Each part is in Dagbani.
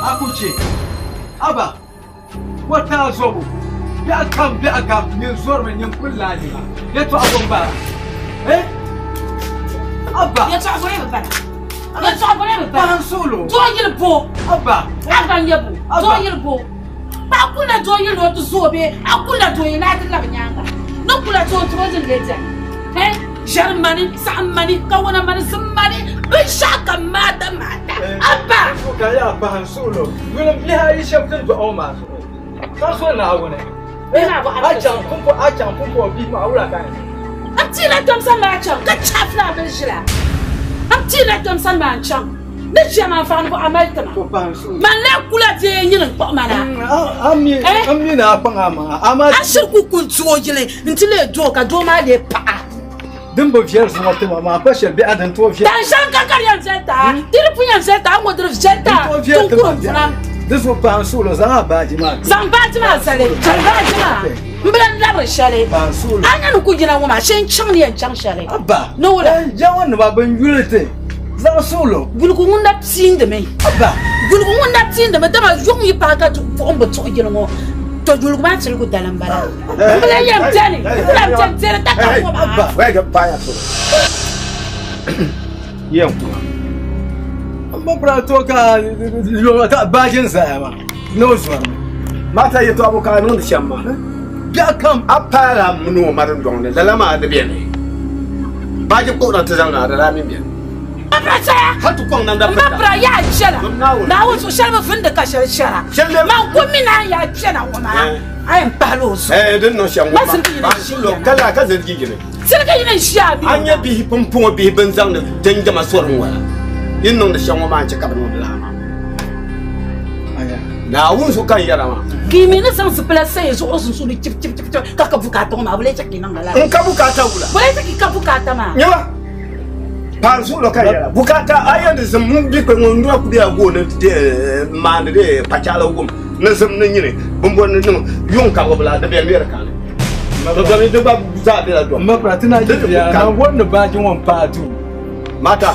A ku chɛ. Aba, o taai zɔbu. Biɛɣu kam biɛɣu kam nyin zɔrimi nyin kuli lahi nima. Yɛtɔɣa bɔ m-bala? Eh? Aba! Yɛtɔɣa bɔ bi bala. Yɛtɔɣa bɔ bi bala. Paɣa n-suɣili o. Doo yili bo. Aba! Aba n-nyɛ bo. Doo yili bo. Paɣa kula doo yili ni o ti zo o bee a kula doo yili ni a ti labi nyaaŋa. Ni kula doo n-ti o din lee dɛli. Eh? Ʒɛri mani, saɣim mani, kawana mani, zim mani, binshɛɣu kam maata maata. Aba! Ka yaa paɣa n-suɣili o. Yuli bihi ayi shɛba ti ni dɔɣi o maa zuɣu. Ka so Naawuni. A chaŋ pumpɔŋ, a chaŋ pumpɔŋ bihi maa wula ka n. N ti na kpɛm sani maa chaŋ ka chaɣi fulaa bili ʒila. N ti na kpɛm sani maa n-chaŋ ni ʒiya maa n-faɣi ni bɔ a mali ti ma. Man lee kula bee nyini n-kpuɣi ma na. A mi ni a kpaŋ a maŋa, amaa. A shiri ku kuli ti o yili nti lee doo ka doo maa lee paɣa. Din bi viɛli zuŋɔ ti ma maa pa shɛli bee a din tooi viɛli. Tanshɛŋ ka ka di yɛn viɛli ti a, di di pun yɛn viɛli ti a, ŋɔ di di viɛli ti a, Din tooi viɛli ti ma tuŋkurim puna. Di zuɣu paɣa n suɣili zaŋ a baaji maa ti. Zaŋ baaji maa zali, chɛli baaji maa m bi lan labiri shɛli. Paɣa n suɣili. A nya ni ku yina ŋɔ maa, shee n chaŋ ni yɛn chaŋ shɛli. Abba, Ni wula? Ya ŋɔ nima bɛn yuli ti zaŋ suɣili o. Guligu ŋun na piindimi. Abba. Guligu ŋun na piindimi, dama yuŋ yi paai ka buɣim bi tuɣi yili ŋɔ, to guligu maa piligu dali m-bala. M bi lan yɛn beni, n ku lan beni deri takari ŋɔ maa. Yɛn kuma. M ba pira to ka yɔŋɔ ka baaji n zaya maa ni o zɔrimi. Mata yɛtɔɣa bɔ ka a niŋdi shɛm maa? Biɛɣu kam. A paala m mini o ma dundɔŋ ni, lala maa di beni. Baaji kpuɣina ti zaŋ na, di daa mi beni. M ba chɛya. Hal ti kɔŋ namda M ba pirita. pira yaa chɛla. Dom Naawuni. Naawuni zuɣu shɛli bi vindi ka shɛli chɛra. Shɛli lee. Man ku mi ni a yaa chɛna ŋɔ maa, a yɛn pahila o zuɣu. Ɛɛ, din niŋ shɛm ŋɔ Ma maa, ziligi yini maa n-ʒiya suɣilo, na. ka laa ka ziligi yini. Ziligi yini n-ʒiya a mi A o nya maa. bihi pumpɔŋɔ bihi bɛn zaŋdi jɛnjɛma sɔri ŋ-wala. Yi ni niŋdi shɛm ŋɔ maa n-chɛ ka bɛ niŋdi lala maa. Naawuni zuɣu ka n yɛra maa. Ka yi mi ni zaŋ zipila sayi zuɣuri sunsuuni chib chib chib chib ka ka bukaata ŋɔ maa, bɛ lee chɛ ka yi niŋdi lala? N ka bukaata wula? Bɛ lee chɛ ka yi ka bukaata maa? Nyama, paɣa zuɣu ka n yɛra, bukaata a yɛn di zim ŋun bɛ kpe ŋɔ n dura ku bela gooni maandi di kpachaɣili wum ni zim ni nyini bimbɔri ni niŋ yuŋ ka bi bila di bɛ mɛri kani. Di gba zaa bela dom. M ba pira ti na ʒiya na n ni baaji ŋɔ m-paai duu. Mata.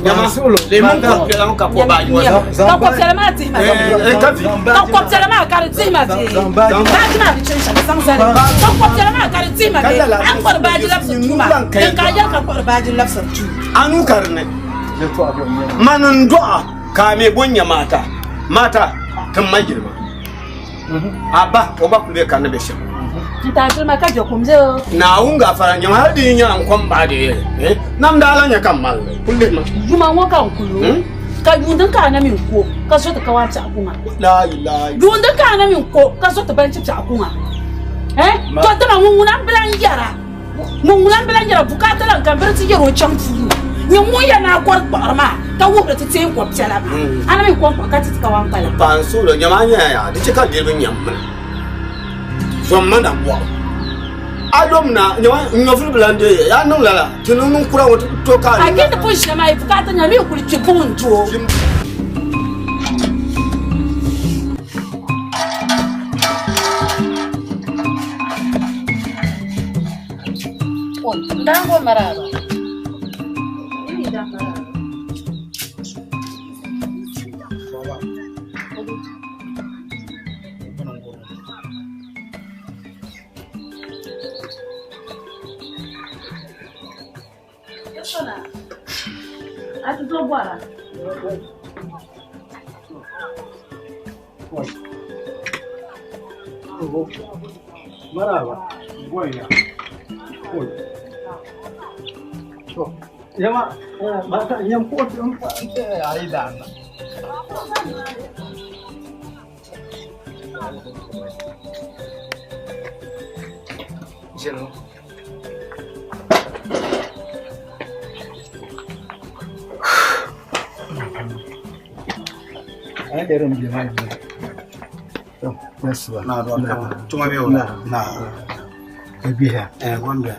Nyama. Leemu ko piɛla ŋɔ ka ko baaji ŋɔ. Ka ko piɛla maa dihi ma. Ka ko piɛla maa ka di dihi ma bee. Baaji maa bi chɛn shɛm zaŋ zali. Ka ko piɛla maa ka di dihi ma bee. A ni kɔri baaji labisiri duu maa. Din ka a yɛli ka kɔri baaji labisiri duu. Anu ka di ni. Mani n dɔɣa ka a mi bo n-nyɛ Mata. Mata, ti ma jilima. A ba, o gba kuli be ka ni be shɛm. N taai jilima ka je kum zo. Naawuni gaafara nyɛm hali di yi nyɛla n kom bahi di yɛli, eh, nam daa lan nyɛ ka m mali li, kuli lihi ma. Yuma ŋɔ ka n kuli o, Hmm? ka yuun din ka a na mi n-ko ka zo ti kawan piɛɣu kuŋa. La ilaha Yuun din ka a na mi n-ko ka zo ti banchi piɛɣu kuŋa. Eh, to dama ŋun ŋuna m-bi lan yɛra. Ŋun ŋuna m-bi lan yɛra bukaata lan ka m-biri ti yɛr o chaŋ puuni. Nyin ŋun yɛn a kɔri kpaɣiri maa ka wuhiri ti teeŋ kɔb piɛla maa, a na mi kom kpuɣi ka ti ti kawan kpalim. Pa n suhuri nyama a nyɛla yaa, di chɛ ka niriba nyam ma na. Zom ma na bɔɣu. A lom na, nyama n nyɔvili bi lan deei ya. Yaa niŋ lala, ti niŋ niŋkura ŋɔ ti ku tooi ka a A niŋ kpi ti pun ʒiya maa, yi bukaata nyama mi kuli kpi buŋ n-do. Ndango maraba. Maraba. Boya. Oi. To, yama mata yam ko in fa ayi da na. Jelo. Ai irin bi ma ne. To, nasuwa. Na do ka tuma be wala. Na. Ka biha. Eh gombe.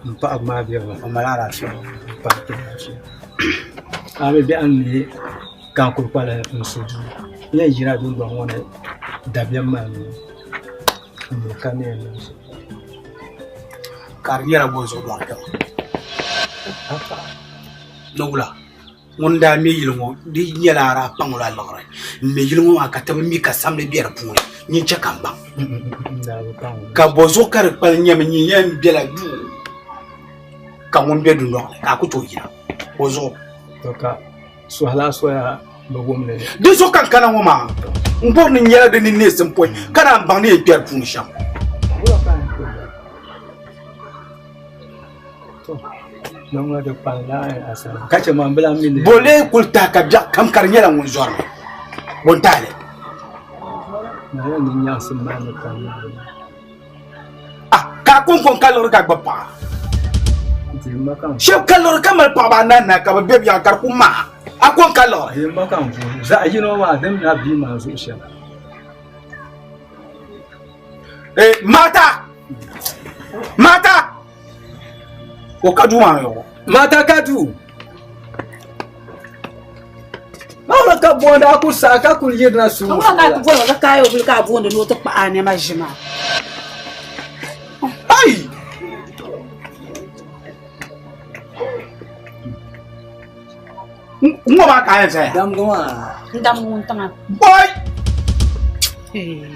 N paɣaba maa bɛ ba. O mali alaafee. N paɣa ti laafee. A mi biɛhi n leei kaakuri kpala n su duu. N yɛn yina dundɔŋ ŋɔ ni dabiɛm maa ni n mi ka ni yɛn niŋ shɛm. Ka di nyɛla bɔ zuɣu dɔɣi kpɛma. Ni wula. Ŋun daa me yili ŋɔ di nyɛla a daa paŋ o la liɣiri m-me yili ŋɔ maa ka ti bi mi ka samli be di puuni nyin chɛ ka m baŋ. Ka bɔzuɣu ka di kpalim nyɛmi nyin yɛn bela duu ka ŋun be dunɔŋ ni ka a ku tooi yina bɔzuɣu. To ka sɔhila soya bi wum li. Di zuɣu ka n kana ŋɔ maa m bɔri ni n nyɛla di ni neesim pɔi ka naan baŋ ni yɛn kpɛri puuni shɛm. Bole kuli tahi ka biɛɣu kam ka di nyɛla ŋun zɔrimi bo n-tahi li? Ah, ka a kɔŋko n-ka liɣiri ka gbubi paɣa. Shɛba ka liɣiri ka mali paɣaba anahi nahi ka bɛ be biɛɣu ka di ku maha. A ko n-ka liɣiri. Zaɣ yino maa din na bia maa zuɣu shɛm. Eh, mata! Mata! O ka duu maa ni yɔɣɔ. Mata ka duu. Mawula ka booni a ku saha ka kuli yirina suhu. Ka ŋuna ka ti boli ka kaai o bili ka a booni ni o ti kpahi a nɛma ʒi maa. Ai! N ŋɔ maa ka a yɛn zaya. Damgi maa. N damgi ŋun tiŋa. Bɔi!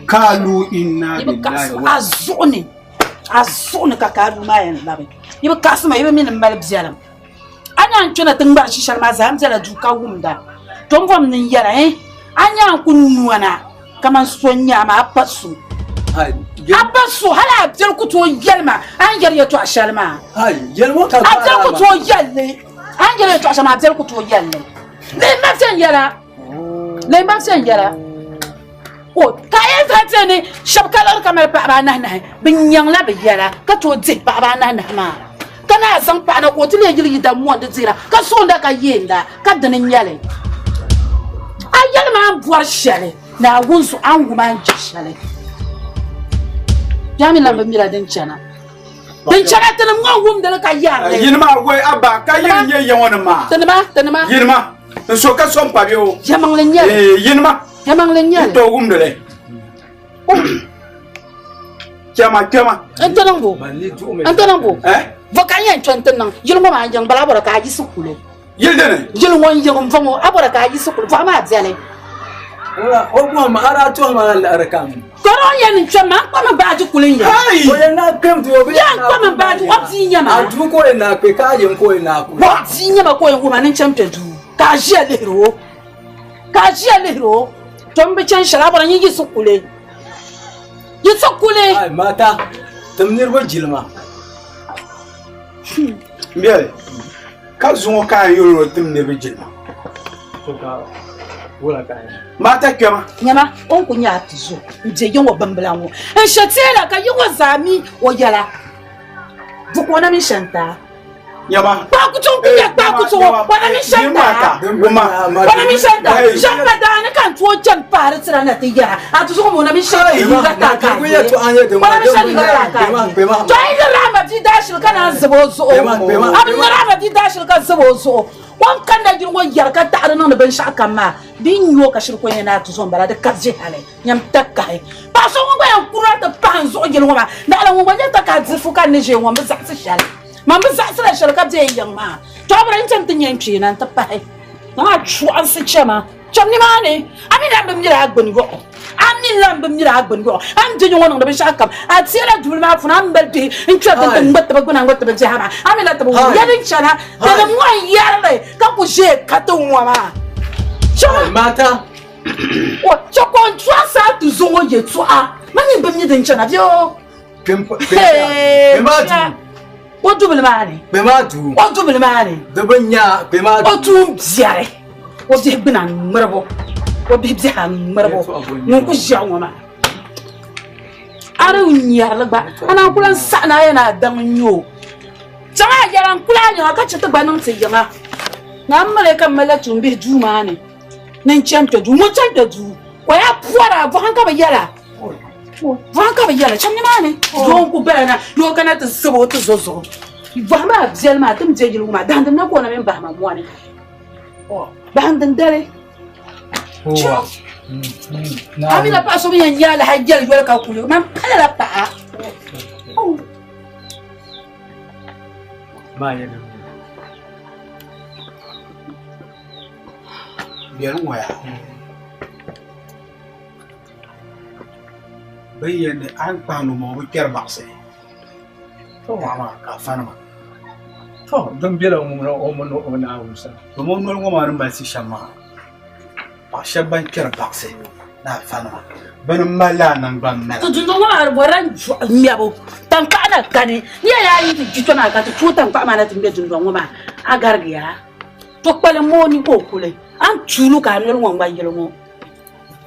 Kaalu inna lillahi wa. A zuɣu ni. A zuɣu ni ka kaalu maa yɛn labi. Yi bi kaɣisi ma, yi bi mi ni m mali biɛlim. A nya n kpɛna ti ŋmari shi shɛli maa zaa, m bela duu ka wumda. To m bom ni n yɛla, eh? A nya n ku nɔna kaman so n-nyɛ a maa, a pa so. A pa so, hali a biɛli ku tooi yɛli ma a ni yɛri yɛtɔɣ shɛli maa. A biɛli ku tooi yɛli li. A ni yɛri yɛtɔɣ shɛli maa, a biɛli ku tooi yɛli li. Lihi ma viɛnyɛla. Lihi ma viɛnyɛla. O ka a yɛn zaŋ ti ni shɛba ka liɣiri ka mali paɣaba anahinahi, bɛ nyaŋla bɛ yɛla ka tooi dihi paɣaba anahinahi maa, ka naan zaŋ paɣa na ka o ti leei yili yida m-mɔndi dihira ka soonda ka yeenda, ka dini n-nyɛ li. A yɛli ma a ni bɔri shɛli, Naawuni zuɣu a ni wum a ni je shɛli. Yaa mi lan bi mila din chana. Din chana tinim ŋɔ n-wumdi li ka yɛri li. Yini maa wei a ba ka yini nyɛ ya ŋɔ ni maa. Tinima, tinima. Yinima, n so ka so m-pa bɛ o. Yɛlimaŋli n-nyɛ li. Yinima. Yɛlimaŋli n-nyɛ li. N tooi wumdi li. Kpɛma, kpɛma. N ti niŋ bo. N ti niŋ bo. Vo ka n yɛn kpe n-ti niŋ yili ŋɔ maa n-yiŋ bala a bɔra ka a yiɣisi kuli. Yili dini? Yili ŋɔ n-yiŋ m-bɔŋɔ a bɔra ka a yiɣisi kuli bɔɣu maa bɛli. O bɔhim a daa tɔhi ma la liɣiri kam. Ka o yɛn ni kpɛm maa n kpami baaji kuli n-yɛn. O yɛn na kpɛm duu o bi yɛn kpami baaji o bia nyɛ ma. A duu ka o yɛn na kpɛ ka a yɛn ka o yɛn na kpɛ. O bia nyɛ ma ka o yɛn wuhi ma ni n chaŋ kpɛ duu ka a ʒiya lihiri o. Ka a ʒiya lihiri o, to m bi chani shɛli, a bɔra nyin yiɣisi kuli. Yiɣisi kuli! Ai, mata, tim niriba jilima. M biɛli, ka zuŋɔ ka a yɛl o tim niriba jilima. To ka wula ka a yɛn? Mata kpɛma. Nyama, o ni ku nya a tizo m-be yi ŋɔ bimbila ŋɔ. N she teela ka yi ŋɔ zaa mi o yɛla. Buku o na mini shɛntaa. Nyama. Kpaakutu n kunya kpaakutu ŋɔ wana mi shɛnta wana mi shɛnta shɛnta daani ka n tooi chani paari tira na ti yɛra a ti zuɣu wana mi shɛnta liiga taakaagi wana mi shɛnta liiga taakaagi to a yi liri ama bia daashili ka naan zibi o zuɣu a bi liri ama bia daashili ka zibi o zuɣu o ni kanna yili ŋɔ yɛri ka taɣari niŋdi binshɛɣu kam maa bia n nyo ka shiri ko nyɛ ni a ti zo n bala di ka viɛ hali Nyam takahi. Paɣ so ŋun gba yɛn kurila ti pahi n zuɣu yili ŋɔ maa, naɣila ŋun gba nyɛ takahi dirifu ka n ni ʒiya ŋɔ, m bi zaɣisi shɛli. Man bi zaɣisila shɛli ka be n yiŋ maa. Tɔbiri n chani ti nya n kpee na nti pahi. Zaŋ a chɔɣinsi chɛ ma. Cham nimaani. A mi lan bi miri a gbini yɔɣu. A mi lan bi miri a gbini yɔɣu. A ni be ŋɔ niŋdi binshɛɣu kam, a teela dubili maa puuni, a ni mali bihi n-kpɛri din ti ŋmiriti bɛ gbina ŋmiriti bɛ biɛha maa. A mi la ti bi wum ya din chana. Tinim ŋɔ n-yɛri li ka ku ʒe katiŋ ŋɔ maa. Chama. Mata. O chɛ ka o tɔɣisi a ti zo ŋɔ yɛtɔɣa. Man nyin bi mi din chana bɛ o. Kpɛ maa duu. O dubili maa ni. Kpɛ maa duu. O dubili maa ni. Di bi nya kpɛ maa duu. O tuun biɛri. O bihi gbina ŋmiribu. O bihi biɛha ŋmiribu. Ŋun ku ʒiɛɣu ŋɔ maa. A di nyɛrili gba. A naan ku lan saɣi ni a yɛn a daŋ n-nya o. Chaŋ a yɛla n-kuli a yiŋa ka chɛ ti gba niŋ ti yiŋa. Naa m mali ka m malila tuumbihi duu maa ni. Ni n chani kpɛ duu ŋun chani kpɛ duu o yaa pɔra bɔhim ka bi yɛla bɔhim ka bi yɛla chani nimaani doo n ku bala na ni o kana ti zibi o ti zo zuɣu bɔhim maa biɛli maa ti ni bɛ yili ŋɔ maa dahindi na ka o na mini bahi ma mɔni bahindi dali a mi la paɣa so mi yɛn nyaala hali yɛli yoli ka kuli man pala la paɣa Biɛri ŋɔ yaa. Bɛ yɛn ni a ni kpahindi o maa o bi kpɛri baɣisi. To. Paɣa maa ka a fanima. To, din bela ŋun o mini o Naawuni sani. Domi o noli ŋɔ maa ni mali si shɛm maa, paɣa shɛba ban kpɛri baɣisi ni a fanima, bɛ ni mali lala naŋgban mala. Ti dundoŋ ŋɔ maa di bɔrila ŋmɛbu, taŋkpaɣu na kani. N yɛli a yi ti gbi kpɛ maa ka ti tooi taŋkpaɣu maa na ti ŋmɛ dundoŋ ŋɔ maa, a garigiya. To kpalim ma o ni ka o kuli, a ni tuuli ka a noli ŋɔ ŋma yili ŋɔ.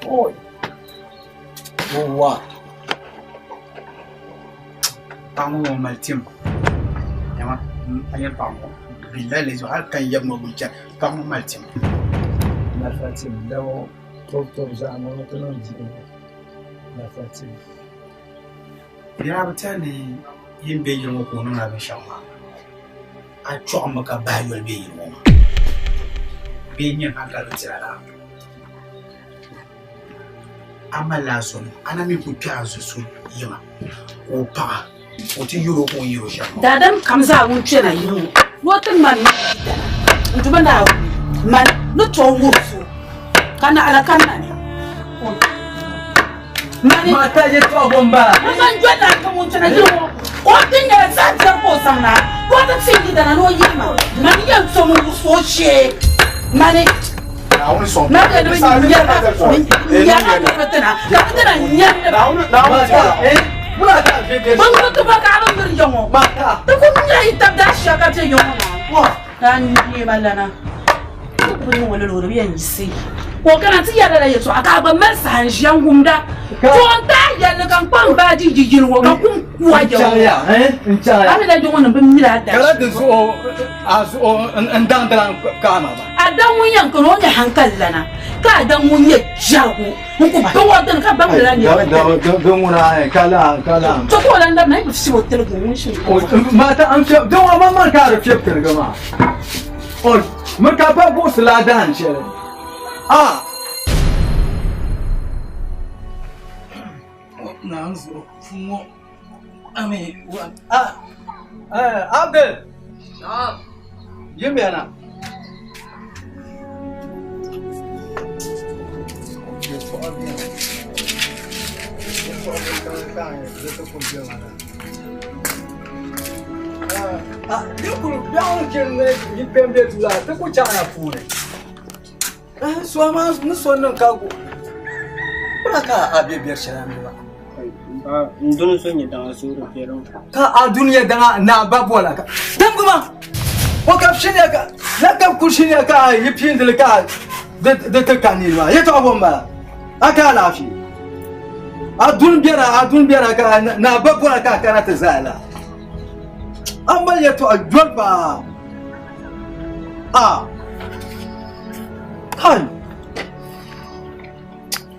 Oi! Wa! Paɣa ŋɔ ŋɔ mali tim. Nyama, a nyɛ paɣa ŋɔ billahi lazi hali ka n yab ŋɔ gbuni chani paɣa ŋɔ mali tim. Nafa tim dabo tobu tobu zaa ŋɔ ti niŋ dibu nafa tim. Yaa bi tɛha ni yin be yili ŋɔ ka o niŋla binshɛɣu maa a chɔɣimi ka bahi yoli be yili ŋɔ maa bee nyɛ hankali bi tira laa. A malila a zɔnim, a na mi ku kpɛhi a zo so yiŋa ka o paɣ a, ka o ti yɛl o ka o ni yɛl o shɛm maa. Daadam kam zaa ŋun kpɛna yili ŋɔ ni o ti ŋmani ni yidana n-duba Naawuni, mani ni tooi wuhi so ka naɣila kanna ni. Mani. Mata yɛtɔɣa bɔ m-bala? M man doli naa kam ŋun kpɛna yili ŋɔ ka o ti nyɛla zaɣ biɛri ka o zaŋ na ka o ti ti yidana ni o yihi ma. Mani yɛn tom n-wuhi so o shee. Mani. Naawuni sɔŋ. Ma bɛ ni bɛ nyɛri ba, nyɛri niriba ti na, ka bɛ ti na nyɛri ba. Bɛ ŋuni ti ba ka a bi miri ya ŋɔ. Ti ku nyɛla yi tab daa shia ka bɛ ya ŋɔ maa. Ka a nyee ba lana. Ti ku niŋ o lala o di bi yɛn yiɣisi. Ka o kana ti yɛri lala yɛltɔɣa ka a gba mali saha n-ʒiya n-wumda. To n-taai yɛlli ka n kpa m baaji yi yili ŋɔ ka kum ku a ya ŋɔ. A mi la ya ŋɔ nim bi miri a daa Kala di zuɣu a zuɣu n-daŋdila n-kaai ma ba. A daŋ ŋun yɛn kani o nyɛ hankali lana, ka a daŋ ŋun nyɛ jɛrigu n-ku baŋ o dini ka baŋ lala niriba dini. Di ŋuna ka lahi ka lahi. To ka o lan labina yi bi fiɛb o tiligi ŋun shini ka o. Mata n fiɛb di ŋɔ maŋmaŋ ka a di fiɛb tiligi maa. O mi ka pa buɣisi la dahin shɛli. A. Naawuni zuɣu puu ŋɔ ami wa a Abdul. Naam. Yimiya na. Ti ku chaŋ na puuni. So maa ni so niŋ ka kula ka a be biɛri shɛli ni maa. N duni so nyɛ daŋa suuri piɛli. Ka a duni nyɛ daŋa naa ba bola ka damgi ma o ka shiniya ka la ka ku shiniya ka yi piindili ka di ti ka nini maa yɛtɔɣa bɔ m-bala a ka alaafee a duni biɛra a duni biɛra ka naa ba bola ka a kana ti zaya la a mali yɛtɔɣa joli paa a kai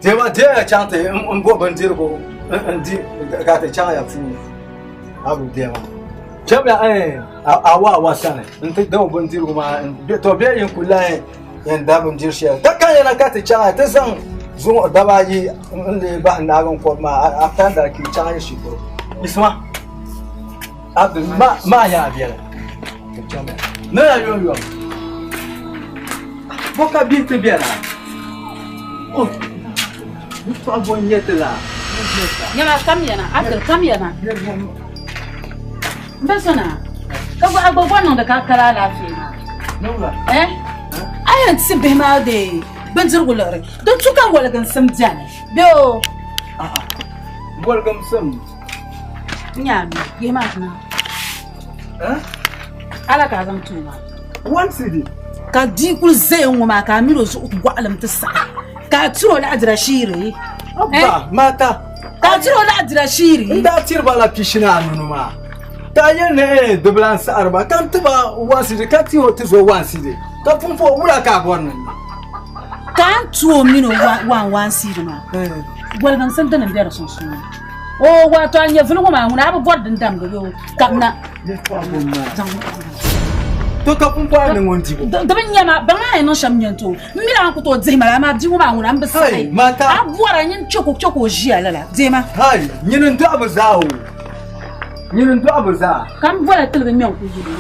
Dema deeya chaŋ ti n bo bindirigu n di ka ti chaŋ ya puuni a bi dema kpɛmla a wa awa sani n ti dama bindirigu maa to bɛ yin ku lahi yɛn da bindiri shɛli ka kan yana ka ti chaŋ ya ti zaŋ zuŋɔ daba ayi n lee bahi naagi n kɔbi maa a tandali ka yi chaŋ yi shikuru Isma Abdul maa yaa biɛla Nana yom yom Bɔ ka bihi ti bɛla Oh Yɛtɔɣa bɔ n-nyɛ ti laa Nyama kam yana, Abdul kam yana. M ba so naa, ka gba a gba bɔ niŋdi ka kali alaafee maa. Eh? A yɛn ti bihi maa de bindirigu liɣiri. Di tu ka woliginsim beni. Bee o? Woliginsim? N nya a mi, yihi maa ti niŋ. Ala ka a zaŋ ti o maa. One cedi. Ka bia kuli zaya ŋɔ maa ka a mini o zuɣu gɔɣilim ti saɣi ka a tiri o laɣidira shiiri. Abba, mata. Ka a tiri o laɣidira shiiri. N daa tiri ba la pishi ni anu maa. Ka a yɛli ni eh, di bi lan saɣiri ba ka n ti ba one cedi ka ti o ti zo one cedi. Ka pumpɔŋɔ wula ka a bɔri ni n niŋ? Ka a ni ti o mini o one one cedi maa, goliginsim dini m-be di sunsuuni. O wato a nyɛ vuli ŋɔ maa ŋuna a bi bɔri din damdi bee o kabina. To ka pumpɔŋɔ ni ŋun dibu. Di bi nyɛ ma baŋ a yɛn niŋ shɛm nyɛ n-ti o. M mi a ni ku tooi dihi ma la amaa bia ŋɔ maa ŋuna m bi saɣi. A bɔra nyin chɛ ka o ʒiya lala deei ma. Hai nyini n-dɔɣi bi zaa o. Nyini n-dɔɣi bi zaa. Ka m bɔla tiligi ŋmɛ n-ku yuli.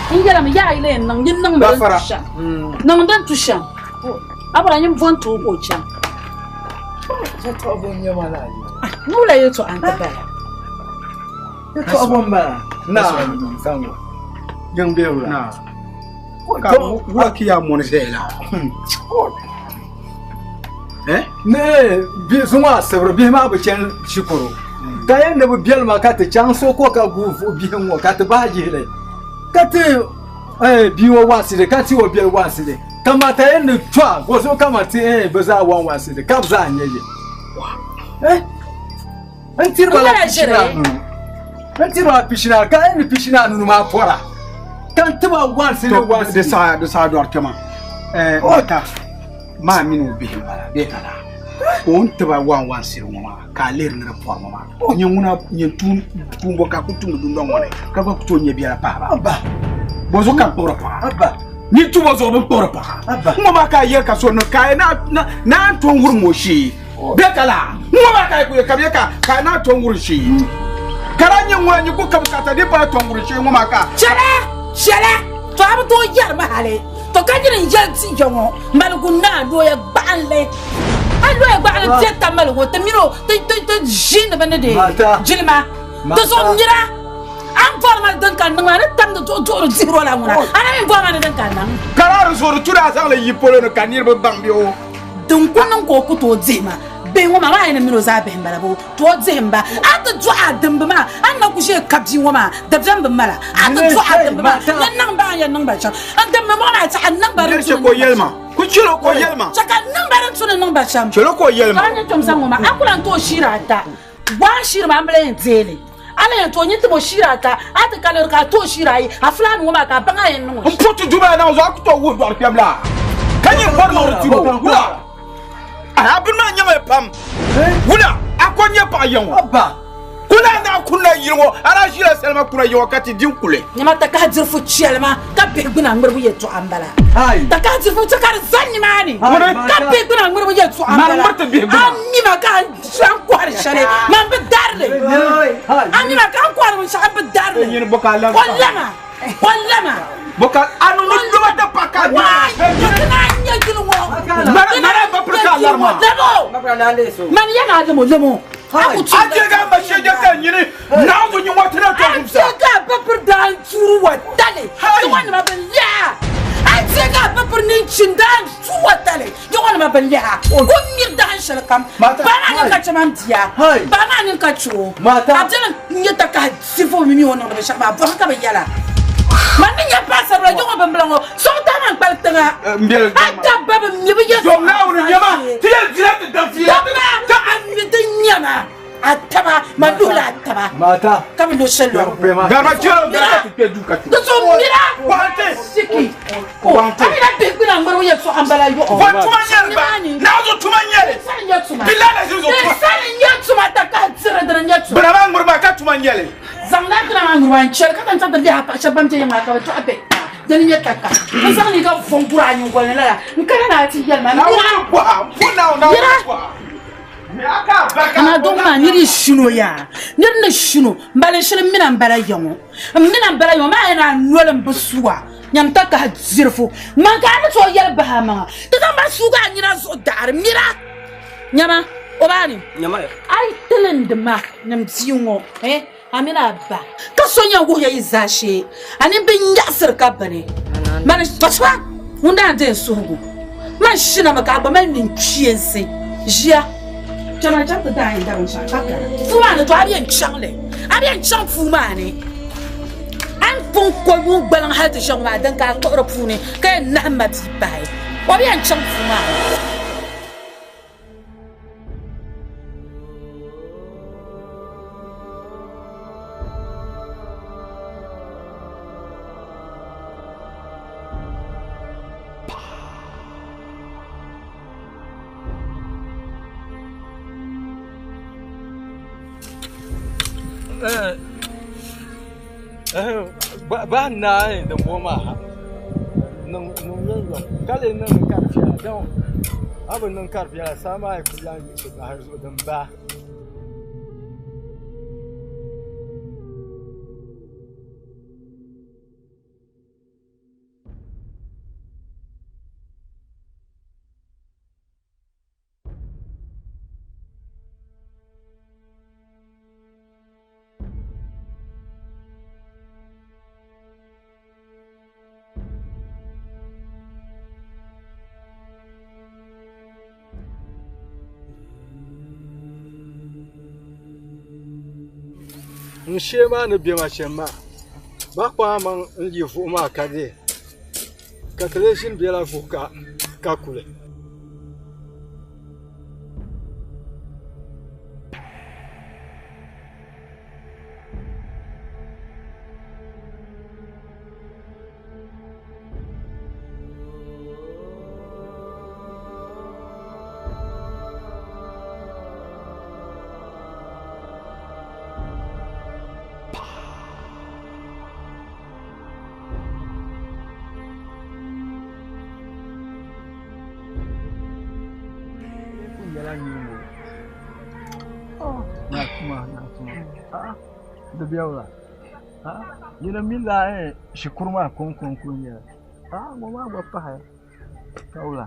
N yɛlimi yaa yi la yɛn niŋ nyin niŋmi din tu shɛm. Niŋ din tu shɛm. A bɔra nyin bo n-ti o ka o chaŋ. Yɛtɔɣa bɔ n-nyɛ ma laa yi? Nuhula yɛtɔɣa n-ti bala. Yɛtɔɣa bɔ m-bala? Naa Zango, yiŋ be wula? Naa. Ka wula ka yaa mɔni zaya la? Eh? Ne bi zuŋɔ asibiri bihi maa bi chani shikuru ka yɛn ni bi biɛli ma ka ti chaŋ so ko ka guui vuɣi bihi ŋɔ ka ti bahi jihili ka ti bia ŋɔ wansili ka ti o biɛli wansili ka mata yɛn ni tɔa bɔzuɣu ka ma ti bi zaa wan wansili ka bi zaa nyɛ ye n tiri ba la pishina anu n tiri ba pishina ka yɛn ni pishina anu maa pɔra ka n ti ba wansili wansili di saha di saha dɔri kpɛma mata maa mini o bihi m-bala bee ka laa ka o ni ti ba wan wansili ŋɔ maa ka a lihiri ni di pɔri ŋɔ maa nyɛ ŋuna nyɛ tuun bɔ ka ku tumdi dundɔŋ ŋɔ ni ka gba ku tooi nyɛ biɛla pahi ba bɔzuɣu ka n kpuɣiri paɣa ni tu bɔzuɣu bin kpuɣiri paɣa ŋɔ maa ka a yɛli ka so ni ka a naan to n wurim o shee bee ka laa ŋɔ maa ka a yɛ ka bɛ ka ka a naan to n wurim shee ka daa nyɛ ŋuna nyɛ ku ka bukaata di pala to n wurim shee ŋɔ maa ka chɛla chɛla to a bi tooi yɛri ma hali to ka nyini n yɛli ti ya ŋɔ maligu naa looya gbaɣinli a looya gbaɣinli ti ta maligu ti mini o ti ti ti ʒiindi bi ni di jilima ti zuɣu mira a ni bɔri ma din ka niŋ maa ni tamdi duɣu duɣuri dihiri o la ŋuna a na mi bɔri ma ni din ka niŋ ka daa di zuɣu di tu daa zaŋli yi polo ni ka niriba baŋ bɛ o din ku niŋ ka o ku tooi dihi ma bihi ŋɔ maa maa ni mini o zaa bihi m-bala boo to o dihi m-ba a ti dɔɣi a dimbi maa a ni na ku ʒe ka bia ŋɔ maa dabiɛm bi mala a ti dɔɣi a dimbi maa ni niŋ ba a ni yɛn niŋ ba shɛm n dimbi ŋɔ maa chɛ a niŋ ba din tu ni niŋ ba shɛm ku chɛl o ka o yɛli ma chɛ ka niŋ ba din tu ni niŋ ba shɛm chɛl o ka o yɛli ma ka a ni tom zaŋ ŋɔ maa a ku lan tooi shiiri ata gbaai shiiri maa m-bi lan yɛn deei li a ni yɛn tooi nyin tim o shiiri ata a ti ka liri ka a tooi shiiri ayi a fulaani ŋɔ maa ka a baŋ a yɛn niŋ o shɛm. M puhi ti Duuma Naawuni zuɣu a ku tooi wuhi dɔɣiri kpɛm la ka nyin bɔri liɣiri tiri o wula a bini maa nyɛmi pam wula a ko nyɛ paɣa ya ŋɔ kula naa kunna yili ŋɔ a daa ʒila salima kuna ya ŋɔ ka ti di n-kuli. Nyama takahi dirifu chɛlima ka bihi gbuna ŋmiribu yɛtɔɣa m-bala. Takahi dirifu chɛ ka di za nimaani ka bihi gbuna ŋmiribu yɛtɔɣa m-bala. A mi ma ka a n kɔhiri shɛli man bi dari li. A mi ma ka n kɔhiri binshɛɣu bi dari li. O lama, o lama. Waai, dina n-nyɛ yili ŋɔ. Dina n-nyɛ yili ŋɔ. Lamo! Mani yɛn a lamo, lamo. A ku A je ka ma shɛja ka nyini naawuni nyi ŋɔ tira to gumsa. A je ka papiri daa tuuri wa tali. Yi ŋɔ nima bin lɛha. A je ka papiri ninchin daa tu wa tali. Yi ŋɔ nima bin lɛha. Ku miri dahin shɛli kam. Ba maa ni ka chɛ man bia. Ba maa ni ka chɛ o. A bɛni n-nyɛ takahi sifo mi mi o niŋdi binshɛɣu maa bɔhim ka bɛ yɛla. Man ni nyɛ paɣisaribila yi ŋɔ bimbila ŋɔ sɔŋ tahi man kpali tiŋa. A dabba bi mi bɛ yɛtɔɣa Dabba a mi di nyɛma a taba man luhila a taba ka bi lo shɛli lɔrigu. Di zuɣu mira siki a mi na bihi gbuna ŋmaribu yɛtɔɣa m-bala yɔɣɔ. Sani nyɛ tuma. Sani nyɛ tuma takahi diri dini nyɛ tuma. Zaŋla gbuna maa ŋmiriba n-chɛli ka zaŋ chaŋ ti lihi a paɣa shɛba ban be yiŋ maa ka bɛ dɔɣi bihi dini nyɛ takahi n zaŋ li ka vɔŋ guri a nyingoli ni lala n kana ni a ti yɛli ma mira amaa doo maa niri yi shino yaa niri ni shino m bala shili m mina m bala ya ŋɔ m mina m bala ya ŋɔ maa yɛn a noli m bi suga nyam takahi dirifu man ka a ni tooi yɛli bahi a maŋa ti zaŋ ma suugi a nyina zuɣu daɣari mira nyama o baa ni a yi tilindi ma ni m bia ŋɔ eh A mini a ba ka so yɛn wuhiya yi zaashee, a nini bi nyaɣisiri ka bini. Mani kpachima ŋun daa deei n suhigu man shinami ka a gba mali ninkpiensi ʒiya. Kpɛma chaŋ ti daai n da binshɛɣu ka kana puu maa ni, to a bi yɛn chaŋ li, a bi yɛn chaŋ puu maa ni. A ni pun ko yuun gbaliŋ hal ti ʒe ŋɔ maa, din ka a kpuɣiri puuni ka yɛn nahim ma bia pahi, o bi yɛn chaŋ puu maa ni. Bahi naai din bɔŋɔ maa ha niŋ yomyom ka lee niŋdi ka di viɛla a bi niŋ ka di viɛla saa maa yi ku lan yiɣisi bahi zuɣu din baai. N shee maa ni be ma shɛm maa, ba kpaŋ amaŋ n-yi vuhi maa ka deei, ka ti lee ʒini bela vuhi ka kuli. Di biɛla Yino mi lahi shikuru maa kɔŋko n-kuli nyɛ li. Aa ŋɔ maa gba pahaya ka wula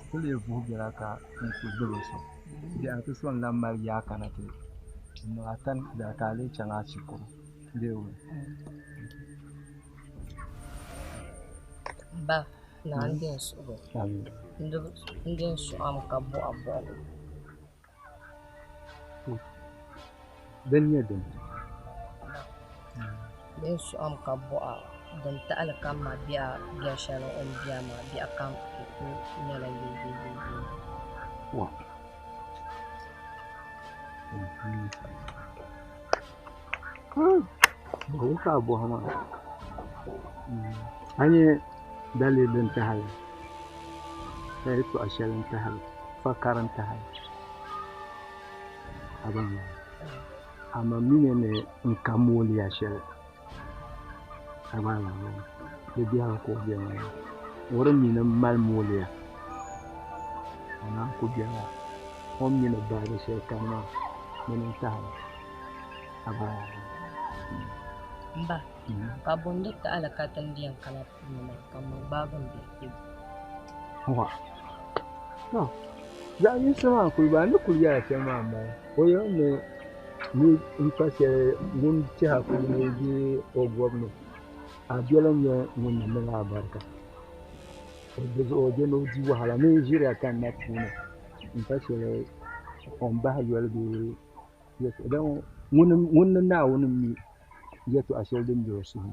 ti lee vuhi biɛla ka n kuli gbubi so biɛhiŋ ti so n-lan mali yaa kana ti niŋ a tani biɛla ka a lee chaŋ a shikuru bee wula? Ba, naa n-di n suhigu. N di n suhi a mi ka bɔh a bɔhigu. Din nyɛ dini? Din suhimi ka bɔha din tahili ka m ma biɛha biɛ shɛli o ni biɛha maa biɛɣu kam di kuli nyɛla yɛyɛyɛyɛ. Bɔhigu ka a bɔhi maa a nya daliri din tahili ka yɛtɔɣ shɛli n-tahili fakari n-tahili a baŋ maa amaa m mi ni n ka mooliya shɛli a gba baŋ maa di biɛhigu ka o be maa o di mi ni m mali mooliya a naan ku bela o ni mi ni baagi shɛli kani maa dini n-tahili a baŋ maa. M ba, ka bo n-di tahili ka ti ni yɛn kana puuni maa ka m ma gbaagi m bihi kpe Wa! To, zaɣ yinsi maa n-kuli bala, n ni kuli yɛla shɛm maa m-bala. O yɛli ni ni m pa shɛli ŋun tɛha puuni bee o gɔbu ni, a biɛla n-nyɛ ŋun ni niŋ alibarika. Di zuɣu o je ni o di wahala ni ʒiriya kanna puuni m pa shɛli o ni bahi yoli bee yɛltɔɣa. Ŋun ni Naawuni m-mi yɛltɔɣa shɛli din be o suhu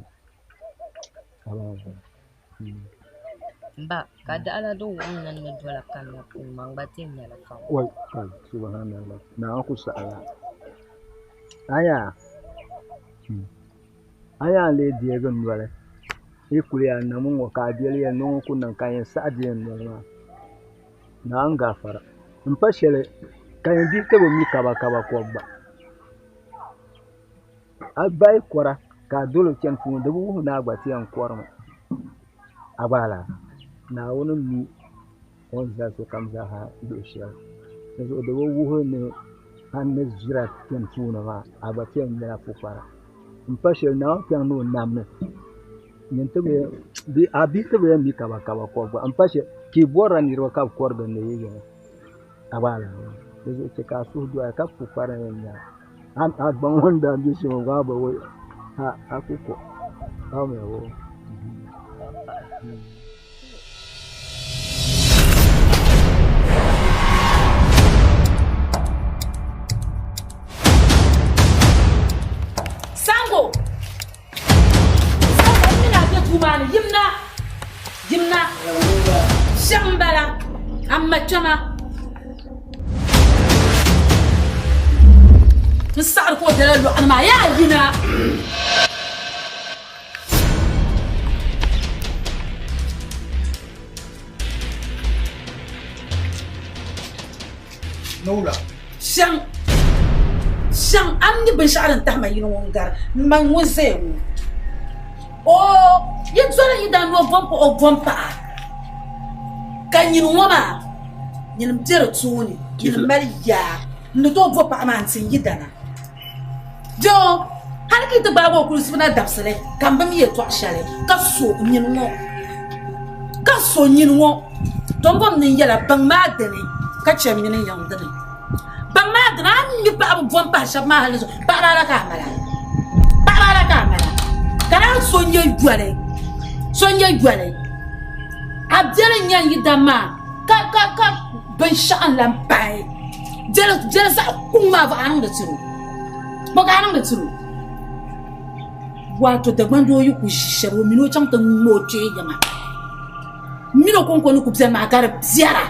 ni. M ba, ka daɣila di wuhim ni n ni dola kanna puuni maa, n gba ti nyɛla fam. Wai, kai, subhanallah, Naawuni ku saɣi ya. Aya, aya n-lee deegi n noli. Yi kuli yaa niŋmi ŋ-ŋɔ ka a biɛli yɛli ni ŋun ku niŋ ka n yɛn saɣi deei n noli maa. Naawuni gaafara. M pa shɛli ka yɛn bihi ti bi mi kabakaba kɔbu gba. A ba yi kɔra ka a dol o chani puuni, di bi wuhi ni a gba ti yɛn kɔrimi. A gba laa, Naawuni mi o ni zali sokam zaaha luɣ shɛli. Dinzuɣu di bi wuhi ni a ni ʒira chani puuni maa, a gba ti yɛn nyɛla pukpara. M-pa shɛli Naawuni kpiɔŋ ni o nam ni a bihi ti bi yɛn mi kabakaba kɔbu gba. M-pa shɛli ka yi bɔrila niriba ka bɛ kɔri gindi yi yiŋa. A gba laa, di zuɣu chɛ ka a suhu doya ka pukpara yɛn nya a. A gbaŋ ŋɔ ni daa be shɛm ŋɔ a ba wo a ku ko. Sango! Sango, n mini a be duu maa ni, yimna! Yimna! Shɛm m-bala, a ma kpɛma. N saɣiri ka o bela lɔɣu ni maa, yaa yina! Nowla. Shɛŋ shɛŋ a ni mi binshɛɣu din tahi ma yini ŋɔ n-gari m ma ŋun zaya ŋɔ. Oo, yi doli yi dan ni o bom paɣa o bom paɣa, ka nyini ŋɔ maa, nyini m-be di tooni, nyini mali yaa n-ni tooi bo paɣa maa n-ti n yidana. Doo, hali ka yi ti gbaagi o kulisibu na dabisili ka m bi mi yɛtɔɣ shɛli ka so nyini ŋɔ, ka so nyini ŋɔ, to m bom ni n yɛla baŋ maa dini ka chɛ m mini n yiŋ dini. Baŋ maa dini, a ni mi paɣiba bom pahi shɛba maa hali ni paɣiba ala ka a mali a, paɣiba ala ka a mali a, ka naan so n-nyɛ yoli, so n-nyɛ yoli. A biɛli n-nyɛ n yidana maa ka, ka, ka binshɛɣu n-lan pahi. Biɛli zaɣ kuŋ maa vaɣa niŋdi tiri o. Bɔ ka a niŋdi tiri o? Wato Dagbandoo yi ku ʒi shɛli o mini o chaŋ ti ŋme o kpee yiŋa. M mini o kɔŋko ni ku beni maa ka di biɛra.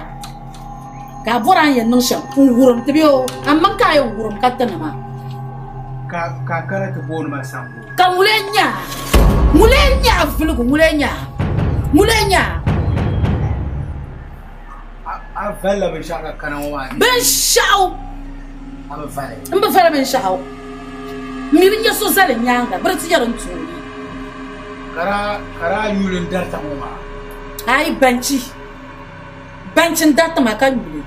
Ka a bɔri a ni yɛn niŋ shɛm n-wurim ti bee o? A maŋ ka a yɛn wurim ka ti ni maa. Ka a kana ti booni ma Sambo. Ka ŋuli n-nyɛ a? Ŋuli n-nyɛ a viligu? Ŋuli n-nyɛ a? Ŋuli n-nyɛ a? A valila binshɛɣu ka kana ŋɔ maa? Binshɛɣu. A bi vali? M bi vali binshɛɣu. M mi bi nya so zali n nyaaŋa, biri ti yɛri n tooni. Ka daa nyuli n-darita ŋɔ maa? Aai, banchi. Banchi n-dariti ma ka nyuli.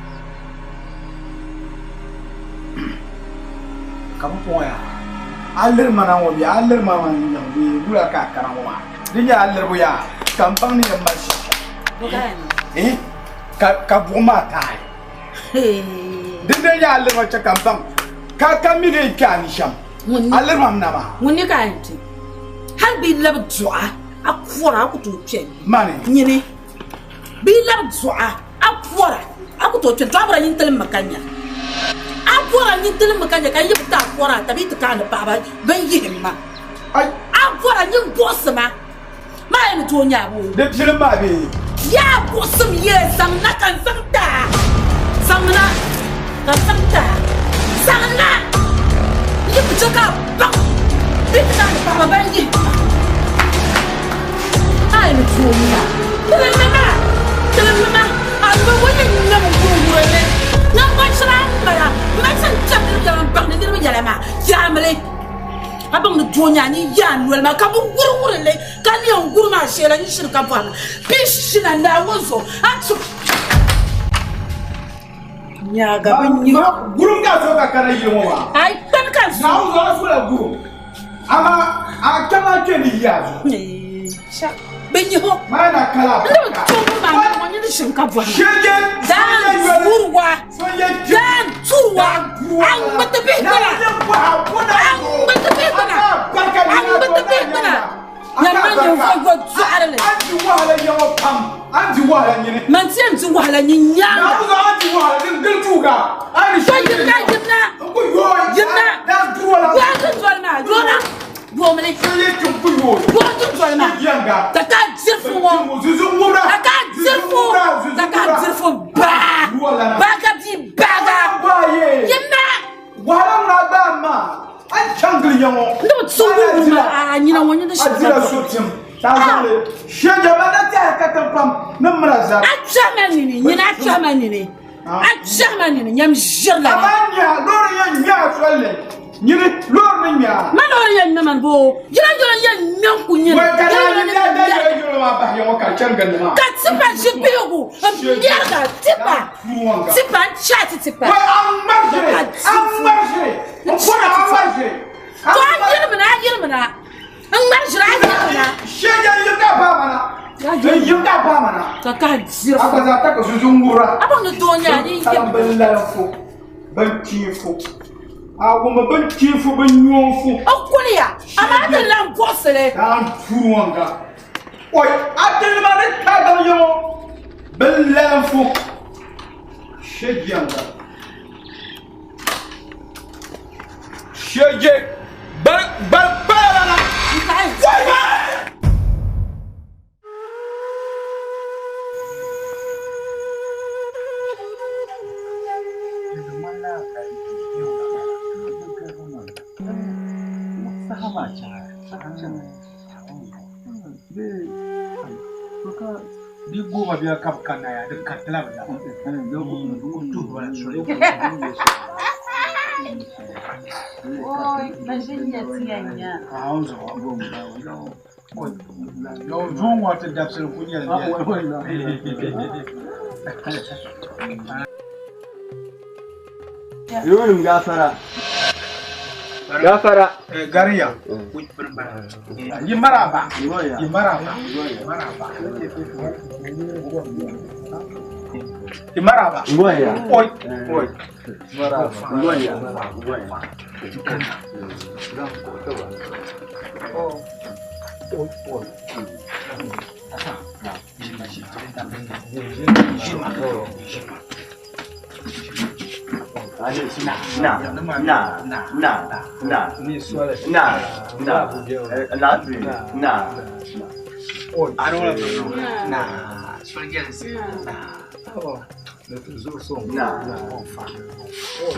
Ka bɛ pɔŋ ya, a liri ma na ŋɔ bee a liri ma maa n-niŋ bee wula ka a kana ŋɔ maa? Di nyɛla a liribu yaa ka m baŋ ni yɛn mali shɛm ka buɣim maa taai. Dindina nyɛ a liri ma chɛ ka m baŋ ka mi ni yɛn kpe a ni shɛm. A liri ma mi na maa. Ŋun ni ka a yɛn kpe? Hal bɛ yi labi duɣa a pɔra a ku tooi kpe. Mani. Nyini. Bɛ yi labi duɣa a pɔra a ku tooi kpe. Tɔ a bɔra nyin tilim mi ka nya. A bɔra nyin tilim mi ka nya ka yi bi ti a pɔra a tabi yi ti kaani paɣaba bɛn yihim ma. A bɔra nyin buɣisi ma. Maa yɛn ni tooi nya a boo. Di pilim maa bee? Yaa buɣisim yee zaŋ na ka n zaŋ ti a. Zaŋ na ka n zaŋ ti a. Zaŋ na! N yi ku chɛ ka a baŋ bɛ ti kaani paɣaba ban yihim ma. Maa yɛn ni tooi nya a. Tilimmi ma! Tilimmi ma! A ba ŋɔ yɛn ŋmɛmi wuruwuruli. Naŋgbanchira m-bala. M mali sani chɛri niriba yɛla m-baŋdi niriba yɛla maa. Yaamili! A baŋ ni doo nya ni yaa noli maa ka bi wuri wuri li ka ni yɛn guri maa shee la nyin shiri ka bɔhima bee shina Naawuni zuɣu a ni ti nyaaga bi nya. Ma gurum ka so ka kana yili ŋɔ maa. Ai kpani ka zuɣu. Naawuni zuɣu a sola gurum amaa a kpɛma a kpɛ ni yaa zuɣu. Bɛ nyɛ o. Maa na kala. N ni bi tooi guri maa noli ŋɔ nyin ni shiri ka bɔhima. Daan tuuri wa. Daan tuuri wa. A ŋmɛ ti bihi gbana. A ŋmɛ ti bihi gbana. A ŋmɛ ti bihi gbana. Nyamma ninvuɣ yɔ dɔɣiri li. Man ti yɛn di wahala nyin nyaaŋa. To yimna yimna yimna. Yooi dundoli maa yoona. Yoomili. Yooi dundoli maa. Ka ka dirifu ŋɔ. Ka ka dirifu. Ka ka dirifu baa. Baa ka bia baaga. Yimna. N di bi tum wuhibu maa a nyina ŋɔ nyini shiri ka A kpɛhi ma nini nyini a kpɛhi ma nini a kpɛhi ma nini nyam ʒiri la Ma loori yɛn ŋmɛ mani boo yila yɔli yɛn ŋmɛ n ku nyini ka tipa ʒi bihigu n ŋmɛriga tipa tipa n chaati tipa n chaati tipa to a yirimina a yirimina n ŋmari ʒiri a yirimina ka kahi diri a baŋ ni doo nyɛ a ni yim o kuliya amaa ti lan buɣisili Shege bar bar kpala Di gooma bia ka bi kanna yaa di karitila bi naba ku tuhi ba la soli. Zuŋɔ ŋɔ ti dabisili ku nyɛli Yonim gafara. Gafara. Gariya. Yi maraba. Yi maraba. Maraba. Yi maraba. Ngoya. Oi. Oi. Maraba. Ngoya. Ngoya. Oi. Oi. Na na na na na na na na. Na soli jɛlinsi. Na.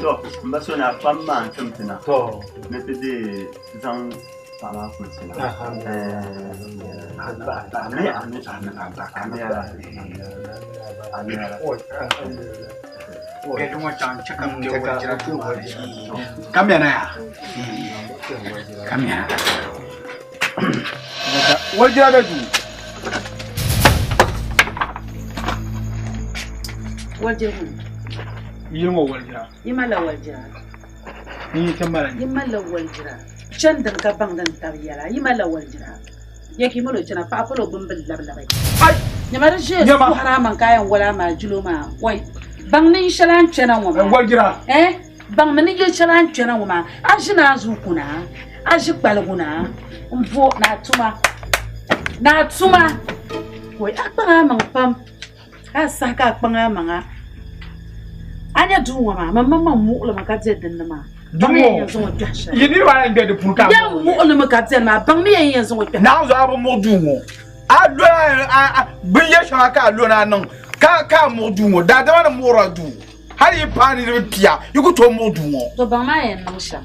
To, n ba so na kpam maa n-tim ti na ni ti deei zaŋ paɣa maa kulisi na. Ami, ami, ami, ami ya Rabbi. Ami ya Rabbi. Gɛdi ŋɔ chaŋ chɛ ka m kpe walijira duu maa ni. Kamya na yaa. Kamya. Walijira be duu. Walijira kuni. Yili ŋɔ walijira. Yi malila walijira. Yi ti mali. Yi malila walijira. Chani dini ka baŋ din tabi yɛla. Yi malila walijira. Ya ka yi mali o chana paɣa palo gbumbil labilabi. Ai! Nyama di ʒe suhiri a maŋ ka a yɛn wali a maa jilo maa. Oi! Baŋ ni shɛli a ni kpɛna ŋɔ maa. Walijira. Eh? Baŋ mi ni yili shɛli a ni kpɛna ŋɔ maa. A ʒi naanzuu kuna, a ʒi kpaligu na, m-bo ni a tuma. Ni a tuma. Oi! A kpaŋ a maŋ pam. A saha ka a kpaŋ a maŋa. A nya duu ŋɔ maa, man maŋmaŋ muɣili mi ka be dinni maa. Duu ŋɔ, yi niriba ayi n-be di puuni ka a Yɛn muɣili mi ka beni maa, baŋmi ya yi yɛn zaŋ o kpɛhi. Naawuni zuɣu a bi muɣi duu ŋɔ. A lo a binyɛr shɛŋa ka a lo ni a niŋ ka a muɣi duu ŋɔ. Daadama ni muɣirila duu. Hali yi paai niriba pia, yi ku tooi muɣi duu ŋɔ. To baŋ maa yɛn niŋ shɛm.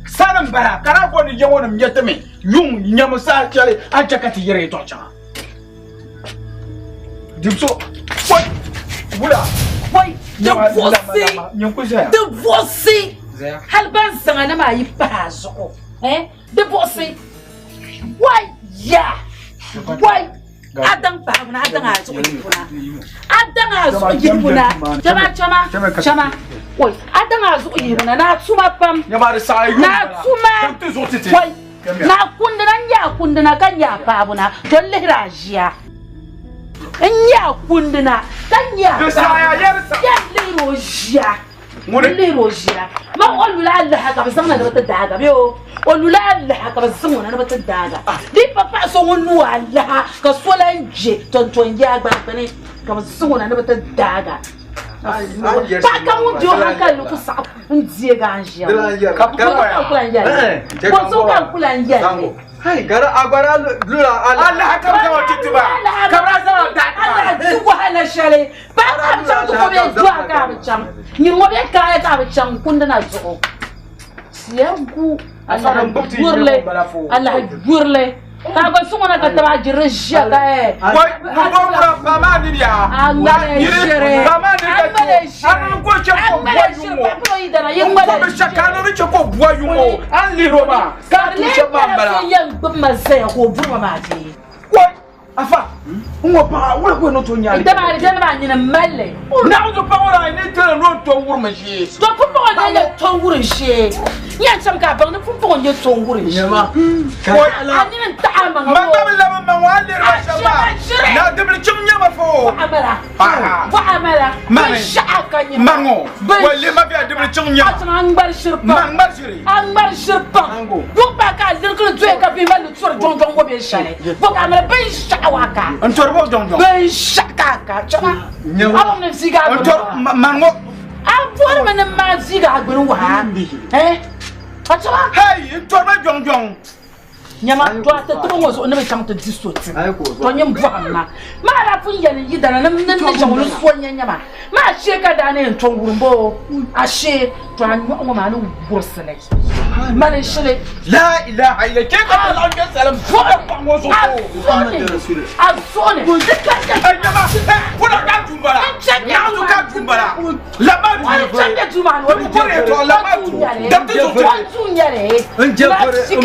Sani m-bala, ka daa boli ni ya ŋɔ nim nya ti mi yuŋ nyami saha shɛli a ni chɛ ka ti yɛri yɛtɔɣ shɛŋa. Dimso, oi, wula. Oi, di buɣisi, di buɣisi, hali ban zaŋa nim ayi pahi a zuɣu, eh, di buɣisi, wai ya, wai, a daŋ pahibu na, a daŋ a zuɣu yihibu na, a daŋ a zuɣu yihibu na, chama, chama, chama, oi, a daŋ a zuɣu yihibu na, ni a tuma pam, ni a tuma, wai. Na kundina n nyɛ a kundina ka nyɛ a paɣibu na, to n lihiri a ʒiya. N nyɛ a kundina ka nyɛ a paɣibu na, yɛn lihiri o ʒiya. N lihiri o ʒiya. Man o lula alaha ka bɛ zaŋ na ni bɛ ti daaga bee o o lula alaha ka bɛ zaŋ o na ni bɛ ti daaga. Di yi pa paɣa so ŋun lu alaha ka so lan gbe tɔntɔn yaa gba gbini ka bɛ zaŋ o na ni bɛ ti daaga. Paɣa kam ŋun be o hankali ni ku saɣi n deegi a ni ʒiya ŋɔ. Ka ka ku lan yɛli li. Bɔzuɣu ka n ku lan yɛli li. Gara a gba daa lula alaha ka bɛ zaŋ o ti ti ba. Ka bɛ daa zaŋ o daai ti ba. Alaha di wahala shɛli. Paɣa ka a bi chaŋ ti ko bee dɔɣi ka a bi chaŋ. Nyin ŋɔ bee kaaya ka a bi chaŋ n-kundi na zuɣu. Tia gu alaha yurili alaha yurili ka a gba suŋ na ka taba jiri ʒiya ka ɛ. Wai mo wura pa maa ni ya. A ŋmala ʒiri. Pa maa ni ka ti. A ni ko che ko bua yuŋo. Ko bi shaka ni che ko bua yuŋo. An lihiro maa ka tu che maa bala. Ka yɛn gbubi ma zaya ka o buri ma maa dee. Wai afa n ŋɔ paɣa wula ko ni to nyaali. Dama alijana maa nyini malli. Naawuni paɣa ŋɔ daa ni tiri ni o to wurim ʒee. To pumpɔŋɔ n nyɛ to wurim ʒee. N yɛn chaŋ ka a baŋ ni pumpɔŋɔ n nyɛ to wurim ʒee. A nini n taɣi a maŋa Ma gba bi labi ma ŋɔ a lihiri ba shɛm maa. Na dibili chim nyɛma fo. Bɔɣa mala. Bɔɣa mala. Binshɛɣu ka nyini. Ma ŋɔ. Wa lihi ma bɛ dibili chim nyɛma. A chaŋ a ŋmari shiri pam. Ma ŋmari shiri. A ŋmari shiri pam. Yuŋ paai ka a lirigiri doya ka bihi mali li tɔri jɔŋjɔŋ ŋɔ bee shɛli. Bɔ ka a mali binshɛɣu a ka. N tɔri bɔ jɔŋjɔŋ. Binshɛɣu ka a ka. Chama. A bɔri ni viigi a N tɔri ma ŋɔ. A bɔri mi ni maa viigi a gbuni waha. Eh? A chama. Hey, n tɔri ba jɔŋjɔŋ. Nyama, to a ti tibi ŋɔ zuɣu ni bi chaŋ ti di so tim. To nyin bɔhim ma. Maa daa pun yɛli n yidana ni ni ni chaŋ ni so n-nyɛ nyama. Maa shee ka daa na yɛn to wurim bo a shee to a nyɔɣu ŋɔ maa ni wurisi li. Mani n-shili. La ilaha illa ke ka ti laɣim kpe salim buɣim paɣa ŋɔ zuɣu. A zuɣu ni. A zuɣu ni. Di ka chɛ. Ɛ nyama, ɛ puna ka duu m-bala. Naɣizu ka duu m-bala. Lama duu. O ni chaŋ kpe duu maa ni. Di bi bɔri yɛltɔɣa lama duu. Dabiti zuɣu O duu n-nyɛ li. N je fere n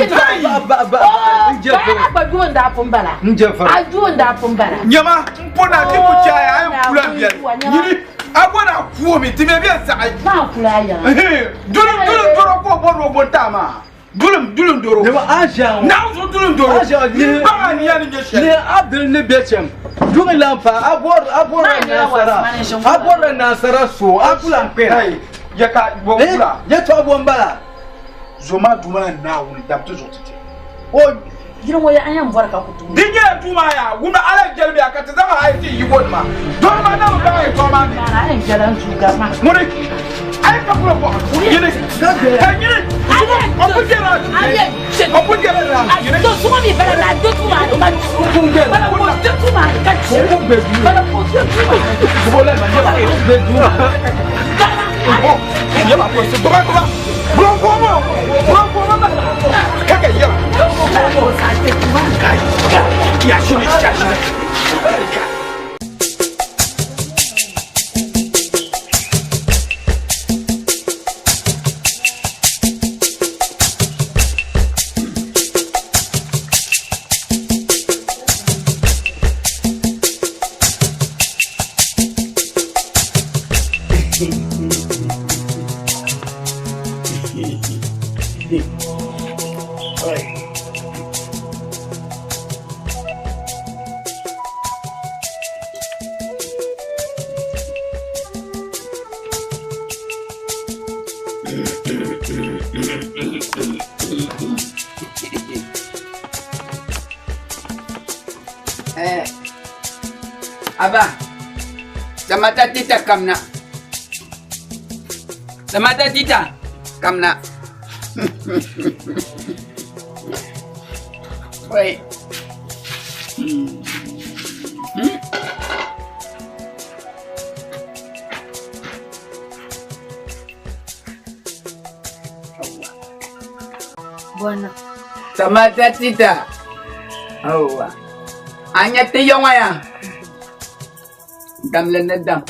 je fere. A gba yuun daa pun bala. N je fere. A yuun daa pun bala. Nyama n po na ti ku chaya a yɛn kula n biɛli. Nyini a bo na kuomi ti bɛ bɛ saɣi. Maa kula a yaŋa. Duli duli doro ko bɔri o bo taa maa. Duli duli doro. Nyama a ʒiya ŋɔ. Naawuni zuɣu duli doro. A ʒiya N ba maa niya ni nyɛ shɛli. Ni a dili ni bɛ chɛm. Duɣi lan pa a bɔri a bɔri nasara a bɔri nasara so a kula n kpɛra. Ya ka bɔ kula. Yɛtɔɣa bɔ n bala. Zoma duu maa Naawuni dabiti zuɣu ti ti. O yili ŋɔ ya a yɛn bɔri ka ku tuui. Di nyɛla duu maa yaa wumda ala jɛli biya ka ti zaŋ a yi ti yi bɔnima. Dɔni maa na bi baŋ yɛtɔɣa maa ni. A yɛn jɛla n duu gari maa. Ŋuni. Ai ka kula bo. Yini. Ka yini. O ku jera. O ku jera ra. To suŋo mi bala na do tu maa ka bala ko do tu maa ka ci bala ko do tu maa. Bola ma yeba be du. Yeba ko se goba goba. Bro ko mo. Bro ko mo. Ka ka yeba. Ya shi ne ya shi. Eh. Aba. Samata tita kamna. Samata tita kamna. Wait. Hmm. Bwana. Samata tita. Awa. Anya te yɔŋɔ ya. Damli ni dam.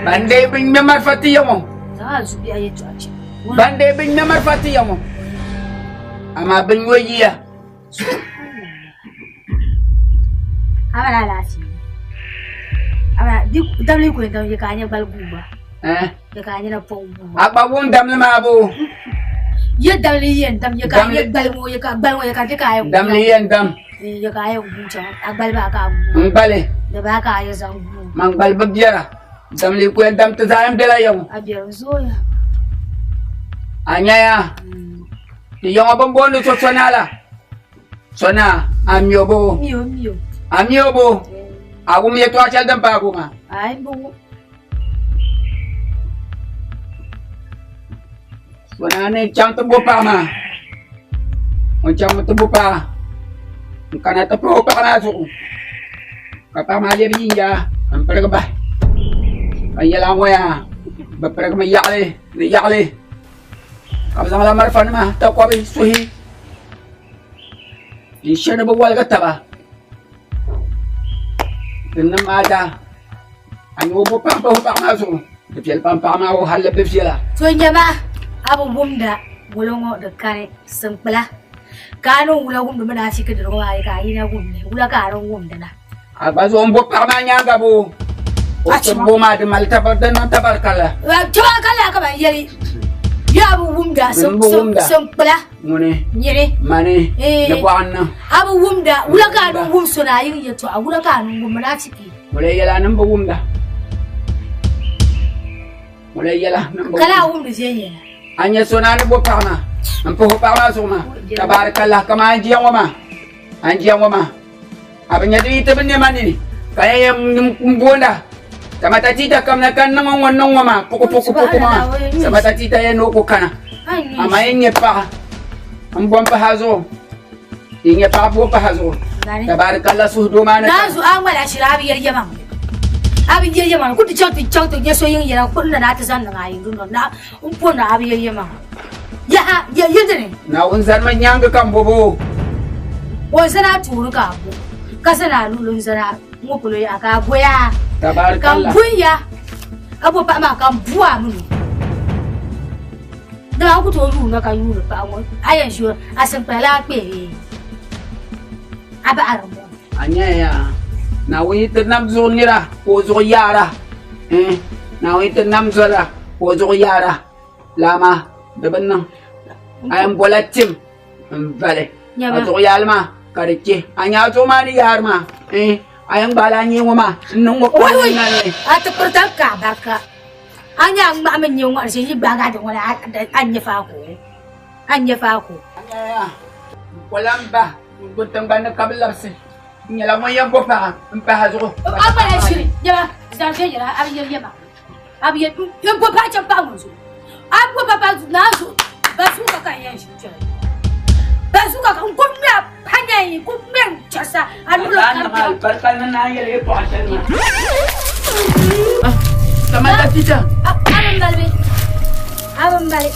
Ban dee bi ŋmɛ marifa ti yɔŋɔ. Zaŋ a zubiya yɛltɔɣa chɛ. Ban dee bi ŋmɛ marifa ti yɔŋɔ. Amaa bi ŋɔ yiya. A mali alaafee. A mali di damli ku yɛn dam yɛ ka a nyɛ gbali guuba. Eh? Yɛ ka a nyɛla pɔŋ guuba. A gba wum damli maa boo. Yɛ damli yɛn dam yɛ ka a nyɛ gbali ŋɔ yɛ ka gbali ŋɔ yɛ ka di ka a yɛn guuba. Damli yɛn dam. Yɛ ka a yɛn guu chaŋ a gbali maa ka a guu. N gbali. Di baa ka a yɛ zaŋ guu. Man gbali bi biɛra. Damli ku yɛn dam ti zaa yɛn bela ya ŋɔ. A biɛri zooya. A nyaya. Ti yɔŋɔ bin booni so Sɔnaa la. Sɔnaa, a mi o boo. Mi o mi o. A mi o boo. A wum yɛtɔɣa shɛli din paagi o maa. Ai bi wum. Sɔnaa ni chaŋ ti bo paɣa maa. O chaŋmi ti bo paɣa. N kana ti pahi o paɣa maa zuɣu. Ka paɣa maa lebi yinya n pirigi bahi. Ka n yɛli a ŋɔ yaa bi pirigimi yaɣili ni yaɣili. Ka bi zaŋla malifanima takɔbi suhi n she ni bi waligi taba. Din niŋ maa daa a nyɛ o bo paɣa pahi o paɣa maa zuɣu di viɛli pam paɣa maa o halli bi viɛla. To nyɛma a bi wumda wula ŋɔ di kani sinkpila ka a niŋ wula wumdi mini afiki dirigu maa ka a yina wumdi wula ka a niŋ wumdi na. A gba zuɣu n bo paɣa maa nyaanga boo o ti bo maa di mali tabar di niŋ tabarikala. Tabarikala ka ban yɛli ya a bi wumda N bi wumda. sinkpila Ŋuni nyini mani ni bɔɣu n niŋ. A bi wumda wula ka a niŋ wum so na a yiŋ yɛltɔɣa wula ka a niŋ wum mini afiki. Wula yɛla a niŋ bi wumda. Wula yɛla niŋ bi Kala a wumda. wumdi viɛnyɛla. A nyɛ so na ni bo paɣa maa n pahi o paɣa maa zuɣu maa tabarikala kamani an jia ŋɔ maa an jia ŋɔ maa a bi nyɛ di yi ti bi nɛma nini ka yɛn yɛn n boonda samata tita kamina ka niŋ ŋɔ niŋ ŋɔ maa puku puku puku maa samata tita yɛn ni o ku kana amaa yɛn nyɛ paɣa n bom pahi a zuɣu yi nyɛ paɣa bo pahi a zuɣu tabarikala suhudoo maa ni Naa zuɣu a ŋmala shiri a bi yɛli yɛmaŋ a bi yɛli yɛmaŋ ku ti chaŋ ti chaŋ ti nyɛ so yiŋ yɛla kuri na naa ti zaŋ niŋ a yi dundoŋ na n po na a bi yɛli yɛmaŋ yaha yɛ yili dini Naawuni zanimi nyaangi ka m bobo. O zani a tooni ka a bo ka zani a luɣuli n zani a ŋɔ polo yaha ka a boya ka n Tabarikalla. bunya a bo paɣa maa ka n bu a mini o dama a ku tooi yuuna ka yuuni paɣa ŋɔ a yɛn ʒi o a sinkpala la a kpee a baɣa di ŋɔ. A nya ya Naawuni yi ti nam zuɣu nira ka o zuɣu yaara eh Naawuni yi ti nam zɔra ka o zuɣu yaara laa maa di bi niŋ a yɛn bola tim n vali a zuɣu yaali maa ka di chɛ a nya a zuɣu maa ni yaari maa eh a yɛn gbaala a nyee ŋɔ maa n niŋ ŋɔ Wai wai a ti kpirita ka barika a nya a ŋmahi mi nyɛ ŋɔri shee yi gbaagi a di ŋɔni a nyɛ faako a nyɛ faako. A nya ya n kola n ba n gbubi tingbani ni ka bi labisi n nyɛla ŋun yɛn bo paɣa n pahi a zuɣu. A gbala shiri nyɛma zaŋ viɛnyɛla a bi yɛli yɛma. A bi yɛn n bo paɣa chaŋ paɣa ŋun zuɣu. A bo pa paɣa zuɣu naa zuɣu bazuuka ka n yɛn ʒi kpɛli. Bazuuka ka n ku ŋmɛ a pa nya n ku ŋmɛ n chɛsa a luɣuli kam kpɛm. Barika ni naan yɛli yɛltɔɣa shɛli maa. Samanta tita. A bi mali bɛ. A bi mali.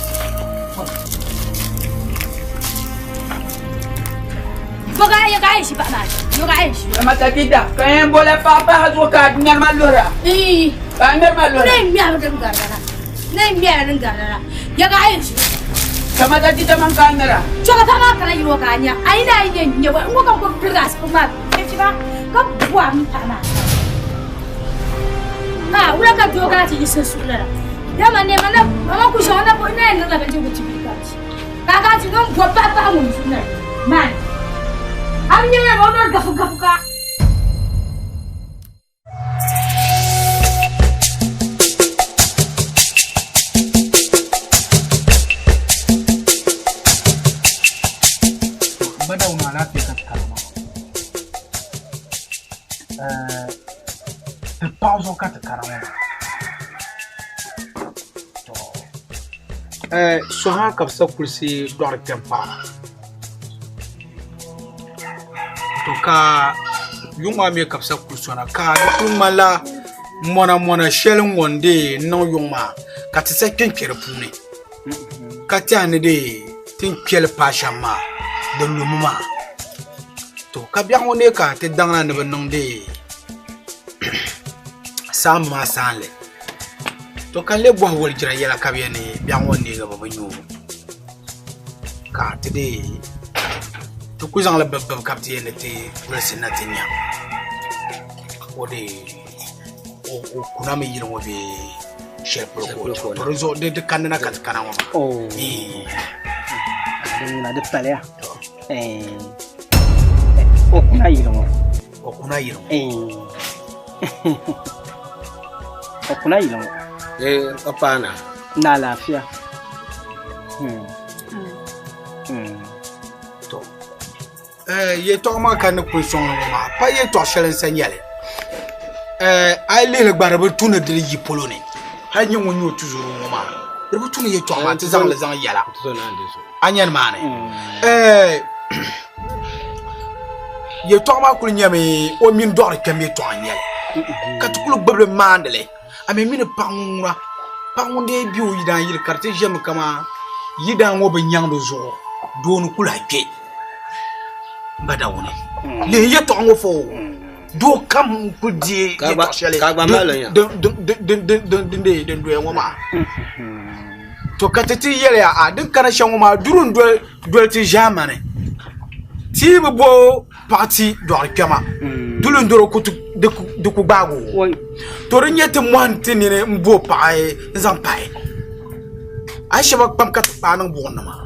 Samanta tita ka yɛn bola paɣa paɣa zuɣu ka a ŋmɛri ma luhira. Ka a ŋmɛri ma luhira. Ne ŋmɛri din garila. Ne ŋmɛri din garila. Yaga a yi ʒi. Samanta tita man ka a ŋmɛra. Chɔga paɣa maa kana yino ka a nya. A yi na yi nyɛ nyɛ n ŋɔ ka n ku pirigi a sipi maa ba ka bu a mi paɣa maa. A wula ka doo kana ti yi sunsuuni la. Dama nɛma na mama ku ʒe ŋɔ na na yɛn niŋla bindirigu ti bili ka di. Ka a kana ti niŋ bɔ paɣa paɣa ŋun zuɣu na man. A bi nyɛ o nori gafu gafu ka. Ba daw maa laafee ka ti kana maa. Ti paɣa zuɣu ka ti kana ŋɔ maa. Soha ka bi sa kulisi dɔɣiri kpɛm paɣa to ka yuŋ maa mi ka bi sa kuli sona ka di kuli ŋmanila mɔna mɔna shɛli n ŋɔ n dee n niŋ yuŋ maa ka ti sa kpɛnkpɛ di puuni ka tɛha ni dee ti ni kpɛli paai shɛm maa di lumi maa to ka biɛɣu ŋɔ nee ka ti daŋna ni bi niŋ dee saamba maa saanli To ka n lee bɔhi walijira yɛla ka bɛ yɛli ni biɛɣu ŋɔ n-neegi bɛ bi nya o ka ti dii ti ku zaŋ li bibibi ka bɛ ti yɛli ni ti kulisi na ti nya o dii o kunami yili ŋɔ bee shɛli polo ka o chaŋ. To di zuɣu di kanina ka ti kana ŋɔ maa. Din ŋuna di paliya. O kuna yili ŋɔ. O kuna yili ŋɔ. O kuna yili ŋɔ. Ee, o paana. Ni alaafeya. To yɛltɔɣa maa ka ni kuli sɔŋ ŋɔ maa pa yɛltɔɣa shɛli n sa nyɛli a yi lihili gba di bi tu ni di yi polo ni hali nyɛ ŋun nyɛ o tuzoro ŋɔ maa di bi tu ni yɛltɔɣa maa ti zaŋli zaŋ yɛla a nyɛ nimaani Yɛltɔɣa maa kuli nyɛmi o mini dɔɣiri kpɛm yɛltɔɣa n nyɛli ka ti kuli gbubili maandili a mi mini paɣa ŋun ŋuna paɣa ŋun dee bɛ o yidaan yili ka di ti ʒɛmi kaman yidaan ŋɔ bi nyaŋdi zuɣu doo ni ku lahi kpe m ba Dawuni lihi yɛltɔɣa ŋɔ fo doo kam n kuli deei yɛltɔɣa shɛli din doya ŋɔ maa to ka ti ti yɛliya a din kana shɛm ŋɔ maa duri n doli ti ʒaamani ti yi bi bo paɣa ti dɔɣiri kpɛma duli n doro di ku gbaagi o to di nyɛ ti mɔhim ti nini n bo paɣa n zaŋ pahi a yi shɛba kpam ka ti kpaai niŋ buɣim ni maa.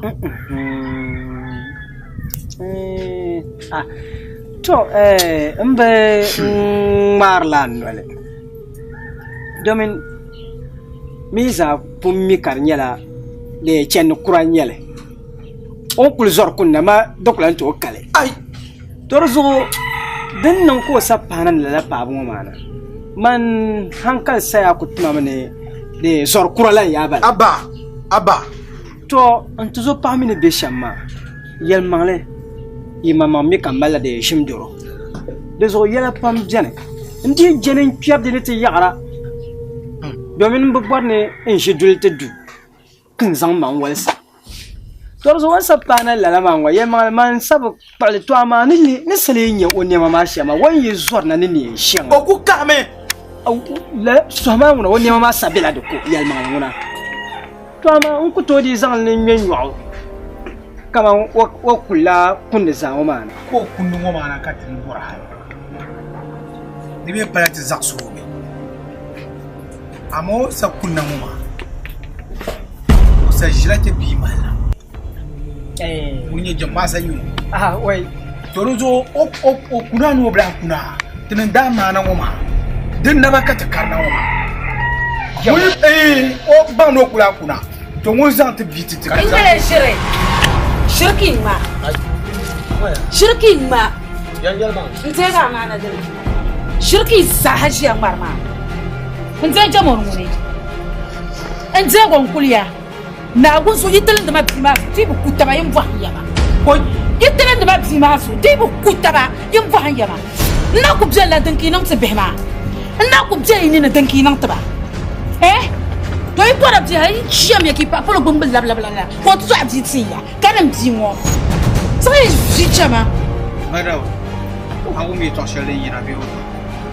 To n bi ŋmaarila a noli domin mi zaa pun mi ka di nyɛla chɛndi kura n nyɛli o ni kuli zɔri kunna ma di ku lahi tooi kali to di zuɣu din niŋ ka o sa paana ni lala paɣaba ŋɔ maa na man hankali saya ku tima mi ni di zɔri kura la n yaa bala aba aba to n tuzo paɣa mi ni bɛ shɛm maa yɛlimaŋli yi maŋmaŋ mi ka malila di ʒim doro di zuɣu yɛla pam biɛni n dii jɛni n kpɛri di ni ti yaɣara domin n bi bɔri ni n ʒi duli ti du ka n zaŋ maŋ wolisa to di zuɣu o ni sa paana lala maa ŋɔ yɛlimaŋli man sa bi kpuɣili to amaa ni ni sa lee nyɛ o nɛma maa shɛm maa o ni yi zɔrina ni neen shɛŋa o ku kahimi sohi maa ŋuna o nɛma maa sa bela di ko yɛlimaŋli ŋuna to amaa n ku tooi dii zaŋ li ŋme nyɔɣu kaman o kulila kundi zaa ŋɔ maa ni ka o kundi ŋɔ maa na ka ti bɔri hali di mi pala ti zaɣisi o mi amaa o sa kunna ŋɔ maa o sa ʒila ti bia malila ŋun nyɛ jɛm maa sa nyɛ o to di zuɣu o kuna ni o bi lahi kuna ti ni daa maana ŋɔ maa di naba ka ti karina ŋɔ maa o baŋ ni o ku lahi kuna to ŋun zaŋ ti bia ti ti ka N nyɛla ʒiri ʒiri ŋma ʒiri ŋma n deegi amaana dini ʒiri zaaha ʒiya ŋmari maa n deei jɛmɔri ŋuni. N deego n kuliya Naawuni so yi tilindi ma bia maa zuɣu ti yi bi ku taba yin bɔhim ya ma. Yi tilindi ma bia maa zuɣu ti yi bi ku taba yin bɔhim ya ma. N na ku benila din ka yi niŋ ti bihi maa. N na ku be yi nini din ka yi niŋ ti ba. Eh! To yi bɔra bia hali yi cham ya ka yi paɣa polo gbuni bi labilabila la ka o ti dɔɣi bia tin ya ka niŋ bia ŋɔ. Zaŋ yi ʒi chama. Madam, a wum yɛtɔɣ shɛli din yina bee o?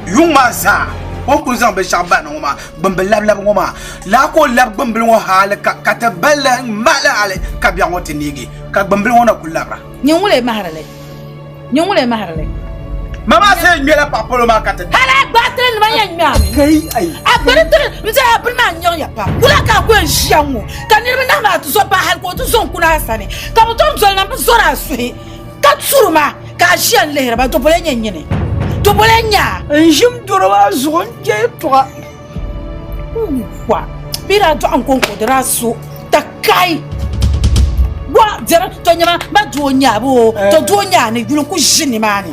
Yuŋ maa zaa o ni kuli zaŋ binshɛɣu bahina ŋɔ maa gbumbil labilabi ŋɔ maa laa ka o labi gbumbil ŋɔ hali ka ti balli m-mahili hali ka biɛɣu ŋɔ ti neegi ka gbumbil ŋɔ na kuli labira. Nyin ŋun lee mahiri li? Nyin ŋun lee mahiri li? Ma maa sai ŋmɛla paɣa polo maa ka ti. Hali a gbaai tiri nima yɛn ŋmɛ a mi. A gbani tiri n zaya bini maa nyaŋ ya pam. Wula ka a ku yɛn ʒiya ŋ-ŋɔ ka niriba nahi maa ti zo paai hali ka o ti zo n-kuni a sani ka bɛ tom doli na m-bi zɔri a suhi ka turi ma ka a ʒiya n-lihiri ba dobolo nyɛ nyini dobolo n-nyɛ a. N ʒim doro maa zuɣu n je yɛtɔɣa. Wa bɛ daa dɔɣi n kɔŋko di daa so takai wa dɛri to nyɛma ma doo nya bo to doo nya ni yuli ku ʒi nimaani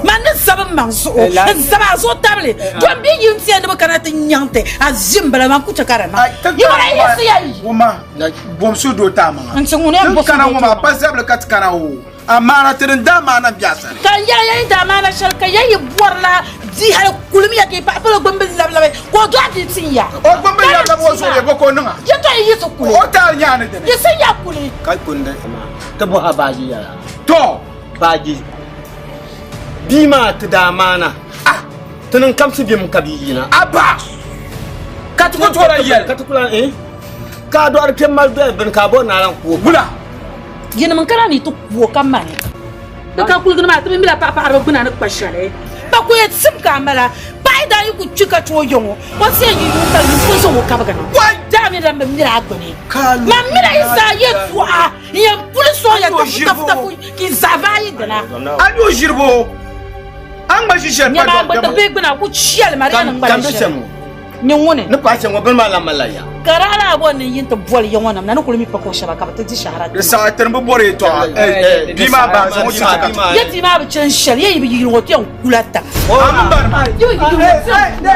ma ni zabi n maŋ zuɣu n zabi a zuɣu tabili don bi yi n tiɛ ni bi kana ti nyaŋ ti a ʒi n bala man ku chɛ ka di niŋ yi wala yiɣisi ya yi Wuma bom su doo taa maŋa n ti ŋuni tin kana ŋɔ maa pa zabili ka ti kana o Amaana ti din daa maana m-be a sani. Ka n yɛli ya yi daa maana shɛli ka ya yi bɔrila bia hali kulimiya ka yi paɣa palo gbumbil labilabi ka o dɔɣi bia tin ya. O gbumbil labilabi o zuɣu bɛ ka o niŋ a. Yɛtɔɣa yi yiɣisi kuli. O taali nyaani dini. Yiɣisi ya kuli. Ka kundi ti bɔha baaji yɛla. Tɔ! Baaji bia maa ti daa maana. Ah! Ti niŋ kamsi bemi ka bia yina. Abba! Ka ti ku tooi lan yɛli. Ka ti ku lan eh? Ka a dɔɣiri kpɛm mali dɔya bini ka a bɔri ni a lan ku o. Wula! Yinim n-kana ni ti ku o ka mani. Di ka kuligini maa ti bi mila paɣipaɣiriba gbuna ni kpa shɛli. Ba ku yɛn tim ka a mala. Paɣa yi daa yi ku kpi ka ti o yaŋɔ, o ti yɛn yi yuun kali yin pun zaŋ o kabigi na. Daa mi lan bi miri a gbuni. Man mini a yi zaa yɛtɔɣa n-yɛn puli sɔŋ ya tafu tafu tafu ka yi zaa vaai yi dina. A ni o ʒiri bo? A ni ŋma ʒi shɛli pa Nyama a dɔɣi gba ti kpɛma. bihi gbuna ku chɛli ma di yɛn ni ŋmala Kam be shɛli. shɛm ŋɔ. Nyɛ ŋuni? Ni paɣa shɛm ŋɔ bini maa lan malila ya. Ka daa lahi bɔri ni n yi nti boli ya ŋɔ nim na ni kuli mi pa kuɣ shɛba ka bɛ ti di shɛhira Di saha tiri bi bɔri yɛtɔɣa bia maa bahi zaŋ o ti ti ka ti. Ya bia maa bi chani shɛli, ya yi bi yiyili ŋɔ ti yɛn kula tiŋa. A mi bari maa. Ya bi yiyili ŋɔ ti yɛn kula.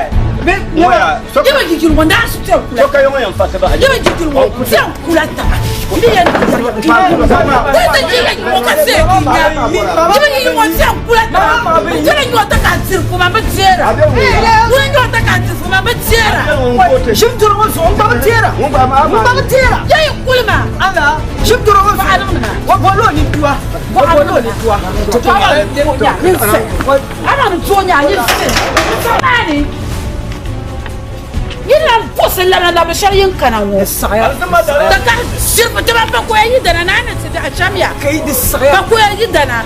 Ya bi yiyili ŋɔ naa su ti yɛn kula. So ka ya ŋɔ yɛn fa ti bahi. Ya bi yiyili ŋɔ ti yɛn kula tiŋa. N bi yɛn yɛri ya ti yi yɛn ŋɔ ka seei ki nya. Ya bi yiyili ŋɔ ti yɛn kula tiŋa. N diri nyɔ ti ka diri fuma bi deera. Ŋuni nyɔ ti ka diri fuma bi deera. Ʒim doro ŋɔ zuɣu n gba bi deera. N gba bi deera. Ya yi kuli maa. Ala ʒim doro ŋɔ zuɣu. O boli o ni tuwa. O boli o ni tuwa. Ana ni tuo nya ni se. Maani. Yi lan buɣisi labina labiri shɛli yin kana ŋɔ. Da ka shiribi ti ba pakoya yi dana naa ni ti biɛhi chamiya. Pakoya yi dana.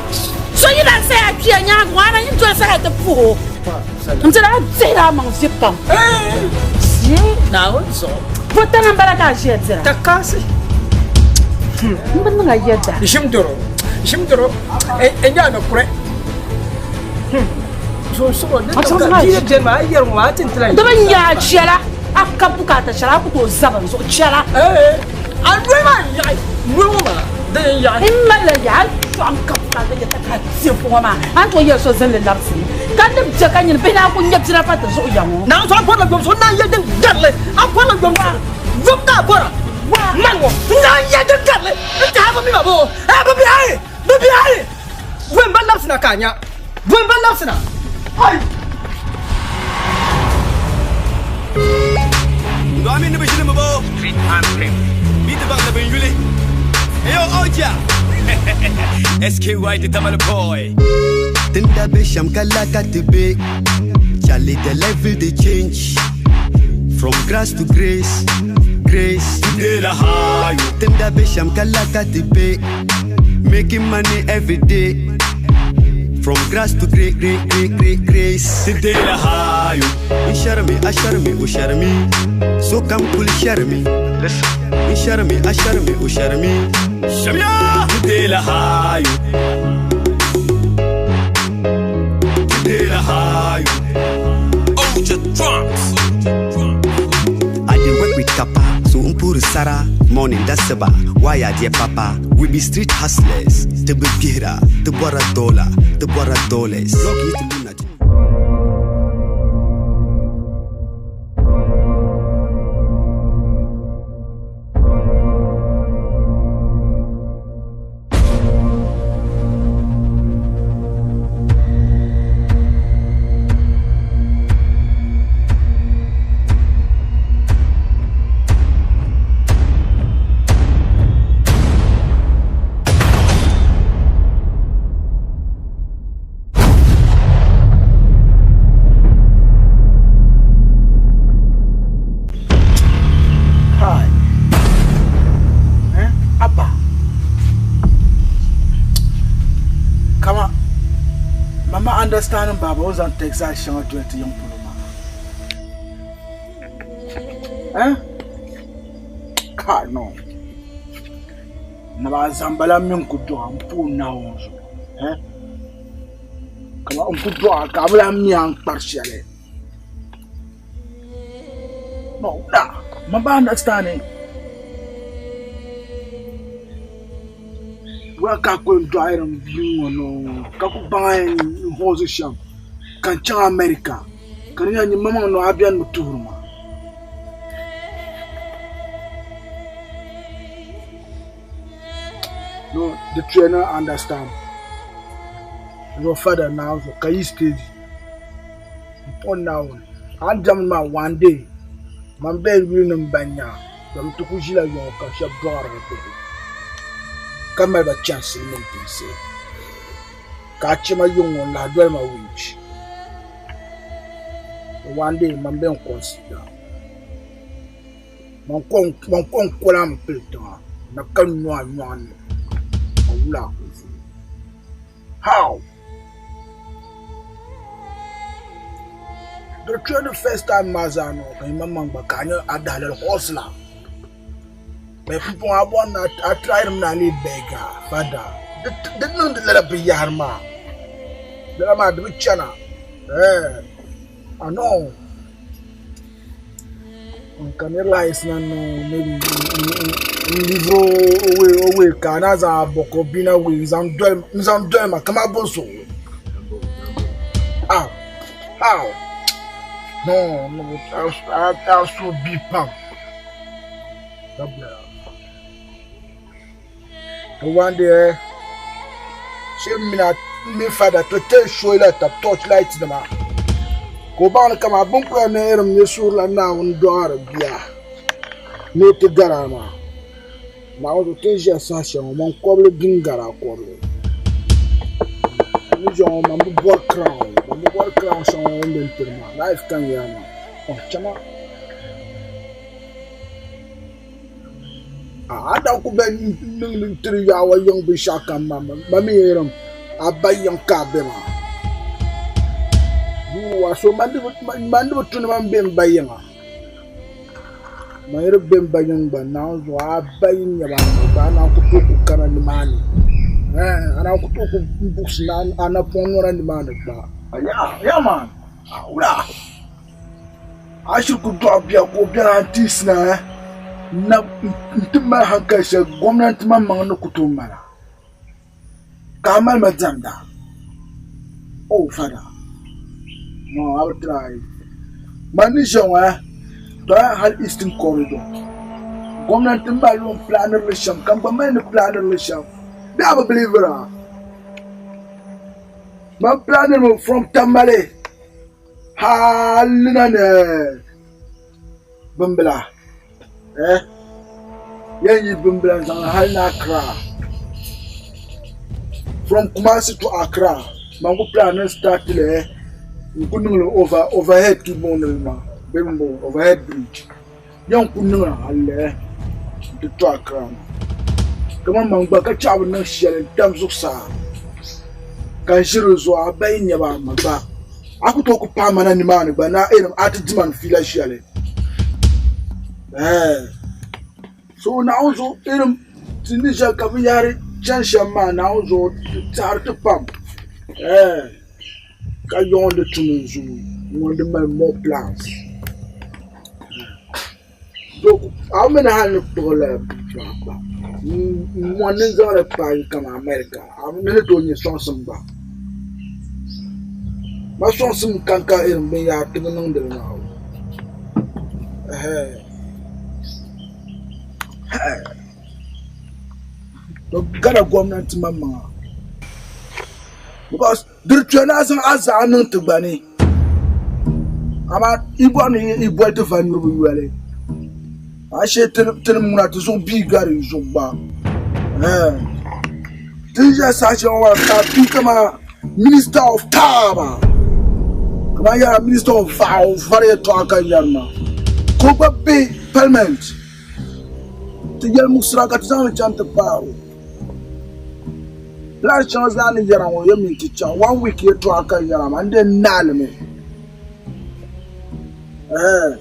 So yi lan saya kpiya nyaaŋa ŋɔ ana yin doli saya ti puhi o. N ti daa dihila a maŋ vi pam. Naawuni zuɣu. Botana m-bala ka a ʒiya dira. Takaasi. N bi niŋ a yɛda. Ʒim doro, ʒim doro, n nya ni kure. Di bi nya a chɛla, a ka bukaata shɛli a ku tooi zabi n zuɣu chɛla. A noli maa n-yaɣi, noli ŋɔ maa din n-yaɣi. N malila yaa, a yi n ka bukaata yɛta ka a ti ŋɔ maa, a ni tooi yɛli so zinli labisi ka ni bɛ ka nyini bihi ni a ku nya bina pa ti zuɣu ya ŋɔ. Naawuni so a bɔrila yom so n-naan yɛli din garili, a bɔrila yom so yom ka a bɔra mali ŋɔ n-naan yɛli din garili n-ti a bi mi ma boo, a bi biɛhi, bi biɛhi. Bɔhim ba labisina ka a nya. Bɔhim ba labisina. Ai! Ndɔmi ni bi ʒini mi bo. Street anthem. Bi ti baŋ ni bin yuli. Eyo Oja. SKY the Tamale boy. Tinda be sham kala ka ti be. Charlie the level they change. From grass to grace, grace. Today the high. Tinda be sham kala ka ti be. Making money every day. From grass to great, great, great, great, grace. Today the high. Sharmi, asharmi, usharmi. So come cool, sharmi. Listen. Sharmi, asharmi, usharmi. Shamya. Today the high. Today the high. Oja drums. I dey work with Kappa, so umpuru sara. Morning that's saba, why are dear papa? We be street hustlers. To be gira, to bora dollar, to bora dollars. Log you to Luna. understanding baaba o zaŋ Texas shɛŋa doli ti yiŋ polo maa. Eh? Kai no. Naba zambala mini ku dɔɣa n puhi Naawuni zuɣu. Eh? Kama n ku dɔɣa ka a bi lahi mi a ni kpari shɛli. No, na, ma ba understanding. Wula ka a kuli dɔɣi n bia ŋɔ noo ka ku baŋ a yɛn hɔɔzi shɛm ka n chaŋ America ka di nyɛla nyini maŋmaŋ noo a beni mi tuhiri ma. No, di tuya ni understand. Your father Naawuni zuɣu ka yi steady. M puhi Naawuni a ni diɛmdi maa one day man bɛ yuli ni m ba nya domi ti ku ʒila yɔŋɔ ka shɛba dɔɣiri bɛ bihi ka mali ba chani silimiin tinsi ka a chɛ ma yiŋ ŋɔ n-lahi doli ma winch. One day man bɛ n-consider man ko n-koli a mi pili tiŋa na ka nyo a nyɔɣu ni ka wula a ku zo. How? Di tuya ni first time maa zaa noo ka yimaŋmaŋ gba ka a nyɛ a dahalali hustler. Bɛ pumpɔŋɔ a bɔri ni a try mi ni a leei beggar fada. Di niŋdi lala binyahari maa. Lala maa di bi chana. Eh, I know. N ka niriba laɣisi na no maybe n leave o way ka a na zaŋ a bɔko bina way n zaŋ doli ma kamani bo zuɣu. How? How? No, no, a suhu bi pam. One day, eh, shee mina mini fada to tell show la tab torch light nima ka o baŋ ni kama bin kuli ni irim ni suurila Naawuni dɔɣiri bia ni o ti gari a maa Naawuni zuɣu ti ni ʒiya saha shɛli ŋɔ man kɔbili din gari a kɔbili ni ʒiya ŋɔ man bi bɔri crown man bi bɔri crown shɛŋa ŋɔ din tiri maa life ka n yɛra maa ɔ chama A daa ku bɛ niŋdi tiri Yaawɛ yiŋ binshɛɣukam maa, ma mi yɛrim a ba yiŋ ka a be maa. Yuwa, so man di bi tu ni man be m ba yiŋa. Man yi di be m ba yiŋ gba, Naawuni zuɣu a ba yi nya ba gba a naan ku tooi ku kana nimaani. A naan ku tooi ku buɣisi a napɔŋ nɔna nimaani gba. Yeah man, wula. A shiri ku dɔɣi bia ka o bɛni a ni tiisi na nti mali hankali shɛli gomnanti maŋmaŋ ni ku tooi mali a ka a mali ma diɛmda. Oh fada, no a bi try. Man ni ʒiya ŋɔ to a hali Eastern Corridor gomnanti mali o ni pilaaniri li shɛm ka n gba mali ni pilaaniri li shɛm bee a bi biliivira? Man pilaaniri mi from Tamale. Hali na ni bimbila eh yɛn yi bimbila n zaŋ hali ni Accra from Kumasi to Accra man ku plan ni start li eh n ku niŋli over overhead ti booni li maa bee bin booni overhead bridge yɛn ku niŋli hali eh n ti to Accra maa kamani man gba ka chaɣi bi niŋ shɛli n tam zuɣusaa ka n ʒi di zuɣu a ba yi nyɛ ba ma gba A ku tooi ku paai ma na nimaani gba ni a ti di ma ni fiila shɛli. So Naawuni zuɣu irin ti ni ʒiɛli ka binyahari chani shɛm maa Naawuni zuɣu di tɛhiri ti pam ka yɔŋ di tum n-zooi ŋun di mali more plans. A mi ni hali ni kpuɣi lala bia maa gba m-mɔri ni n-zaŋ li paai kaman America a ni ni tooi nya sɔŋsim gba. Ma sɔŋsim ka n ka irin binyɛhiri ti bi niŋdi li maa o. Ɛhɛɛ. To Ghana gomnanti maŋmaŋa because di di tuya ni a zaŋ a zaɣa niŋ ti gba ni amaa yi bɔri ni yi boli ti va nyuribu yoli ashee tinim ŋuna ti zuɣu bii gari yi zuɣu gba ti ni ʒiya saha shɛli ŋɔ maa ka a pii kaman minister of taaba kaman yɛra minister of vaɣu vari yɛltɔɣa ka yɛri maa ka o gba be parliament ti yɛli muɣisira ka ti zaŋli chaŋ ti paai o. Plan shɛŋa zaa ni yɛra ŋɔ yɛ mi ti chaŋ one week yɛtɔɣa ka yɛra maa n dee naalimi. Ɛhɛn.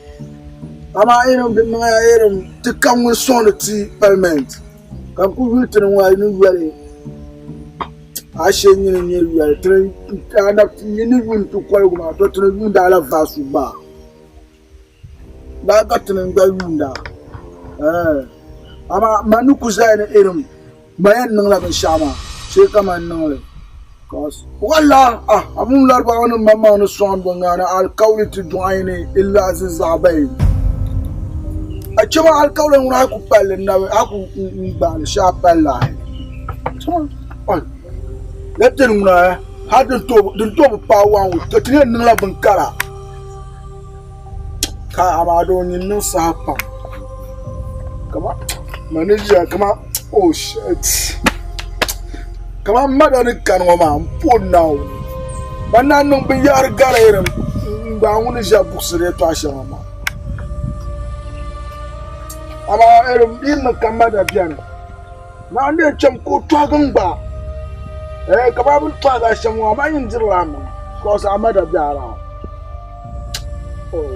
Amaa irin di niŋya irin ti ka ŋun sɔŋdi ti parliament ka n ku yuli ti ni ŋɔ ni yoli a shee nyini n-nyɛ yoli ti ni ni yuuni ti koligu maa to ti ni yuunda a la vaasu gba lala ka ti ni gba yuunda ɛɛh amaa man ni ku zaya ni irin ma yɛn niŋla binshɛɣu maa shee ka man niŋli wala ah abun laribaŋa ni maŋmaŋ ni sɔŋ bi ŋaani alikauli ti duɣayini illa azizaɣabayin a chɛma alikauli ŋuni a ku palli nabi a ku gbaali shee a palli ayi la tini ŋuna hali din tooi bi paai one week to ti yɛn niŋla bin kara ka amaa doo nyin niŋ saha pam kama ma ni ʒiya kama oh shit kama mada ni kani ŋɔ maa n puhi Naawuni ban naan niŋ binyahari gari irin n gbaai ŋuni ʒiya buɣisiri yɛltɔɣa shɛŋa maa amaa irin yi mi ka mada biɛni naa n yɛn chɛmi ka o tɔhigi n gba eh ka ba bini tɔhigi a shɛm ŋɔ amaa nyin dirila a maŋa because a mada bɛ around oh.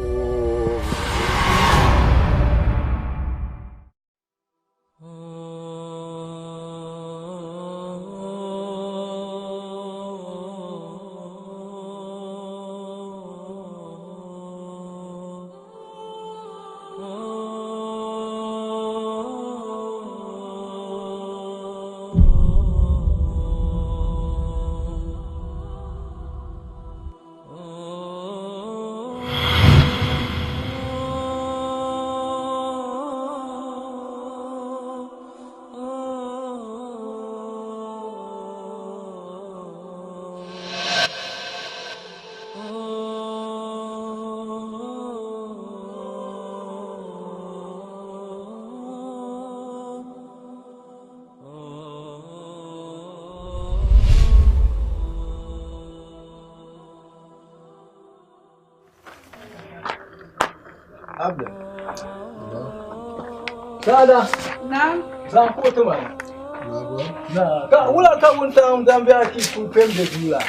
Abdul. Sada. Naam. Zaŋ kootu maa. Na, ka wula ka wuntaŋ dambiya ki ku kpem be duu la?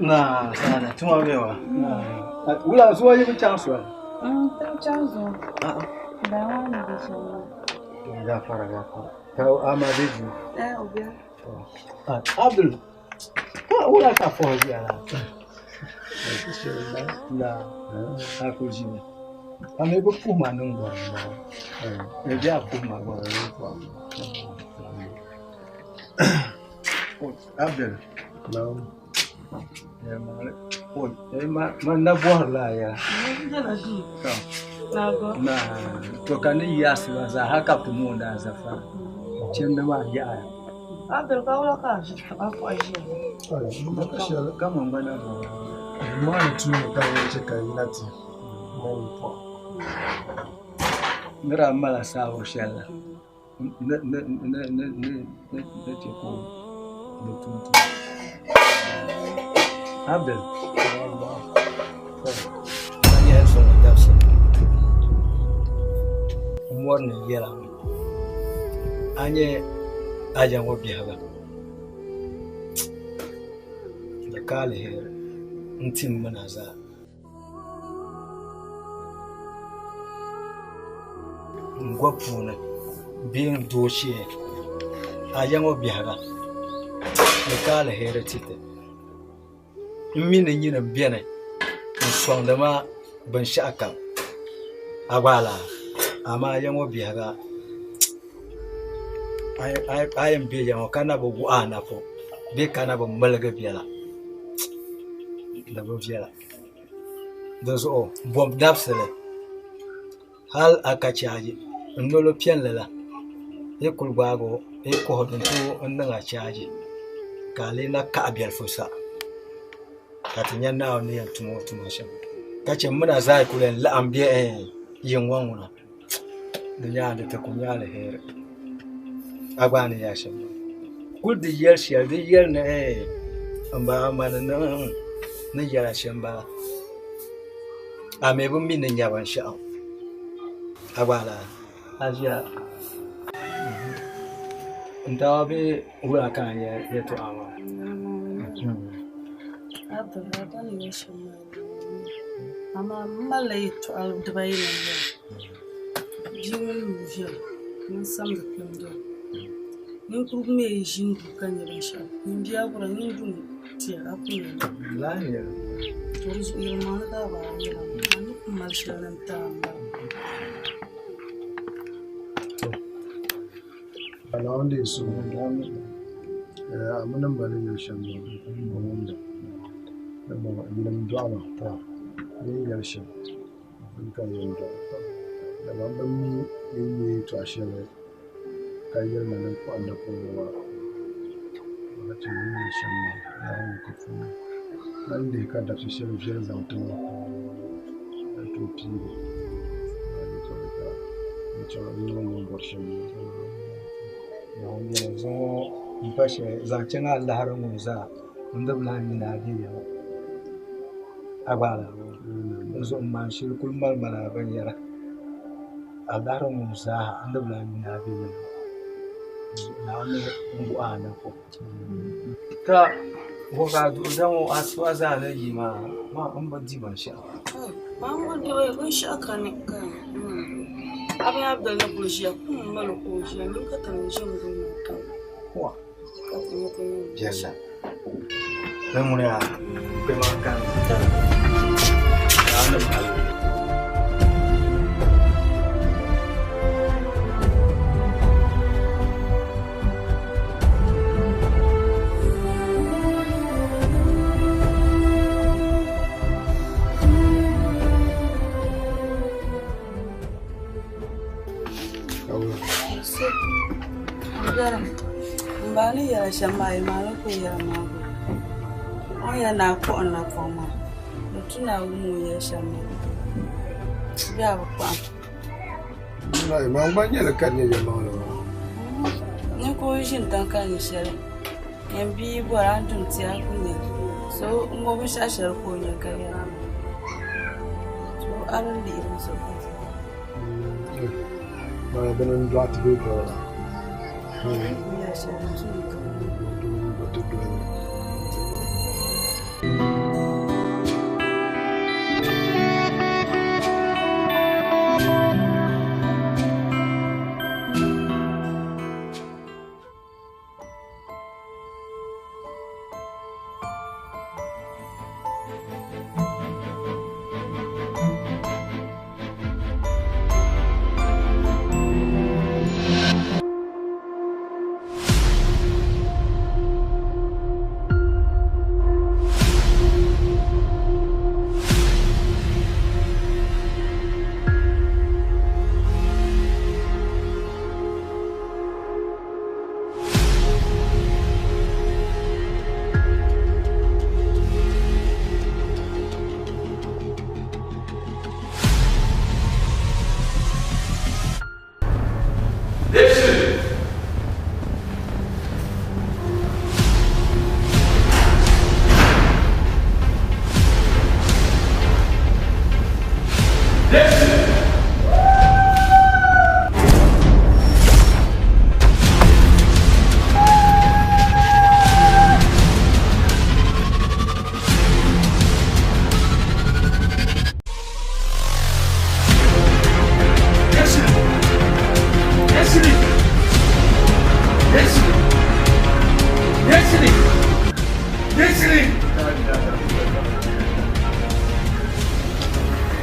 Na, Sada, tuma be wa. Na, wula zuwa yi bi chaŋ soli? Ti bi chaŋ zuŋɔ. Baya maa ni be shɛli maa. Gafara, gafara. Ka ama be duu? Eh, o beni. Abdul, ka wula ka fɔhi ʒiya la? Na, a ku ʒimi. A mi bi puhi ma niŋ gba. Ni bɛ a puhi ma gba. Abdul. Man na bɔhirila a yɛla. Na, to ka ni yi asiba zaa hali ka bɛ ti mooni a zafara. Chandi maa yaɣiya. Abdul ka wula ka a fɔhi ʒiya? Kaman gba na bɔhiri. Maa ni tuuni ka yɛn chɛ ka yina ti mali pɔhim. Ni daa mali a saawari shɛli la ni chɛ ka o di tum tuma. Abdul, a nyɛla zuŋɔ dabisili m mɔri ni yɛla a nyɛ a ya ŋɔ biɛhigu di ka aliheri n-ti m mini a zaa. N go puuni bee n doo shee a ya ŋɔ biɛhiga di ka aliheri ti ti n mi ni nyini n beni n sɔŋdi ma binshɛɣu kam a gba laa amaa ya ŋɔ biɛhiga a yɛn be ya ŋɔ ka na bi wuɣi a napɔŋ bee ka na bi miligi biɛla di bi viɛla di zuɣu bom dabisili hali a ka chaaji n noli piɛlli la yi kuli gbaagi o yi kuhi din tooi niŋ a chaaji ka a lee na kaɣa biɛlifu sa ka ti nya Naawuni ni yɛn tum o tuma shɛm ka chɛ m mini a zaa yi kuli yɛn laɣim be yiŋ ŋɔ ŋuna di nyaanga ti ku nya aliheri a gba ni nya shɛm kuli di yɛli shɛli di yɛli ni n ba mani ni yɛla shɛm bala. A mi bi mi ni nya binshɛɣu. A gba la a ʒiya n tawa bee wula ka a yɛli yɛltɔɣa maa? Amaa m malila yɛltɔɣa dibayi ni n-yɛli. Bia ŋun nuu viɛla ŋun samdi kpɛm doli. Ninkurigu mi yi ʒini duu ka nya binshɛɣu, nyin bia bɔra nyin dum tia a ku nya li. To di zuɣu yɛlimaŋli ka a baa yɛla maa, a ni ku mali shɛli ni n-ti a m-bala. Naawuni deei suhu. A mi ni m ba ni yɛli shɛm maa, o wumda. Dama yinim dɔɣi ma, bɛ ni yɛli shɛm n ka yɛn dɔɣi. Dama m bi mi yi ni nyɛ yɛtɔɣ shɛli ka yɛli ma ni n kpuɣi n napɔŋ ŋɔ maa. Ka chɛ yi ni yɛli shɛm maa, Naawuni ka puuni. A ni lihi ka dabisi shɛli viɛli zaŋ ti ma, ka tooi piigi a yɛtɔɣa ka n chaŋ n niŋ n ni bɔri shɛm maa. Naawuni yɛli zuŋɔ m-pa shɛli zaŋ chaŋ a lahiri ŋɔ zaa n di bi lahi yina a be ya ŋɔ. A gba lahi n zuɣu m-maan shili kuli malimali a binyɛra. A lahiri ŋɔ zaa n di bi lahi yina a be ya ŋɔ. Naawuni n-guhi a napɔŋ. Ka ŋɔ ka a duhi daŋ o asiba zaa ni yi maa, maa m bi di binshɛɣu. Maa m bi duhi binshɛɣu kani ka a bi Abdul ni kuli ʒiya kum m mali o ka o ʒiya nini ka ti ni ʒi n guli maa kam. Wa. Ka ti nya ti yɛn Biɛla. Ni ŋuni yaa kpɛ maa kani. Yaa ni mali. M ba ni yɛli shɛm maa yɛlimaŋli ka o yɛli maa gba. O ni yɛli ni a kpuɣi n napɔŋ maa, di tu ni a wum o ni yɛli shɛm maa bee a bi kpuɣim? Man gba nyɛli ka di nyɛ yɛlimaŋli maa. Ninkurigu ʒini tiŋ ka nya shɛli, nyini bia yi bɔri a ni dum ti a ku nya li. So n-ŋɔ binshɛɣu shɛli ka o nya ka yɛra maa. So a ni lihiri o zuɣu ka ti. Mana bini n-dɔɣi ti bee dɔɣira. Yɛli shɛli di tu ni ka. Ti doli.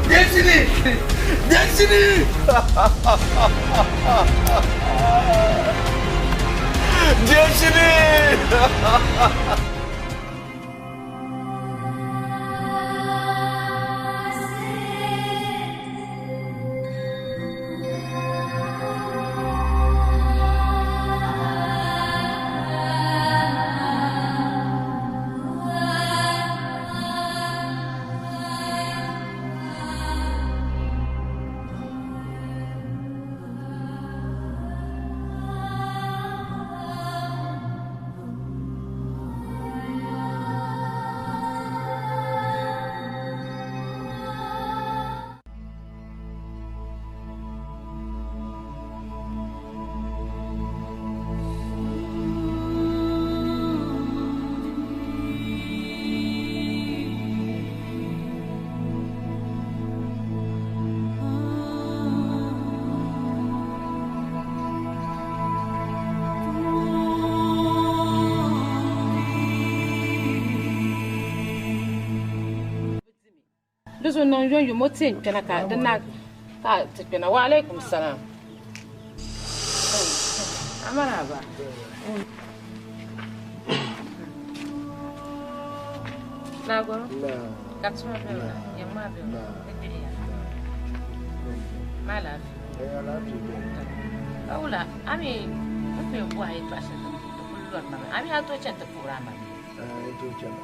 Destiny! Destiny! Di zuɣu niŋ yomyom o ti yɛn kpɛna ka di naai ka ti kpɛna. Wa alaikum salam. Amaraba. Nagoro. Ka tuma bɛ wa. Yamma bɛ wa. Di gbihiya. Ma lafiya. Ka wula a mi n ku yɛn bɔhi yɛltɔɣa shɛli di kuli lɔri ma mi. A mi a tooi chani ti puhiri a ma bee?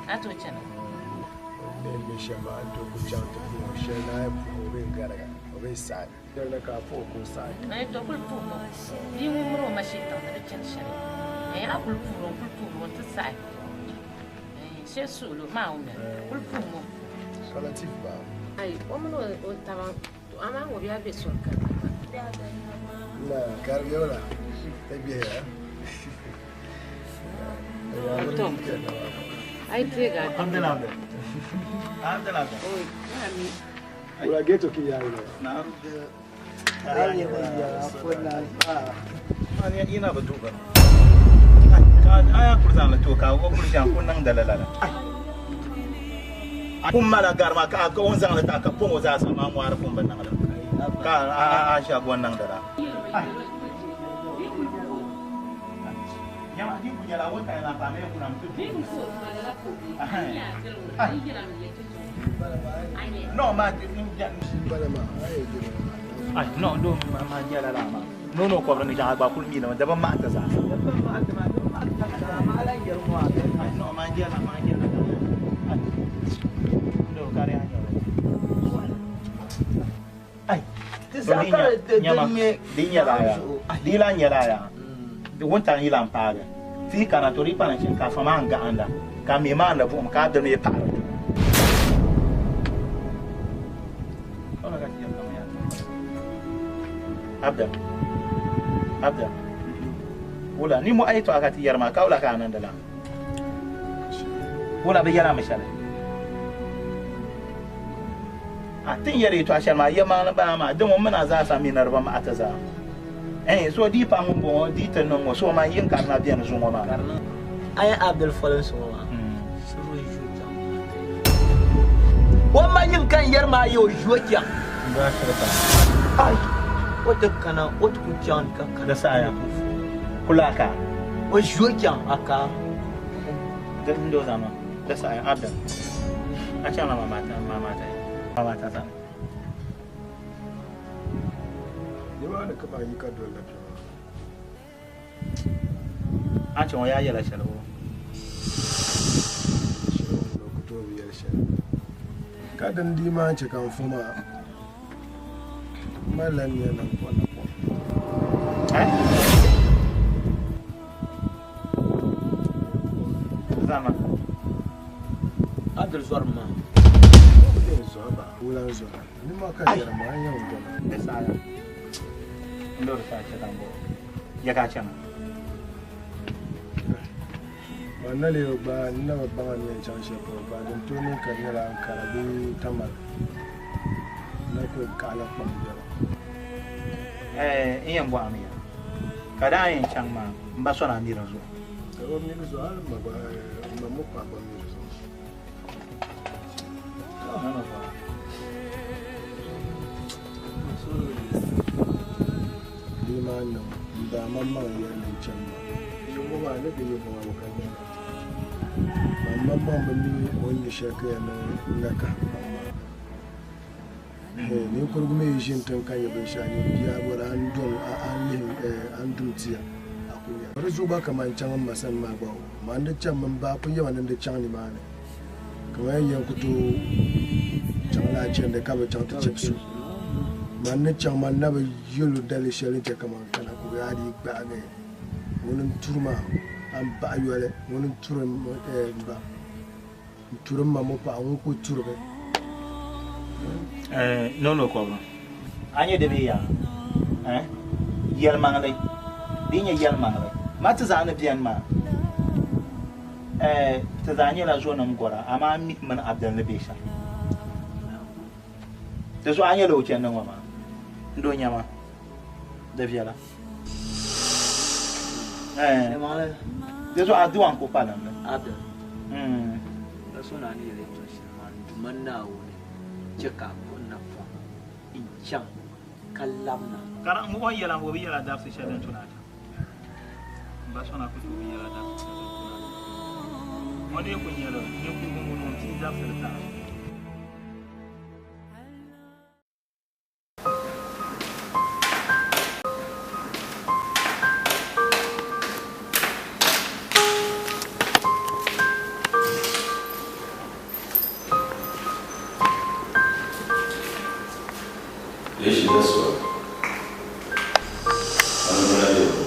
A tooi chana. Ni bɛ shɛm maa, a ni tooi ku chaŋ ti puhi o shɛli ni a yi puhi o bee n-gariga o bee saɣi. Shɛli ni ka a puhi o ka o saɣi. A yi tooi kuli puhiri o, bia ŋun miri o ma shee tiŋ ni di chani shɛli, ɛɛn a kuli puhiri o, n-kuli puhiri o nti saɣi. Ɛɛn shee suɣili o, maa wumya, kuli puhimi o. Ka Latif ba? Ayi, o mini o taba, to amaa ŋɔ bia be soli ka di ma. Na, gariga o la, ka gbihiya. To, ai deega. Alhamdulillah. Alhamdulillah. Oi, mi. Wula geto ki yayi ne. Na'am. Ina ba duba. Ka aya kurza na to ka o kurza kun nan da lalala. Kun mala garma ka ka on zan ta ka pongo za sa ma ngwar kun ban nan ka a a sha gon nan da. Yama di kunyala wata ina pa me kuna mtu. No ma ai no do ma ma jala la ma. No no ko ni ja ba kul mi na da ban ma ta za. Ai no ma jala ma jala. Do kare anya. Ai di nyala ya. Di la nyala ya. Di wonta ni lan paaga. Ti kana tori pana chin ka fama nga anda. Ka mi ma anda bu ka da me pa. Abda. Abda. Wala ni mo ay to akati yarma ka wala ka ananda la. Wala be yara mishala. A tin yare to ashar ma yama na ba ma dum mun za sa mi narba ma ataza. Eh so di pa ngun bo di tan no so ma yin karna biyan zungo ma. Ay Abdul Falon so ma. So ju ta. Wa ma yin kan yarma yo jokiya. Ba shirka. Ai wata kana wata kuchan ka da saya kulaka o jokiya aka. Da ndo zama da saya Abdul. A cha mama mata mama ta. Mama ta sa. Ni ma da ka ba yi ka dole lafiya. A cha ya yela shalo. Ku to biyar shalo. Ka dan di ma ce kan fuma. Malam ne nan ko na ko. Eh? Zama. Abdul Zorma. Zorba, wulan zorba. Ni ma ka yara ma an yawan gona. Da saya. Ndor sa ce tango. Ya ka ce ma. Ba na le ba na ba ba ni can she ko ba don to ni ka nyala an karabi tamal. Na ko kala pam da. Eh, in yan bo amiya. Kada yin can ma mba so na mira zo. Ko mi zo al ma ba ma mo pa ba mi zo. No no fa. Di ma no ba mamma ya nan can ma. Yo ba ne bi yo ba ka ne. Mamma ba mi on yi shaka ya na ka. Eh ni ko gume yi shin tan kan ya bin shani biya bora an don an ne an dumtiya akuya. Bari zu ba kaman can masan ma ba. Ma an da can man ba kun yawan nan da can ni ma ne. Kamar yan kuto can la can da ka ba can ta chipsu. Ma ne can ma na ba yolo dale shele je kaman kana ko ya di gba ga. Wonin turma an ba yole wonin turum ba. Turum ma mo pa an ko turbe. Eh no no ko ba. Anye de be ya. Eh yel mangle. Di nye yel mangle. Ma ti za na biyan ma. Eh ti za nye la zo nam gora ama mi man Abdul ne be sha. Te so anye lo chen no ma. Ndo nyama. De viala. Eh te so adu an ko pa nan. Abdul. Da so na ni le to shi man man na woni. Chɛ ka a kpuɣi napɔŋ n-chaŋ ka labina. Ka di o ni yɛla o bi yɛla dabisi shɛli din tuna ata. M ba sɔna ku tooi bi yɛla dabisi shɛli din tuna ata. O dii ku nyɛla ninkurugu ŋun o n-pii dabisili taai. Jeśli wesło, ale na wielu.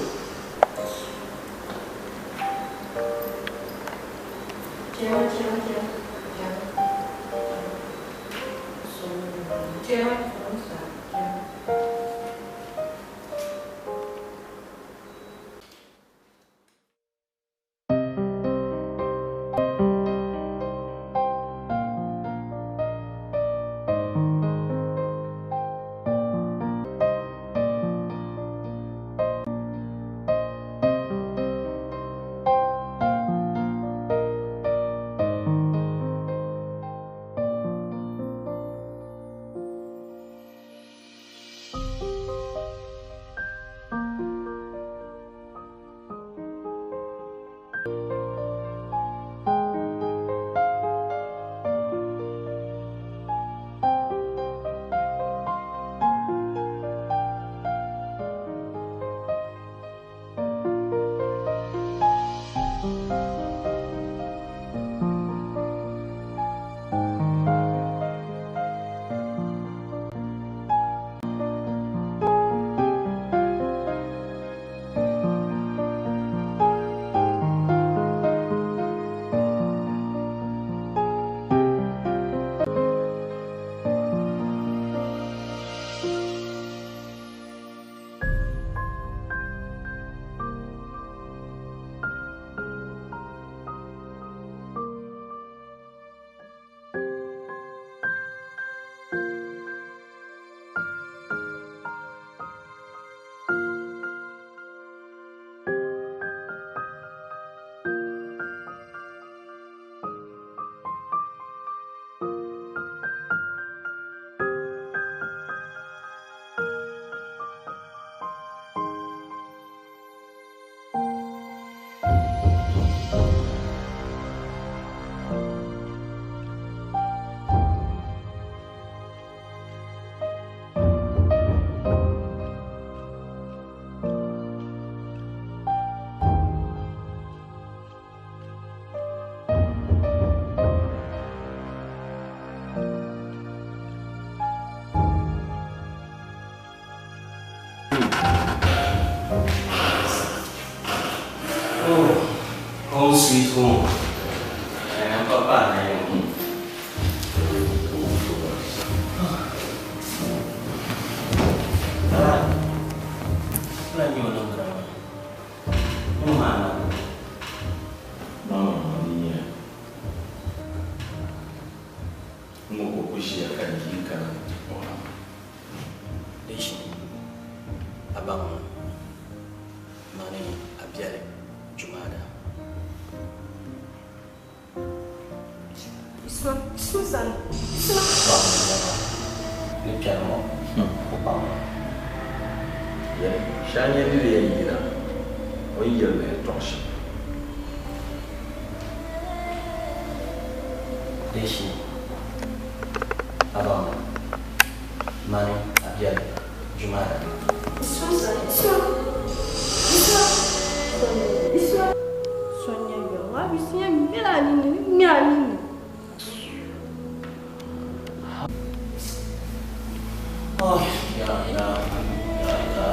Oh, home sweet home. Eh, papa na yun. Ah, wala niyo nang drama. Ano mana? Mama, niya. Ngoko kushia kanjika na Leishi, abang mani abiale jumada. Isma, Isma san, Isma. Ni piano, o Ya, shanye dili ya yina. O yel na tosh. Leishi, abang mani abiale jumada. Isma san, Isma. Isma. Isma. Sonya yo, abi sinya mela ni ni mela ni. Oh, ya, ya, ya, ya.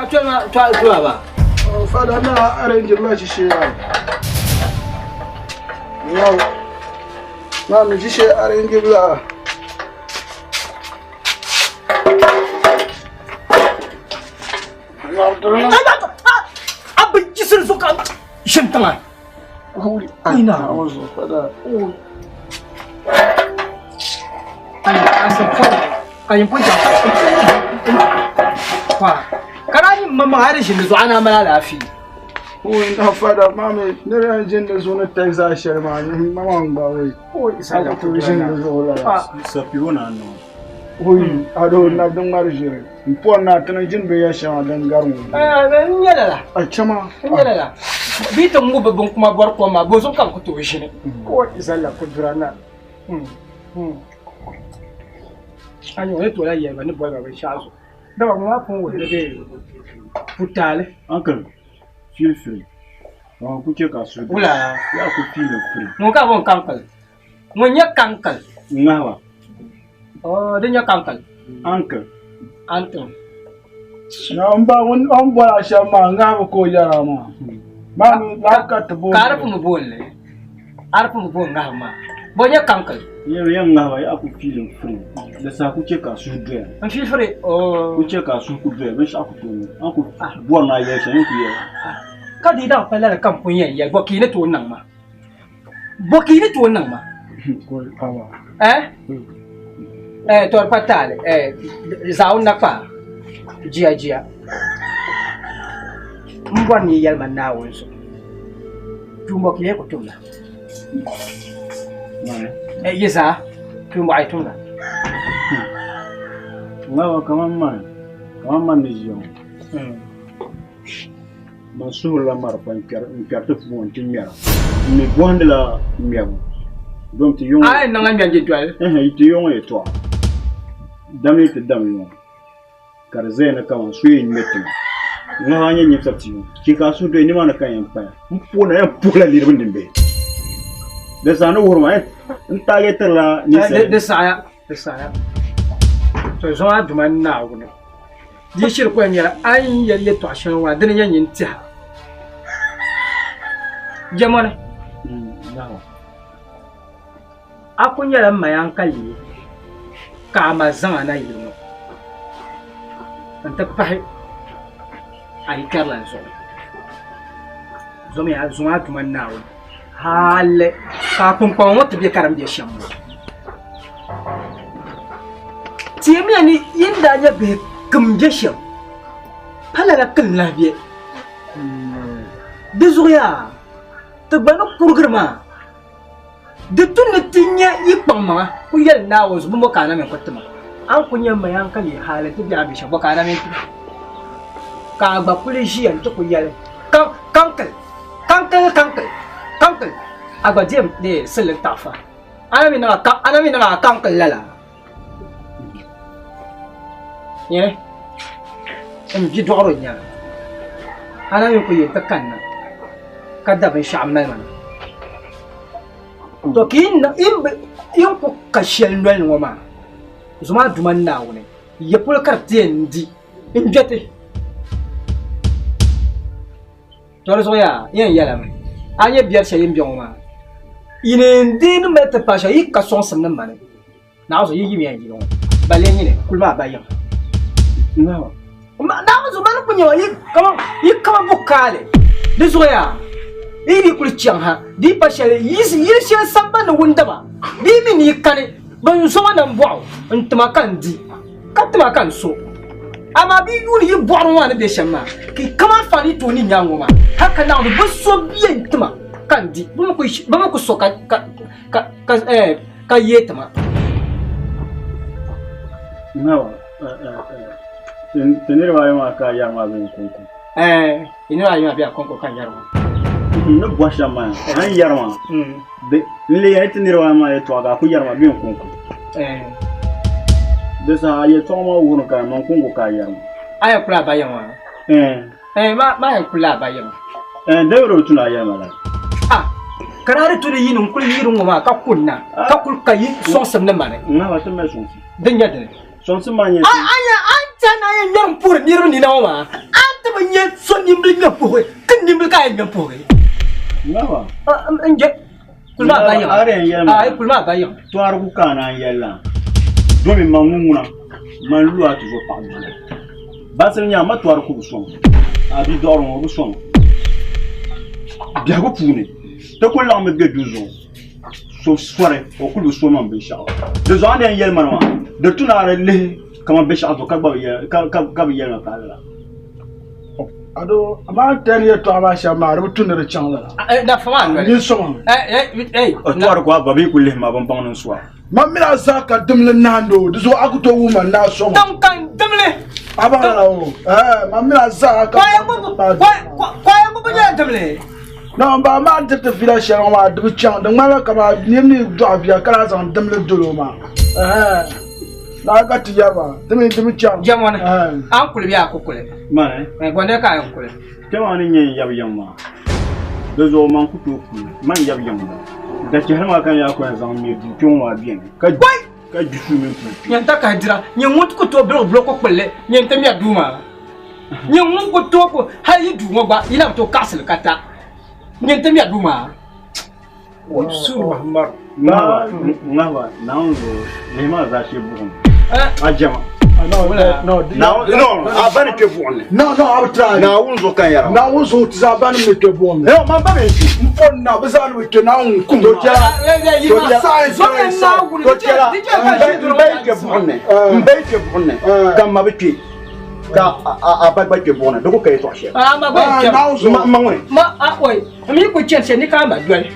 Ka toli ma tɔɣa tuma ba. Fada na arrange la ʒishee maa. Wow. Maa mi ʒishee arrange la. A bi jisiri zuɣu ka ʒini tiŋa. Ina. Ka daa nyɛ mama a di ʒini zuɣu a na mali alaafee. Oi na fada mami ne yɛn ʒini di zuɣu ni Texas shɛli maa mama n gba oi. Oi A ku tooi ʒini di zuɣu lala. Sapiwo na niŋ. Oi a do nabi di ŋmari ʒiri. N pɔri na ti ni ʒini binyɛr shɛŋa din gari ŋɔ. N nyɛ lala. A chama. N nyɛ lala. Bɛ yi ti ŋubi binkuma bɔri kom maa, bozuɣu ka bɛ ku tooi ʒini. Oi zalla kudura na. A nyɛ o ni toola yɛli ba ni boli ba binshɛɣu zuɣu. Dama ŋɔ maa pun wuhi ni bɛ putaali. Uncle, feel free. Ŋɔ ku chɛ ka suhu. Wula? Yaa ku feel free. Ŋun ka bɔn kankali. Ŋun nyɛ kankali. Ŋahiba. Oh, di nyɛ kankali. Uncle. Uncle. Na n ba ŋun o ni bɔri a shɛm maa ŋahibu ka o yɛra maa. Maa mi laa ka ti booni. Ka a di pun bi booni li. A di pun bi booni ŋahibu maa. Bɔ nyɛ kankali. Yɛn yɛn ŋahiba yaa ku feel free. Di saha ku chɛ ka suhu doya. N feel free. Oh. Ku chɛ ka suhu ku doya binshɛɣu ku tooi niŋ. A ku bɔri ni a yɛli shɛm n ku yɛli. Ka di daŋ pa lala ka n pun yɛn yɛli bɔ ka yi ni tooi niŋ ma. Bɔ ka yi ni tooi niŋ ma. Eh? Eh, to pa taali. Eh, zaawun na kpa. Jiya jiya. N bɔri ni yi yɛli ma Naawuni zuɣu. Tuumbɔ ka yi ku tumda. Eh, yi zaa tuumbɔ a yi tumda. Ŋahiba kaman man, kaman man ni ʒiya ŋɔ. Man suhurila marafa n kpɛri ti puuni n ti ŋmɛra. N mi bɔhindila ŋmɛbu dom ti yuŋ. A yi niŋ a ŋmɛri jintɔli. Ɛhɛn, ti yuŋ yɛtɔɣa. Dam yi ti dam yuŋ ka di zaya ni kaman so yɛn ŋmɛ tiŋa. Ŋahiba nyɛ nyimsa ti yuŋ. Chɛ ka a suhu doya nimaani ka yɛn paya. N puhi na yɛn puhila niriba nimbihi. Di zaa ni wuhiri ma n taagetirila ninsali. Di saɣaya, di saɣaya. To zuŋɔ a Duuma Naawuni. Di shiri ku yɛn nyɛla a ni yɛli yɛtɔɣ shɛŋa maa dini n-nyɛ nyin tɛha. Jɛmɔni, a ku nyɛla m ma yaŋkaliyi ka a ma zaŋ a na yili ŋɔ nti pahi a yi kpɛrilana zuɣu. Zomiya zuŋɔ a Duuma Naawuni hali ka a kpunkpama ŋɔ ti be ka di ni be shɛm ŋɔ. Teemiya ni yi ni daa nyɛ bihi kim be shɛm, pa lala kim lahi be. Di zuɣu yaa, ti gba ni kurigiri maa, di tu ni ti nya yi kpaŋmaŋa ku yɛli Naawuni zuɣu, Bɔmbɔ ka a na mi n-ku ti ma? A ni ku nya m ma yaa n-ka leei hali nti be a be shɛm, bɔ ka a na mi n-ti ma? Ka a gba kuli ʒiya nti ku yɛli, Kaŋkili, kaŋkili, kaŋkili, kaŋkili, a gba deem silli n-taɣifa. A na mi niŋ a na mi niŋ a kaŋkili lala. Nyɛ n bi dɔɣiro nyɛla a na mi ku yɛn ti kanna ka da binshɛɣu mali ma na. To ka yi ni ku ka shɛli noli ni ŋɔ maa, zumaa Duuma Naawuni ya polo ka di ti yɛn di n-gbe ti. To di zuɣu yaa, n yɛn yɛlimi, a nyɛ biɛri shɛli yi ni be ŋɔ maa, yi ni yɛn deei ni mali ti paai shɛli, yi ka sɔŋsim ni mani. Naawuni zuɣu yi yimiya n yili ŋɔ, ba lee nyini kuli maa ba yiŋa. Naawuni zuɣu mani ku nyɛ ba, yi kama bukaali. Di zuɣu yaa, yi di kuli chaŋ ha, di yi pa shɛli, yili shɛli sambani ni wundaba, di yi mi ni yi kani, bɛ ni zo ma na m-bɔɣu n-tima ka n di. Ka tima ka n so. Amaa bɛ yuuni yi bɔɣiri ŋɔ ni be shɛm maa, ka yi kam anfaani yi tooi ni nyaŋ ŋɔ maa, hal ka Naawuni bi so bɛ n tima ka n di, bɛ mi ku so ka yeei ti ma. Nawa, ti niriba ayi maa ka a yɛri maa bee n-kɔŋko? Ɛɛn, ti niriba ayi maa bee a kɔŋko ka n yɛri ŋɔ. N ni bɔhi shɛm maa, a ni yɛri maa, n lee yɛli ti niriba ayi maa yɛtɔɣa ka a ku yɛri ma bee n-kɔŋko? Di saha a yɛtɔɣa maa wuhiri ka man kɔŋko ka a yɛri maa. A yɛn kuli a ba yiŋa maa? Ɛɛn, maa yɛn kuli a ba yiŋa. Ɛɛn, David bi tuni a yɛli ma lala. Ah, ka daa di tu ni yi ni n kuli yiri ŋɔ maa ka kunna, ka kuli ka yi sɔŋsim ni mani. N ŋahiba ti mali sɔŋsim. Din nyɛ dini? Sɔŋsim maa nyɛ A a yɛn a ni tɛhi ni a yɛn ŋmɛri m-puhiri niriba nina ŋɔ maa, a ti bi nyɛ so nimbili ŋmɛ puhi ti nimbili ka a yɛn ŋmɛ puhi. Ŋaba. N je kuli maa ba yiŋa. Are n yɛli ma. Ayi kuli maa ba yiŋa. Tɔrigu ka a naan yɛli la. Domi man ŋun ŋuna man lu a ti zo paɣa bia. Bansili nyaa ma tɔri ku bi sɔŋ. A bi dɔɣiri ŋɔ o bi sɔŋ. Biɛhigu puuni ti ku laɣimmi be duu zuɣu. So sɔri o kuli bi so man binshɛɣu. Di zuɣu a ni yɛn yɛli ma maa di tu ni a di lihi kaman binshɛɣu zuɣu ka gba bi yɛli ka bi yɛli ma pahi lala. Ado amaa tɛri yɛltɔɣa maa shɛm maa di bi tu ni di chaŋ lala. Nafa maa noli. N sɔŋ. O tɔri ku a ba bee ku lihi ma bin baŋ ni n su a. Man mini a zaa ka dimli nahandi o di zuɣu a ku tooi wuhi ma ni a sɔŋ. Tiŋ ka n dimli. A baŋ lala o man mini a zaa ka. Kwaya ŋubu nyɛla dimli. Na n ba maa diriti vila shɛli ŋɔ maa di bi chaŋ di ŋmanila kamani niri ni dɔɣi bia ka lahi zaŋ dimli doli o maa. Naa ka ti yɛri ba di mi di bi chaŋ. Jɛmɔni a ni kuli bee a ku kuli? Mani. Gɔndɛ ka a yɛn kuli. Kpɛma ni nyɛ n yab yiŋ maa di zuɣu man ku tooi kuli man yab yiŋ ba dachihiri maa ka n yaa ku yɛn zaŋ ŋme duu kpɛŋɔ maa beni ka gbi suu mini puli kpe. Nyɛ n takahi dira nyɛ ŋun ku tooi biligi buloko kpulli nyɛ n ti mɛri duu maa nyɛ ŋun ku tooi ku hali yi duu ŋɔ gba yi na bi tooi kaɣisili ka ta nyɛ n ti mɛri duu maa. Ŋahaba ŋahaba Naawuni zuɣu lihi maa zaashee buɣim a jɛma. No, no, a ba ni kpe buɣim ni. No, no, a bi try. Naawuni zuɣu ka n yɛra. Naawuni zuɣu ti zaa ba ni mi kpe buɣim ni. No, man ba mi kpe. N pɔ na bi zaa ni bi kpe Naawuni kum. To chɛla. To chɛla. To chɛla. N ba yi kpe buɣim ni. N ba yi kpe buɣim ni. Ka n ma bi kpe. Ka a ba gba kpe buɣim ni. Di ku ka yɛltɔɣa shɛli. A ma gba yɛn kpɛmi. Ma ŋuni. Ma a oi. N mi ku chɛni shɛli ni ka a ma doli.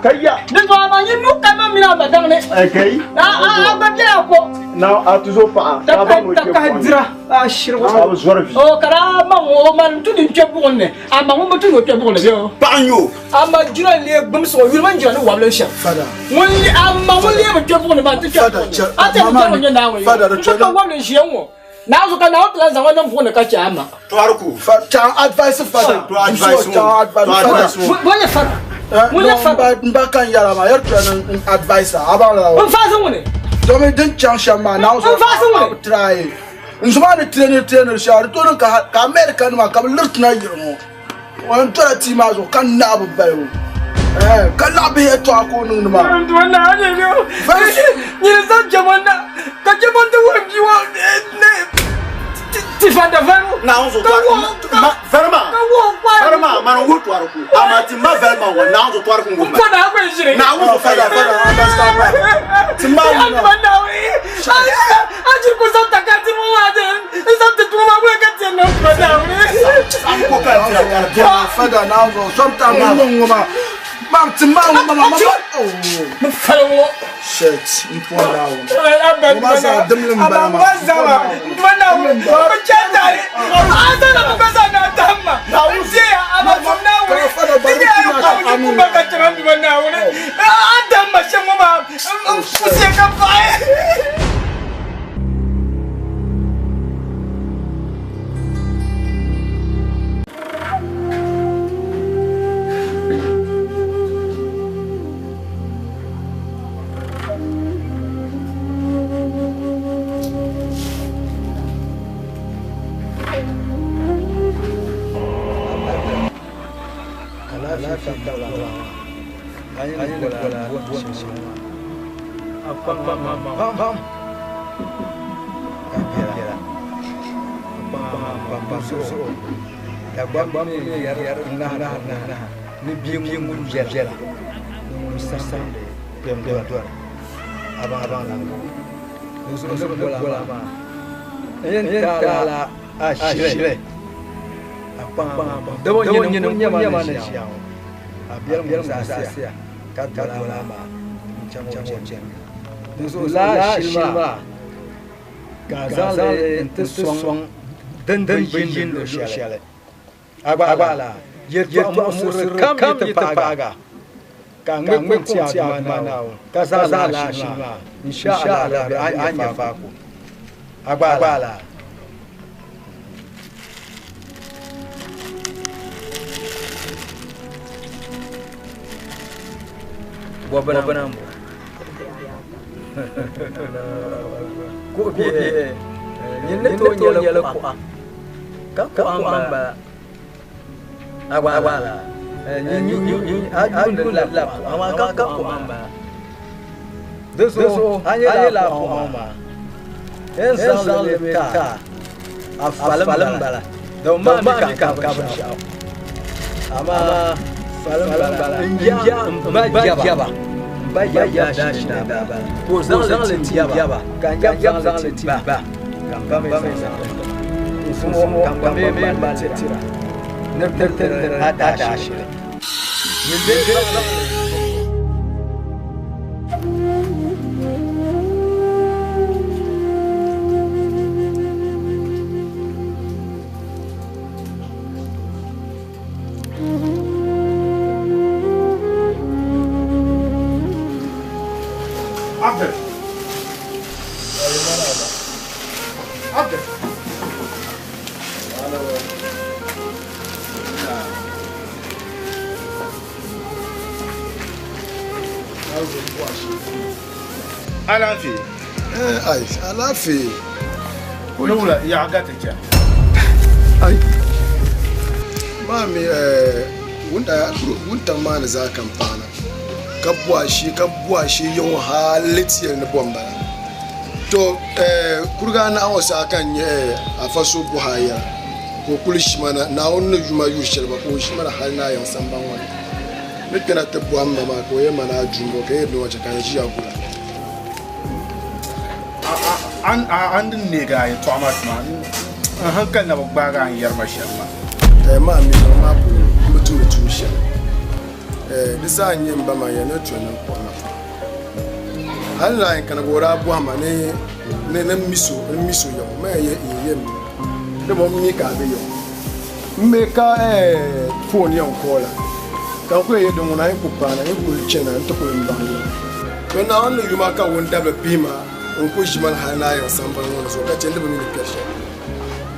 Ka ya. Di zuɣu a ma nyin nuu kali ma mini a ma daŋ ni. Kai. A gba bela a ko. Na a tuzo paɣa. Ka ba ŋɔ kpe Takahi dira a shirigu. A bi zɔri vi. O ka daa ma ŋɔ o ma n-tu di n-kpe buɣim ni. A ma ŋun bi tu ni o kpe buɣim ni bee o. Paɣa n-nyɛ o. A ma jira n-lee gbimsi o yuli mini jira ni wabili shɛm. Ŋun li a ma ŋun lee bi kpe buɣim ni maa nti kpe buɣim ni. A ti yɛn bi kpɛri o nyɛ Naawuni yuli. N ti ka wabili n-ʒiya ŋ-ŋɔ. Naawuni ka Naawuni ti lan zaŋ o niŋ buɣim ni ka chɛ a ma. Tɔriku. Chaŋ advice fada. To advice ŋɔ. To advice ŋɔ. Ŋun nyɛ fada. Ŋun nyɛ fada. N ba kan yɛra maa yɛri tɔya ni n advice a a baŋ lala o. N faasi ŋuni. Domin din chaŋ shɛm maa Naawuni N faasi ŋuni. a bi try. N zuma ni traini traini shɛli di tooni ka ka America nima ka bi liriti na yiri ŋɔ. O yɛn tola tia maa zuɣu ka naai bi balibu. Ka laɣi bihi yɛltɔɣa ka o niŋdi maa. Nyini zaŋ jɛmɔn na ka jɛmɔn ti wuhi bia ŋɔ ti fanda valibu. Naawuni zuɣu tɔri ma vali maa vali maa mani wuhi tɔri ku amaa ti ma vali maa wa Naawuni zuɣu tɔri ku n wuhi ma. N kɔna akɔ ʒiri. Naawuni zuɣu fada fada ti ma wuna. A jiri ku zaŋ takati ŋɔ maa de n zaŋ ti tuma maa ka tiɛ niŋ tuma Naawuni. Fada Naawuni zuɣu sometimes n niŋ ŋɔ maa mam ti ma ŋɔ maa ma n fali ŋɔ. Shit n pɔ Naawuni. Ŋɔ maa zaa dimli n bala maa. Tuma Naawuni bi chɛ tari a zana bi gba zaa naa tahim ma n tiɛya a ma tum Naawuni di nyɛla yi kɔŋ ni kumba ka chɛma tuma Naawuni a tahim ma shɛm ŋɔ maa n fusiya ka paɣi. Ni bia ŋun viɛla ni ŋun saɣindi kpɛm dɔri a baŋ la ni bola maa n yɛn taala a shili a kpaŋ dama nyini n nyɛma ni ʒiya ŋɔ a biɛlim zaɣisiya ka dola maa n chaŋ o chɛni dinzuɣu laa shili maa ka a zaŋ li n ti sɔŋ din bi yindi luɣ shɛli a gba la yɛltɔɣa muɣisiri kam yi ti paaga ka ŋmɛ kum ti a Duuma Naawuni ka zaŋ laa shili maa insha Allah a ni nya faako a gba la. Bɔbina m-bɔ. Kuɣu bihi nyini ni tooi nyɛla kuɣa. Ka kuɣa m-bala. A gba la. A yuuni la kuɣa amaa ka kuɣa m-bala. Di zuɣu a nyɛ laa kuɣa maa. N zaŋ li mi ta a fali m-bala. Di maa mi ka ka binshɛɣu. Amaa fali m-bala. N ya m ba jaba. M ba jaba daashini daa bala. Ka o zaŋ li ti jaba. Ka n jaba zaŋ li ti ba. Ka m ba mi zaŋ li ti ma. Ka m ba mi mali tira. Ni bɛ tiri a daashini. Abdul. Abdul. Alaafee. Eh, ai, alaafee. Ni wula yaɣa ti chɛ. Ai. Maa mi eh, wuntaŋ maa ni zaa kam paana ka bɔhi ka bɔhi yiŋɔ hali ti yɛli ni bɔ m-bala. To eh, kuriga anahi ŋɔ saha ka n nyɛ eh, afa so bɔhi a yɛla ka o kuli ʒi ma na Naawuni ni yuma yuri shɛli gba ka o ʒi ma na hali ni a yiŋ samban ŋɔ ni. Ni kpɛna ti bɔhi m ma maa ka o yɛli ma ni a du m-bɔŋɔ ka n yɛli bɛ ŋɔ chɛ ka n ʒiya gula. A ni neegi a yɛtɔɣa maa tuma n hankali na bi gbaagi a ni yɛri ma shɛm maa. Eh, maa mi niŋ maa polo n bi tumdi tuun shɛli. Eh, di saha n nyɛ m ba maa yɛli ni o ti o niŋ kpuɣi ma. Hali naan yi kana ka o daa bɔhi ma ni ni ni m mi so n mi so yaŋɔ ma yɛn yɛ yɛ mi di bɔ m mi ka a be yaŋɔ m mi ka eh, phone yɛn kɔɔla ka n ku yɛn yɛ din ŋuna n yi ku paana n yi kuli chana n ti kuli n baŋ yaŋɔ. To Naawuni ni yuma ka wundabili pihi ma n ku ʒi mani hali ni a yiŋ sambani ŋɔ ni zuɣu ka chɛ n di bi mi ni kpɛri shɛli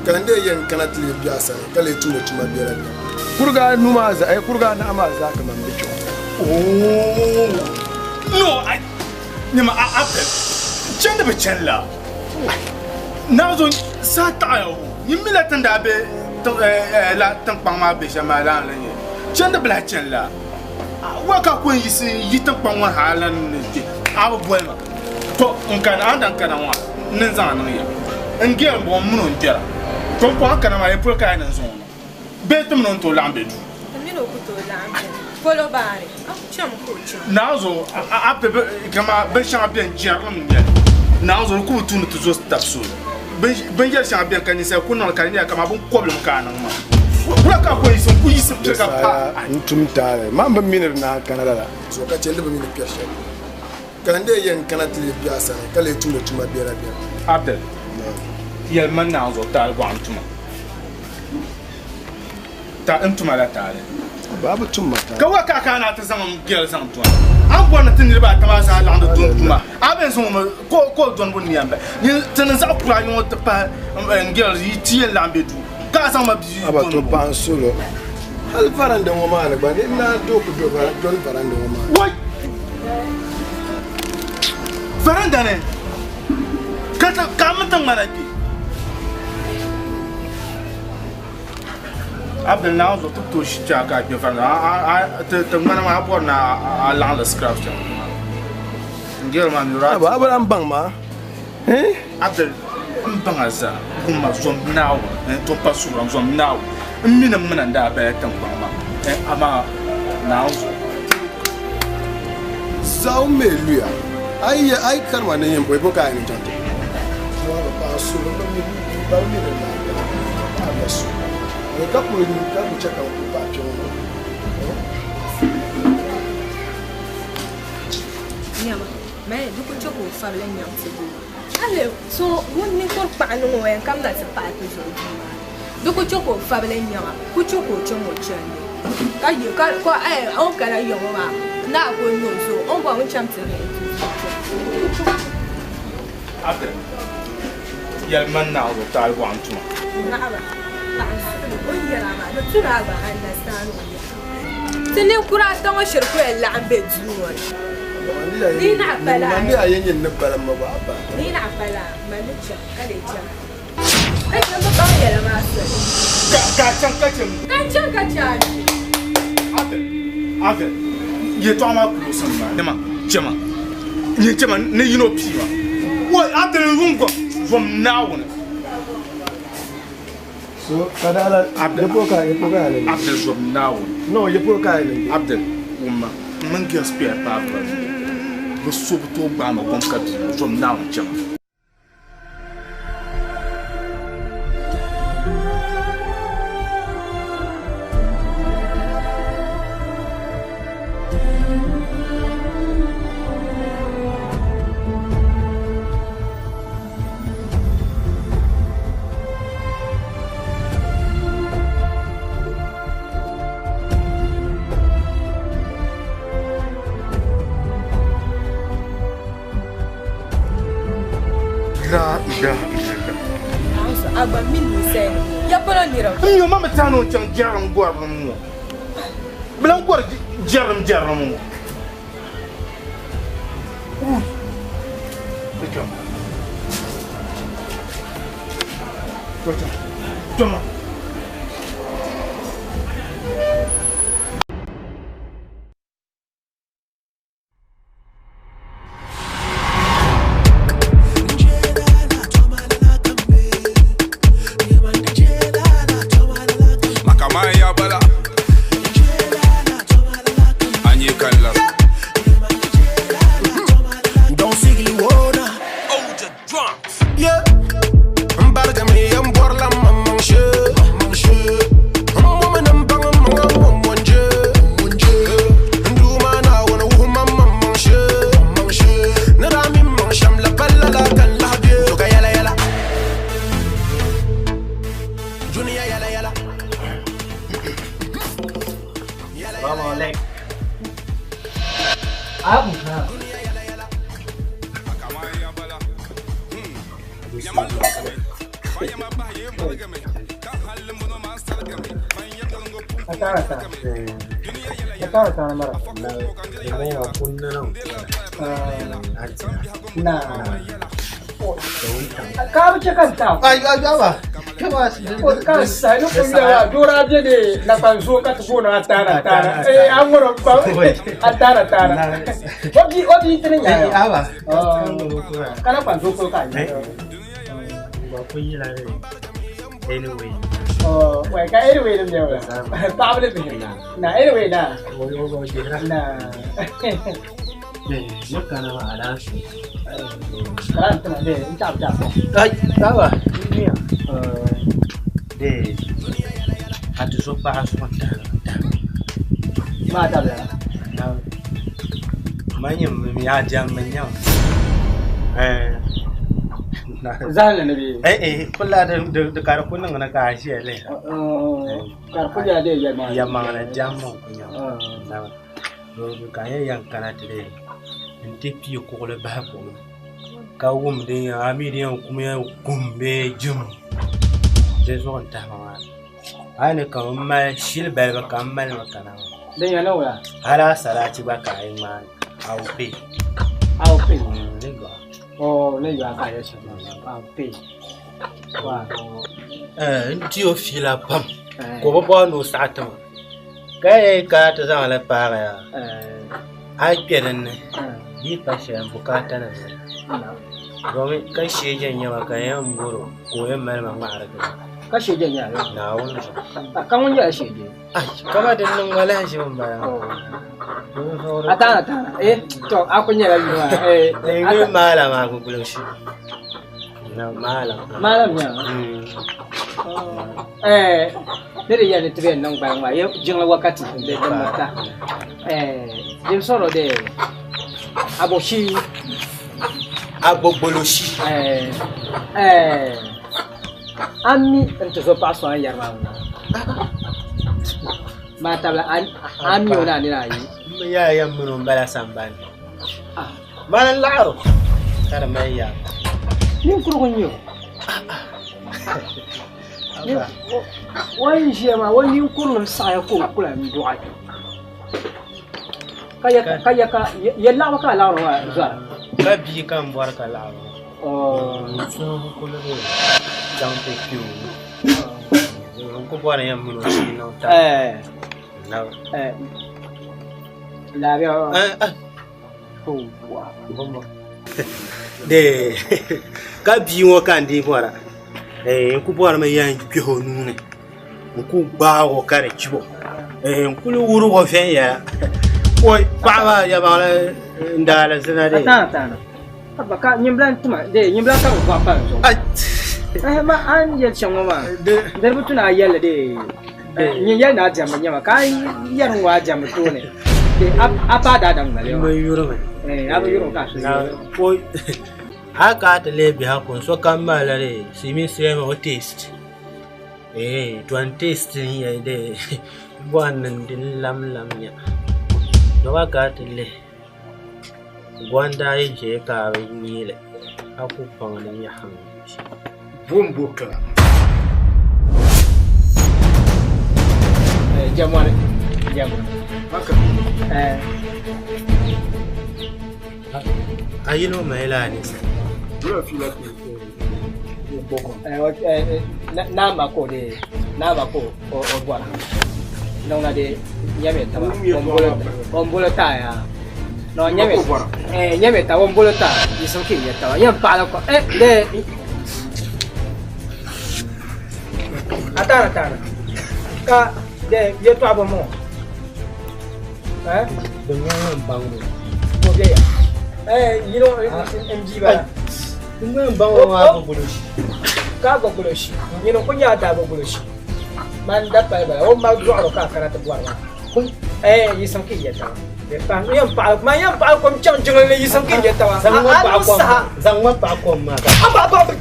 ka n dee yɛn kana ti leei bɛ a sani ka leei tumdi tuma biɛla biɛla. Kuriga anu maa zaa, eh, kuriga anahi maa zaa kaman bɛ chuɣu. Oh, no, I, nyama, a, a, chandi bi chani la. Naawuni saha taɣiya o. Nyin mi la tin daa be tiŋ, eh, eh, la tiŋkpaŋ maa be shɛm maa lana la nyɛ. Chandi bi lahi chani la. Wa ka ku yiɣisi yi tiŋkpaŋ ŋɔ ha lan ni kpe, a bi boli ma. To, n kana, a ni daŋ kana ŋɔ, n ni zaŋ a niŋ ya. N gɛri m-bɔŋɔ, m min o n-kpɛra. To, m pɔŋ a kana maa, ya polo ka a ni zaŋ o niŋ? Bee ti min o ni tooi laɣim be duu? Ti min o ku tooi laɣim beni. Polo baari, a ku chami ka o chaŋ. Naanzuo, a be kaman binshɛŋa beni jɛrilim n-nyɛ li. Naanzuo, di ku bi tu ni ti zo tab so. Binyɛr shɛŋa beni ka ninsal ku niŋ li ka di nyɛla kaman binkɔbilim ka a niŋ maa. Wula ka a ku yiɣisi n-ku yiɣisi piri ka pa a. N tum taali. Man bi mi ni di naan kana lala zuɣu ka chɛ n di bi mi ni kpɛri shɛli. Ka n dee yɛn kana ti leei bɛ a sani ka leei tumdi tuma biɛla biɛla. Abdul, yɛli ma naanzuo taali bɔɣu n tuma. Ta n tuma la taali. Baa bi tum ma taali. Ka wa ka a kana ti zaŋ n biɛli zaŋ dɔni. A ni bɔri ni ti niriba ata maa zaa laɣindi dɔni tuma, a bɛn zaŋ o mi ka o dɔnibu nia m-bala. Nyin ti ni zaɣ kura ayi ŋɔ ti pahi n girls yi ti yɛn laɣim be duu ka a zaŋ ma bia A ba to dɔnibu. paɣa n solo. Hali varanda ŋɔ maa ni gba ni n naan tooi ku do dɔni varanda ŋɔ maa ni. Wai! Varanda ni ka a mini ti ŋmana kpe. Abdul Naawuni zuɣu ti bi tooi ʒi kpɛha ka a kpe varanda ti ŋmana maa a bɔri ni a laɣimli scrap chaŋ n girl maa mi Aba a bi lahi baŋ maa Abdul n baŋ a zaa gumma zom Naawuni to pa suura zom Naawuni n mi ni m mina n daa bala tiŋkpaŋ maa amaa Naawuni zuɣu Zaɣ mi luya a yi karima ni yɛn bɔi bɔ ka a yɛn chaŋ ti bɔ paɣa so ba mi ni naa paɣa ba so ka kuli ka ku chɛ ka n kuli paɣa kpɛ ŋɔ Nyama, mali di ku chɛ ka o fabili nyaŋ ti doo. Hali so ŋun ninkuri kpaɣa niŋ o yɛn kamina ti pahi ti zuɣu duu maa ni. Di ku chɛ ka o fabili nyaŋ a, ku chɛ ka o chaŋ o chandi. Ka yi ka ka o ni kana ya ŋɔ maa ni a ku nya o zuɣu o ni bɔri ŋun cham ti lihi ti zuɣu kpɛm. Abdul, yɛli ma Naawuni taali bɔɣu n-tuma. Naɣiba, paɣa n-suhi o ni yɛli a maa, di tu ni a gba understand o yɛla. Ti ninkura ata ŋɔ shiri ku yɛn laɣim be duu ŋɔ ni. Di yi naɣi pala a, Mani a yɛn nyɛ ni balim ma gba, a ba. Di yi naɣi pala a, mani ni chaŋ ka lee chaŋ. Ka chɛ m bi baŋ yɛla maa soli. Ka a chaŋ ka chɛ m. Ka n chaŋ ka chɛ a kpe. Abel, Abel, yɛtɔɣa maa kul o sani maa, dama chɛ ma, nyin chɛ ma ni yino pii ma. Wai, Abel n yuŋ gom, zom Naawuni. So ka daa la Abdul ye polo ka ye polo ka ya Abdul zom Naawuni. No ye polo ka ya niŋ. Abdul wumma m mini girls kpɛya paai bɛ bɛ so bi tooi gbaai ma gom ka bia ŋɔ zom Naawuni chɛ ma. La ilaha illallah. A gba mini ninsal ya polo niriba. N mi o ma mi tɛha ni o chaŋ jɛrilim gɔrilim ŋɔ. Bɛ lan gɔri jɛrilim jɛrilim ŋɔ. Toma. Makamaya bala. Anyi kanla. Don't sigli wona. Yeah. Mbargami yam borla mamang she. Mwoman mbang manga mwonje. Nduma na wana wuhuma mamang she. Nrami mang sham la palla la kan la bie. Joga yala yala. Dunia yala yala. Salamu alaikum. Abu ha. Atara ta. Atara ta mara. Na. Ka bi che kan ta. Ai ai ba. Kama Ka sai no kun ya dora je de na ban zo ka tuko na atara atara. Eh an ngoro pa atara atara. Obi obi tini nya. Eh aba. Kana ban zo ko ka ni. Ba ku yi la anyway. Oh, wai ka anyway nim yau. Pa bi bi. Na anyway na. Na. Eh, mutane ma ala su. Karan tana de in ta ta. Ai, aba. De a ti so paɣa zuɣu n tahi Ma ta da. Ma nyɛ ya jɛmmi n nyɛ Zahali ni bi. Eh eh, kula di ka di ku niŋ ni ka a ʒiya lihira. Ka di ku nyɛla de yɛlimaŋli. Yɛlimaŋli jɛmmi n ku nyɛ ka n yɛn yɛn kana ti dee n ti pii kuɣuli bahi buɣim ka wum din yɛn a mi din yɛn kum yɛn kum bee jim di zuɣu n tahi ma maa a ni ka n mali shili balibu ka n mali mi kana maa Din yɛn niŋ wula? hali a sarati gba ka a yi ŋmaai a will pay. I will pay. Ni yɔɣu. Oh, ni yɔɣu ka a yɛli shɛm maa. I will pay. Wa. N di o fiila pam ka o bi bɔri ni o saɣi ti ma ka yɛn kana ti zaŋ li paagi ya a yi kpɛ dinni di yi pa shɛli n bukaata nim ni domin ka shee jɛn nyɛma ka n yɛn bɔro ka o yɛn mali ma ŋmahari gili Ka shee jɛn nyɛla. Naawuni zuɣu. Ka ŋun nyɛla shee jɛ. Ai, kama din niŋ ma lahi ʒimi n bala. Atana atana. Eh, to a ku nyɛla yuli maa. Eh, N yuli maalam Agugulingshi. Na maalam. Maalam nyɛla. Eh, ni di yɛli ni ti bɛ niŋ gbaliŋ maa, ye jiŋli wakati di din mata. Eh, din sɔrɔ de aboshi. Agbogboloshi. Eh, eh, an mi n ti zo paɣa so an yɛri maa ŋuna. Maa tabila an mi o na nina ayi. M yaa yɛn mini o n bala sambani. Mali n laɣiri o ka di mali yaa. Ninkurigu n nyɛ o. O yi ʒiya maa o ninkurilim saɣaya ka o kula n dɔɣi. Ka ya ka ya ka ya laɣiri ka a laɣiri maa zɔra. Ka bia ka n bɔri ka laɣiri ŋɔ. N suhu kuli be. Chaŋ ti kpe o n ku bɔri yɛn mini o shee niŋ taba. Nabi. Labiya. De ka bia ŋɔ ka n dii bɔra n ku bɔrimi yɛn kpɛhi o nuuni n ku gbaagi o ka di chibo n kuli wurig o viɛnyɛla oi paɣa maa yɛlimaŋli n daali zina de Ataana taana. Abba ka nyimbilan tima de nyimbilan ka bi bɔɣa pa di zuɣu. Eh ma an yɛli shɛm ŋɔ maa di bi tu ni a yɛlli de nyin yɛli ni a diɛmdi nyɛma ka a yɛri ŋɔ a diɛmdi tooni de a paai daadam gba n bi yurimi Eh a bi yurimi ka a su oi a ka a ti lihi biɛhigu kuni sokam malila de silimiinsi yɛlimi o taste eh to n taste n yɛ de bɔhim ni din lam lam nya dɔba ka a ti lihi Gonda yi ʒɛya ka a bi nyili a ku baŋ ni nyaɣam Bombo kala. Jamwani. Jamwani. Eh. A yino mai la ni. Naa ma ka o de naa ma ka o bɔra niŋna de nyɛmi taba o ni bolo taaya no nyɛmi nyɛmi taba o ni bolo taa yisim ka nyɛ taba yɛn paɣala ko de a taara taara ka de yɛltɔɣa bɔ ŋɔ Bɛ nyɛla ŋun baŋ o. Ko bɛ ya. Yino n bia bala. N ŋun baŋ o maa gba gulo shi. Ka gba gulo shi. Nyini n ku nyɛ a daa gba gulo shi. Man da pali bala o mali dɔɣiri ka a kana ti bɔri maa. Yisim ka yi yɛli taba. N yɛn paɣali man yɛn paɣali kom chaŋ jiŋli ni yisim ka yi yɛli taba. Zaŋ ŋɔ paɣa kom. Zaŋ ŋɔ paɣa kom maa. A ba ba ba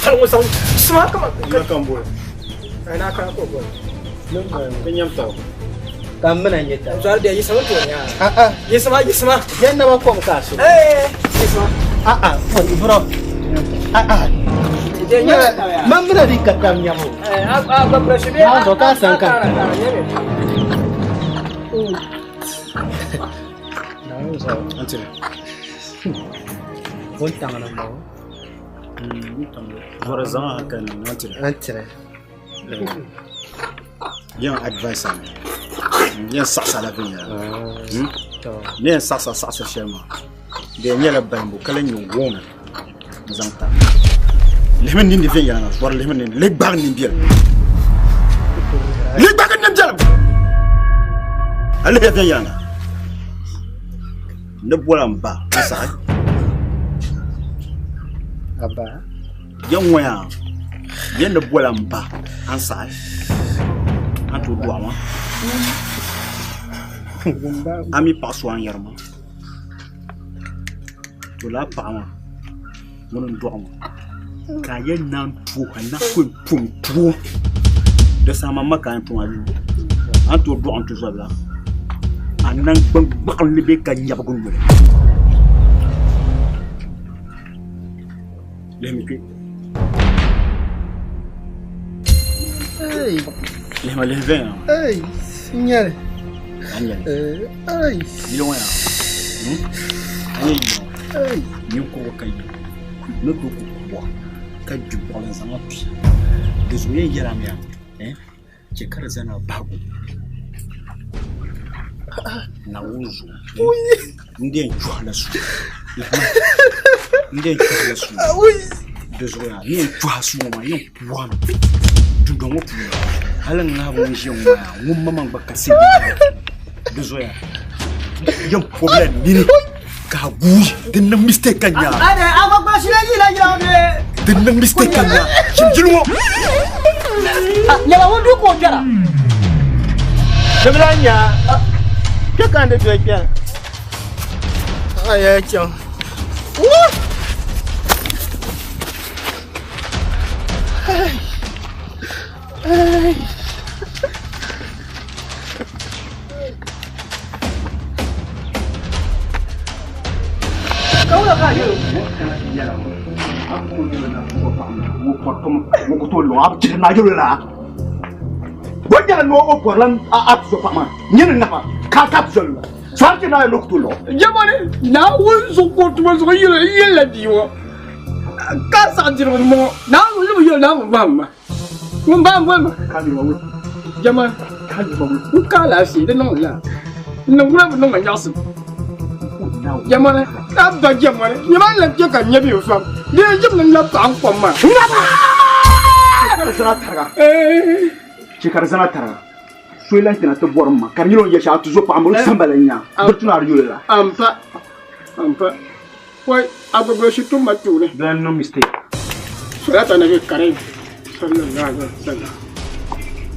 pali ŋɔ zaŋ sima kama. Na kan boli. Na kan ko boli. Ka nyam taba. Ka m mina nyɛ taba. Zɔri bɛ yiɣisimi tooni yaa. Yiɣisima yiɣisima. Yɛn naba kom ka a so. Yiɣisima. Bro. Man mina di ka tam nyabu. A gba ka san ka. Wuntaŋ ni m-bɔŋɔ. Bɔri zaŋ a ka ni Antire. Yɛn advice a mi yɛn saɣasa la viɛnyɛla ni yɛn saɣasa saɣasa shɛli maa di yɛn nyɛla balimbu ka lahi nyɛ warning n zaŋ ta lihimi ninni viɛnyɛla bɔri lihimi ninni lihi gbaagi nimbiɛlim lihi gbaagi nimbiɛlim a lihiya viɛnyɛla ni bɔla n ba n saɣi Yɛn ŋɔ yaa yɛn ni bɔla n ba a ni saɣi a ni tooi dɔɣi ma a mi paɣa so a ni yɛri maa to lala paɣa maa ŋuni n dɔɣi ma ka a yɛn naan tuo ka na ku pun tuo di saha man ma ka a yɛn tum a yuli a ni tooi dɔɣi n tuzɔbila a naŋgban gbaɣinli bee ka nyabigi noli. Lihimi kpe. Lihima lihi viɛnyɛla. Ei, n nyɛli. A nyɛli. Ei. Yili ŋɔ yaa. A nyɛ yili ŋɔ. Ei. Ninkurigu ka yi ni tooi ku bɔɣa ka gbi bɔɣili n-zaŋ a pi. Di zuɣu yɛn yɛla mi yaa chɛ ka di zani a bahigu Naawuni zuɣu n di yɛn chɔhila so n di yɛn chɔhila so di zuɣu yaa n yɛn chɔhi so ŋɔ maa n yɛn kuhimi dundoŋ ŋɔ puuni hali n ŋahibu ŋun ʒiya ŋɔ maa yaa ŋun ma man gba ka di zuɣu yaa yɛn pɔbila nini ka a guui di niŋ mistake ka nya di niŋ mistake ka nya chimchili ŋɔ nyɛla ŋun du ka o kpɛra Dibila nya kpe ka n di doli kpɛra a ya chaŋ Hey. Hey. Jamani, Naawuni zuɣu ka o tuma zuɣu yɛli la bia ŋɔ. Ka saɣi dirigu m-bɔŋɔ. Naawuni bi yɛli Naawuni baŋ ma. Ŋun baŋ boli ma. Jama, n ka alaafee di niŋ la. N niŋ wula bi niŋ ma nyaɣisim. Jama, a ba jama ni nyɛ ma lan chɛ ka n nya bɛ fam. Di yɛn jim ni n labi paɣa n kom maa. Chɛ ka di zana tariga. So yi lahi kana ti bɔri ma ka di nyɛla o ni yɛli shɛli a tuzo paɣa m-bɔri o samba la n-nya di tuna a di yoli la. Ampa, ampa. Wai, a gbibila shitɔŋ ma tooni. Di lan niŋ mistake. Salata nabi karim sallallahu alaihi wasallam.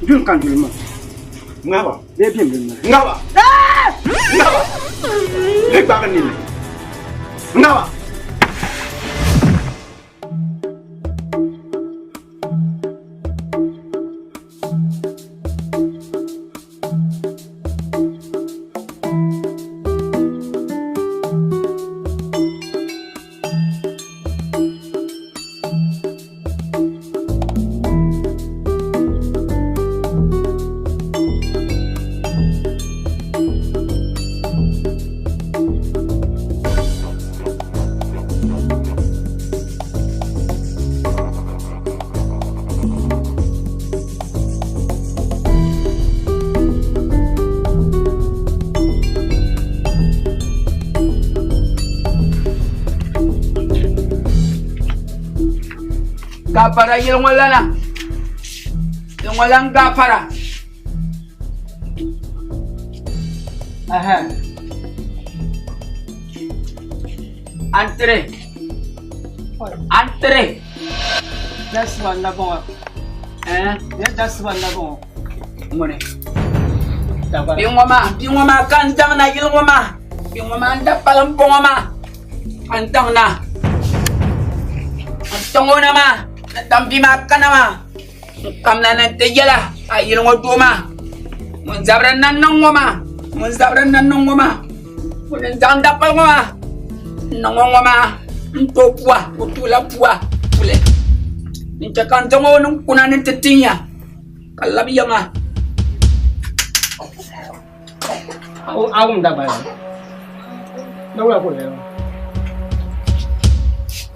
Duli ka n duli maa. Ŋaba. Bee bɛ bɛ maa. Ŋaba. Ŋaba. Ni gbaagi nini. Ŋaba. Gafara yili ŋɔ lana yili ŋɔ lan gafara Antire antire Dasiba n-na bɔŋɔ. Eh? Dasiba n-na bɔŋɔ. Ŋuni. Bia ŋɔ maa, bia ŋɔ maa ka n daŋ na yili ŋɔ maa. Bia ŋɔ maa n da pali m bɔŋɔ maa ka n daŋ na. N tiŋ o na maa, ni tam bia maa kana maa. N kamina ni n ti yɛla a yili ŋɔ doo maa. Ŋun zabiri n na niŋ ŋɔ maa, ŋun zabiri n na niŋ ŋɔ maa. Ŋun n zaŋ dapali ŋɔ maa n niŋ o ŋɔ maa n to pua, o tuula pua puli. N chɛ ka n zaŋ o niŋ kuna ni ti tin ya ka labi yiŋa. A wum Dagbani? Dawula ka o yɛli maa.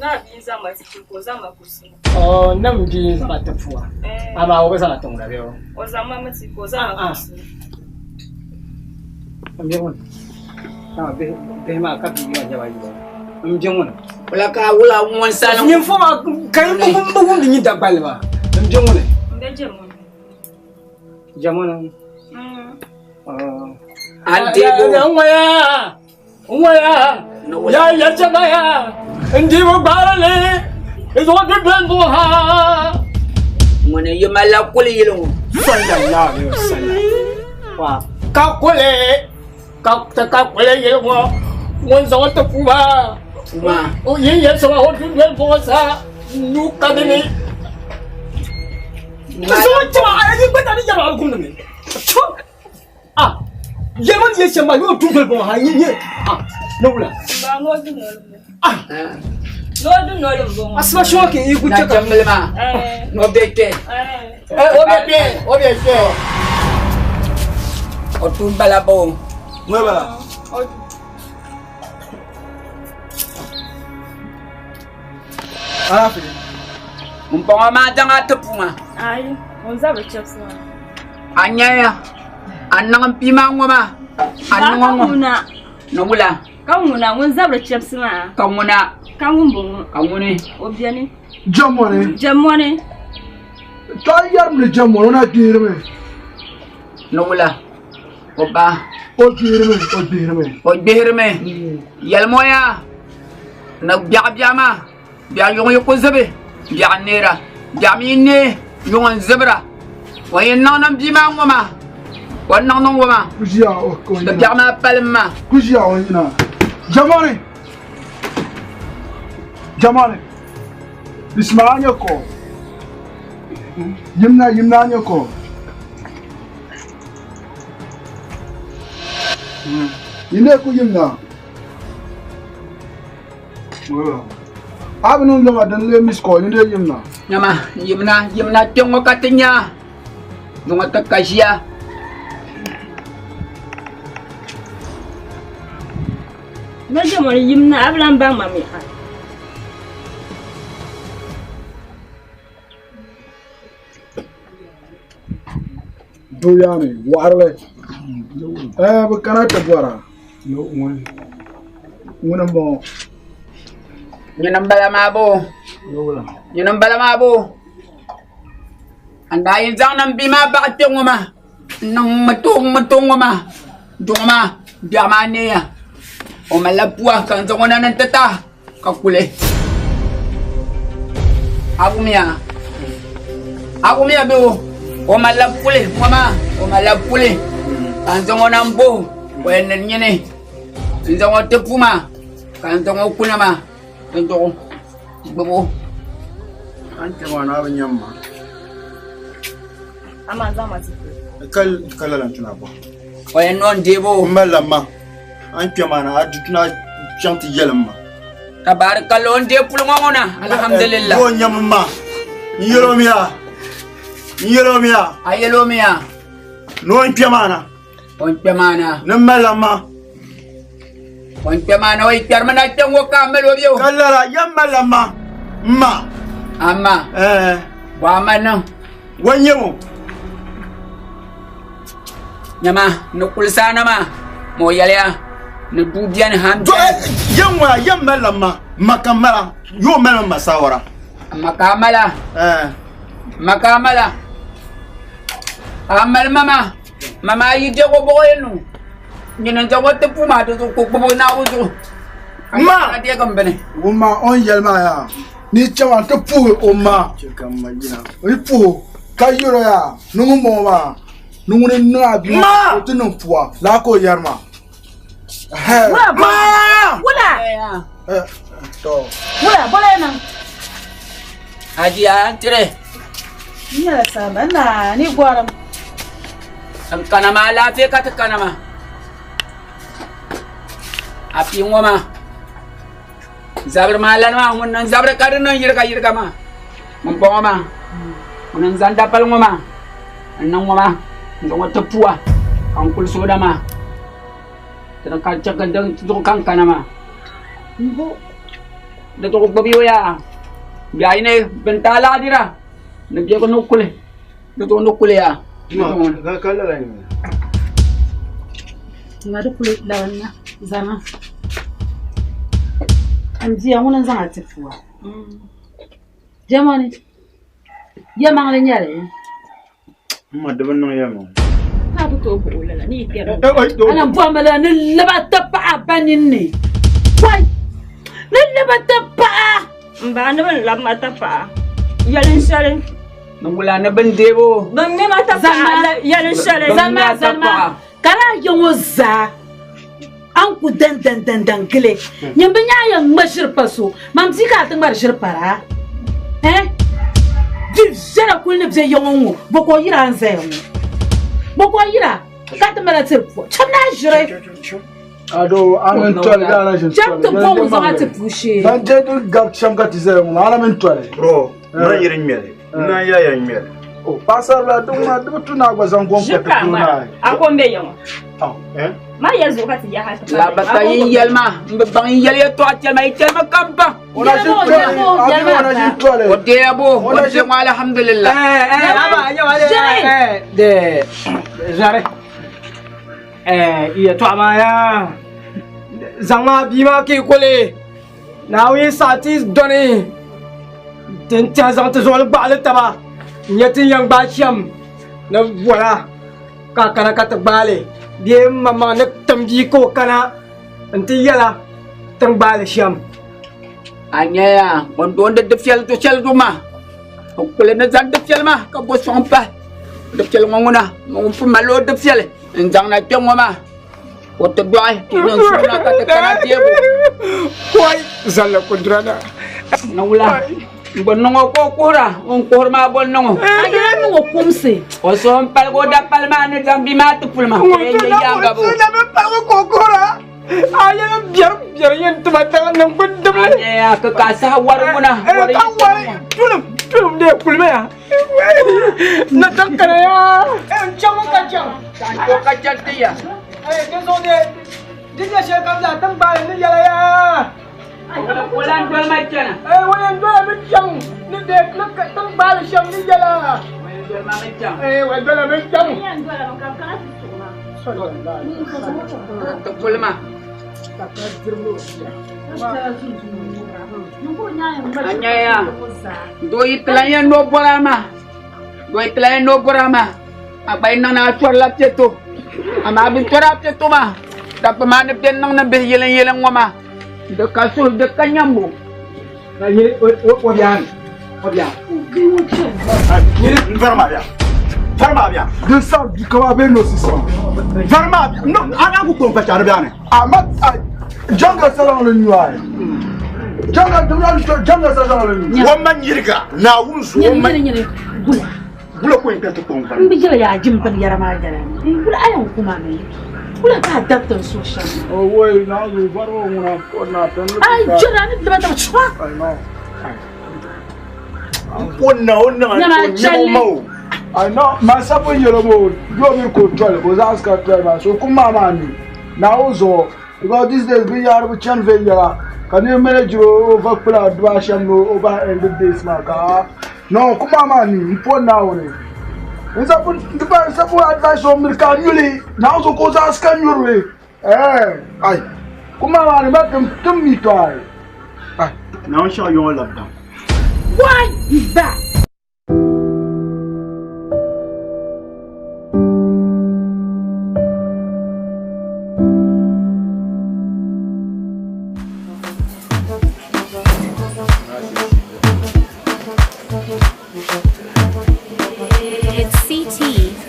Naa bia n-zaŋ ma ti puli ka o zaŋ ma kusi. Oh, nam bia n-zaŋ a ti pua. Amaa o bi zaŋ a ti ŋuna bee o? O zaŋ ma mi ti ka o zaŋ ma kusi. M bɛ ŋuni. Dama bihi maa ka bia maa nyɛba yi M bɛ ŋuni. Wula ka wula ŋun sani. Nyini fo maa ka yi bi wumdi nyin Dagbani maa. M bɛ ŋuni. M bɛ Jɛmoni. Jɛmoni. An deebo. N ŋɔya. N ŋɔya. Ya ya chɛmaya. N di bi gbaari li. N zuɣu di doli buɣu ha. Ŋuni yi malila kuli yili ŋɔ. Sallallahu alaihi wasallam. Wa ka kuli ka ka kuli yili ŋɔ ŋun zaŋ o ti puu maa. O yin yɛli sɔŋ o du doli buɣu sa nuu ka di ni. Zaŋ chɛma a yi gbata ni yɛrɛ a gumdi mi. Ah, yɛlima ni yɛ shɛm maa yóò dundoli bɔŋɔ ha nyɛ ah ne wula. Ba noo dunoli n bɔŋɔ. Ah. Noo dunoli n bɔŋɔ. Asiba shɔŋa ka i ku chɛ ka. Nachimbil maa. N'o bɛ kpɛ. O bɛ kpɛ o bɛ kpɛ. O tuun bala bo. Ŋɔ bala. Alaafee. Ŋun bɔŋɔ maa zaŋ a ti puma. Ayi, ŋun zabiri chɛbisi maa. A nyaya, a niŋ m bia maa ŋɔ maa, a niŋ o ŋɔ. Ni wula? Ka ŋuna, ŋun zabiri chɛbisi maa. Ka ŋuna. Ka ŋun bɔŋɔ. Ka ŋuni. O beni. Jɛmɔni. Jɛmɔni. Tɔɣi yɛrim ni jɛmɔni, o na gbihirimi. Ni wula? O ba. O gbihirimi, o gbihirimi. O gbihirimi. Yɛlim o yaa, ni biɛɣu biɛɣu maa. Biɛɣu yuŋ yi ku zibi, biɛɣu n-neera. Biɛɣu mi yi neei, yuŋ n-zibira. O yi niŋ niŋ bia maa ŋɔ maa, o ni niŋ niŋ ŋɔ maa, di biɛɣu maa palim maa. Ku ʒiya o yina. Jamani! Jamani! Ismail a nyɛ ko. Yimna yimna a nyɛ ko. Yimna ku yimna. A bi niŋ loma din lee miss call ni dee yimna. Nyama, yimna, yimna kpe ŋɔ ka ti nya. Zuŋɔ ti ka ʒiya. Na jɛmɔni yimna, a bi lan baŋ ma mi ha. Doo yaani waɣarili eh bi kana ti bɔra ŋuni n bɔŋɔ Nyini n bala maa boo nyini n bala maa boo n daa yi zaŋ niŋ bia maa baɣa kpɛ ŋɔ maa n niŋ ŋmɛ to ŋɔ maa duɣu maa biɛɣu maa neeya o malila pua ka n zaŋ o na ni n ti ta ka kuli a wumiya a wumiya bee o o malila puli ŋɔ maa o malila puli ka n zaŋ o na n bo o yɛn ni nyini n zaŋ o ti pu maa ka n zaŋ o kuna maa di zuɣu gbubi o An kpɛ maa naa bi nyɛ ma. Amaa zaŋ ma ti puli. Ka lala n tuna bɔ. O yɛn niŋ deebo. N malila ma. An kpɛ maa na a di tuna chaŋ ti yɛlim ma. Tabaarikalla o ni deei puli ŋɔ ŋɔ na alhamdulillah. O nyɛmi ma. N yɛl o miya. N yɛl o miya. A yɛl o miya. Ni o ni kpɛ maa na. O ni kpɛ maa na. Ni n malila ma. O ni kpɛ maa na o yi kpɛrimi na kpɛ ŋɔ ka a mali o bɛ o. Ka lala yɛn malila ma. N ma. A ma. Ɛɛ. Bɔ a ma niŋ. Wa nyɛ mo. Nyama ni kuli saana maa ma o yɛliya ni duu biɛni ha n biɛni. Yɛn ŋɔ yɛn malila ma ma ka mala yoo mali ma saawara. Ma ka a mala. Ɛɛ. Ma ka a mala. A mali mama mama a yi dɛgo bɔgɔ yɛn niŋ nyini n zaŋ o ti puu maa di zuɣu ka o gbubi o naawu zuɣu. Ma. A deegi n bini. O ma o ni yɛli maa yaa ni chɛma n ti puhi o ma o yi puhi o ka yɛl o yaa ni ŋun bɔŋɔ maa ni ŋuni n niŋ a bia maa o ti niŋ pua laa ka o yɛri maa. Wula bɔ wula wula bɔla yɛ niŋ. Ajiya n tiri. N nyɛla saamba n na ni gɔrim. N kana maa alaafee ka ti kana maa. A pii ŋɔ maa zabiri maa lani maa ŋun niŋ zabiri ka di niŋ yiriga yiriga maa ŋun bɔŋɔ maa ŋun n zaŋ dapali ŋɔ maa n niŋ ŋɔ maa n zaŋ o ti pua ka n kulisi o na maa dini ka chɛ ka di zuɣu ka n kana maa di zuɣu gbubi o yaa biɛɣu yini bin ti alaadira ni biɛgu ni kuli di zuɣu ni kuli yaa Ŋa di kuli labina zama n bia ŋuni n zaŋ a ti pua bia ŋɔ ni yɛlimaŋli n nyɛli M ma di bi niŋ yɛlimaŋli. A ku tooi buɣi o lala ni yi kpɛri o. A na bɔhimi la ni laba ti paɣa ba ninni. Wai! Ni laba ti paɣa. M ba ni bin labi ma ti paɣa. Yɛlin shɛli. Ni wula ni bin deebo. Bin ŋmɛ ma ti paɣa yɛlin shɛli. Zalima zalima ka laa ya ŋɔ zaa a ni ku dan dan dan dan gili nyin bi nya a yɛn ŋma ʒiri pa so man bia ka a ti ŋmari ʒiri para eh vi viɛla kuli ni bɛ ya ŋɔ ŋɔ bɔ ka o yira n zaya ŋɔ bɔ ka o yira ka ti mala tiri pua cham na ʒiri Ado a mini tɔli ka ana ʒini cham ti bɔ ŋun zaŋ a ti puu shee Ban je di gabi shɛm ka ti zaya ŋɔ maa ana mini tɔli Bro, man yiri ŋmɛli. N naan ya ya ŋmɛli. O paɣasarila din ŋuna di bi tu ni a gba zaŋ gom kpa ti polo naai. A ko n be ya ŋɔ. Ma ya zuɣu ka ti yaha ti La ba ka yi yɛli ma n bi baŋ yi yɛli yɛltɔɣa chɛli ma yi chɛli ma ka n baŋ. O na ʒini tɔli. A bi o na ʒini tɔli. O deeya bo o deei ŋɔ alhamdulillah. Zari yɛltɔɣa maa yaa zaŋ maa bia maa ka yi kuli Naawuni saɣi ti dɔni ti n tiɛhi zaŋ ti zuɣuli gbaɣali taba n nyɛ tin yɛn gbaai shɛm ni bɔra ka a kana ka ti gbaali bee n maŋmaŋ ni tim bia ka o kana n ti yɛla tin gbaali shɛm. A nyɛya o ni doondi dufɛli du shɛli zuɣu maa o kuli ni zaŋ dufɛli maa ka bo sɔŋ pahi dufɛli ŋɔ ŋuna ŋun pun mali o dufɛli n zaŋ na kpɛ ŋɔ maa o ti dɔɣi ti niŋ suuna ka ti kana deebu. Koi zalla kudura na. Ni wula n bo niŋ o ka o kuhira o ni kuhiri maa bo niŋ o. A yɛla niŋ o kumsi. O suhu n paligi o dapali maa ni zaŋ bia maa ti puli maa. O yɛn nyɛ yaaŋa bo. Suuna mi paligi ka o kuhira. A yɛla biɛri biɛri yɛn tima tiŋa niŋ ku dibli. A nyɛya ka ka saha wari ŋuna. Ka wari tulim tulim dee kulimi ya. Na ta kana ya. N chaŋ ka chaŋ. Ko ka chaŋ ti ya. Di zuɣu de di nyɛ shɛli kam zaa tiŋgbani ni yɛla ya. O lan doli ma chana. O yɛn dola mi chaŋ ni de tiŋgbani shɛm ni yɛla. Eh, wa dola mi chaŋ. Ti kuli ma. Anyaya. Doo yi tila yɛn no bɔra ma. Doo yi tila yɛn no bɔra ma. A gba yi niŋ na a chɔrila piɛto. Amaa bi chɔri a piɛto maa. Dabba maa ni bɛ niŋ ni bihi yɛliŋ yɛliŋ ŋɔ maa. Di ka suhu di ka nyambo. Ka yeli o biɛni o biɛni. N vari maa bia. Vari maa bia. Din sa kama bɛ no sisan. Vari maa bia. No, a ku kpɔn kpacha di biɛni. A ma a janga salaŋ li nyu ayi. Janga janga salaŋ li nyu. O ma nyiriga Naawuni zuɣu o ma. Nyini nyini gula. Gula ko n kpɛ ti kpɔn vari. N bi yɛla yaa jim bin yɛra maa yɛla ni. N gula a yɛn kuma mi. Gula ka a dabiti n suhu shɛm. O woi na zu vari o ŋuna o na pɛn. Ai jira ni daba daba chua. O na o na o nyɛ o ma o. I know ma sabu yɛlɛ mo doo mi ko tɔli o zaɣisi ka tɔli maa so kum maa maa ni Naawuni zuɣu because these days binyahari bi chani viɛnyɛla ka niriba manage o va kpula dibaa shɛm ni o bahi end of days maa ka no kum maa maa ni n po Naawuni n sabu n sabu advice o miri ka nyuli Naawuni zuɣu ka o zaɣisi ka nyuri li eh ai kum maa maa ni ma tim tim mi tɔ ai. Naawuni shɛŋa yɔŋɔ labi daŋ. Why ba? It's CT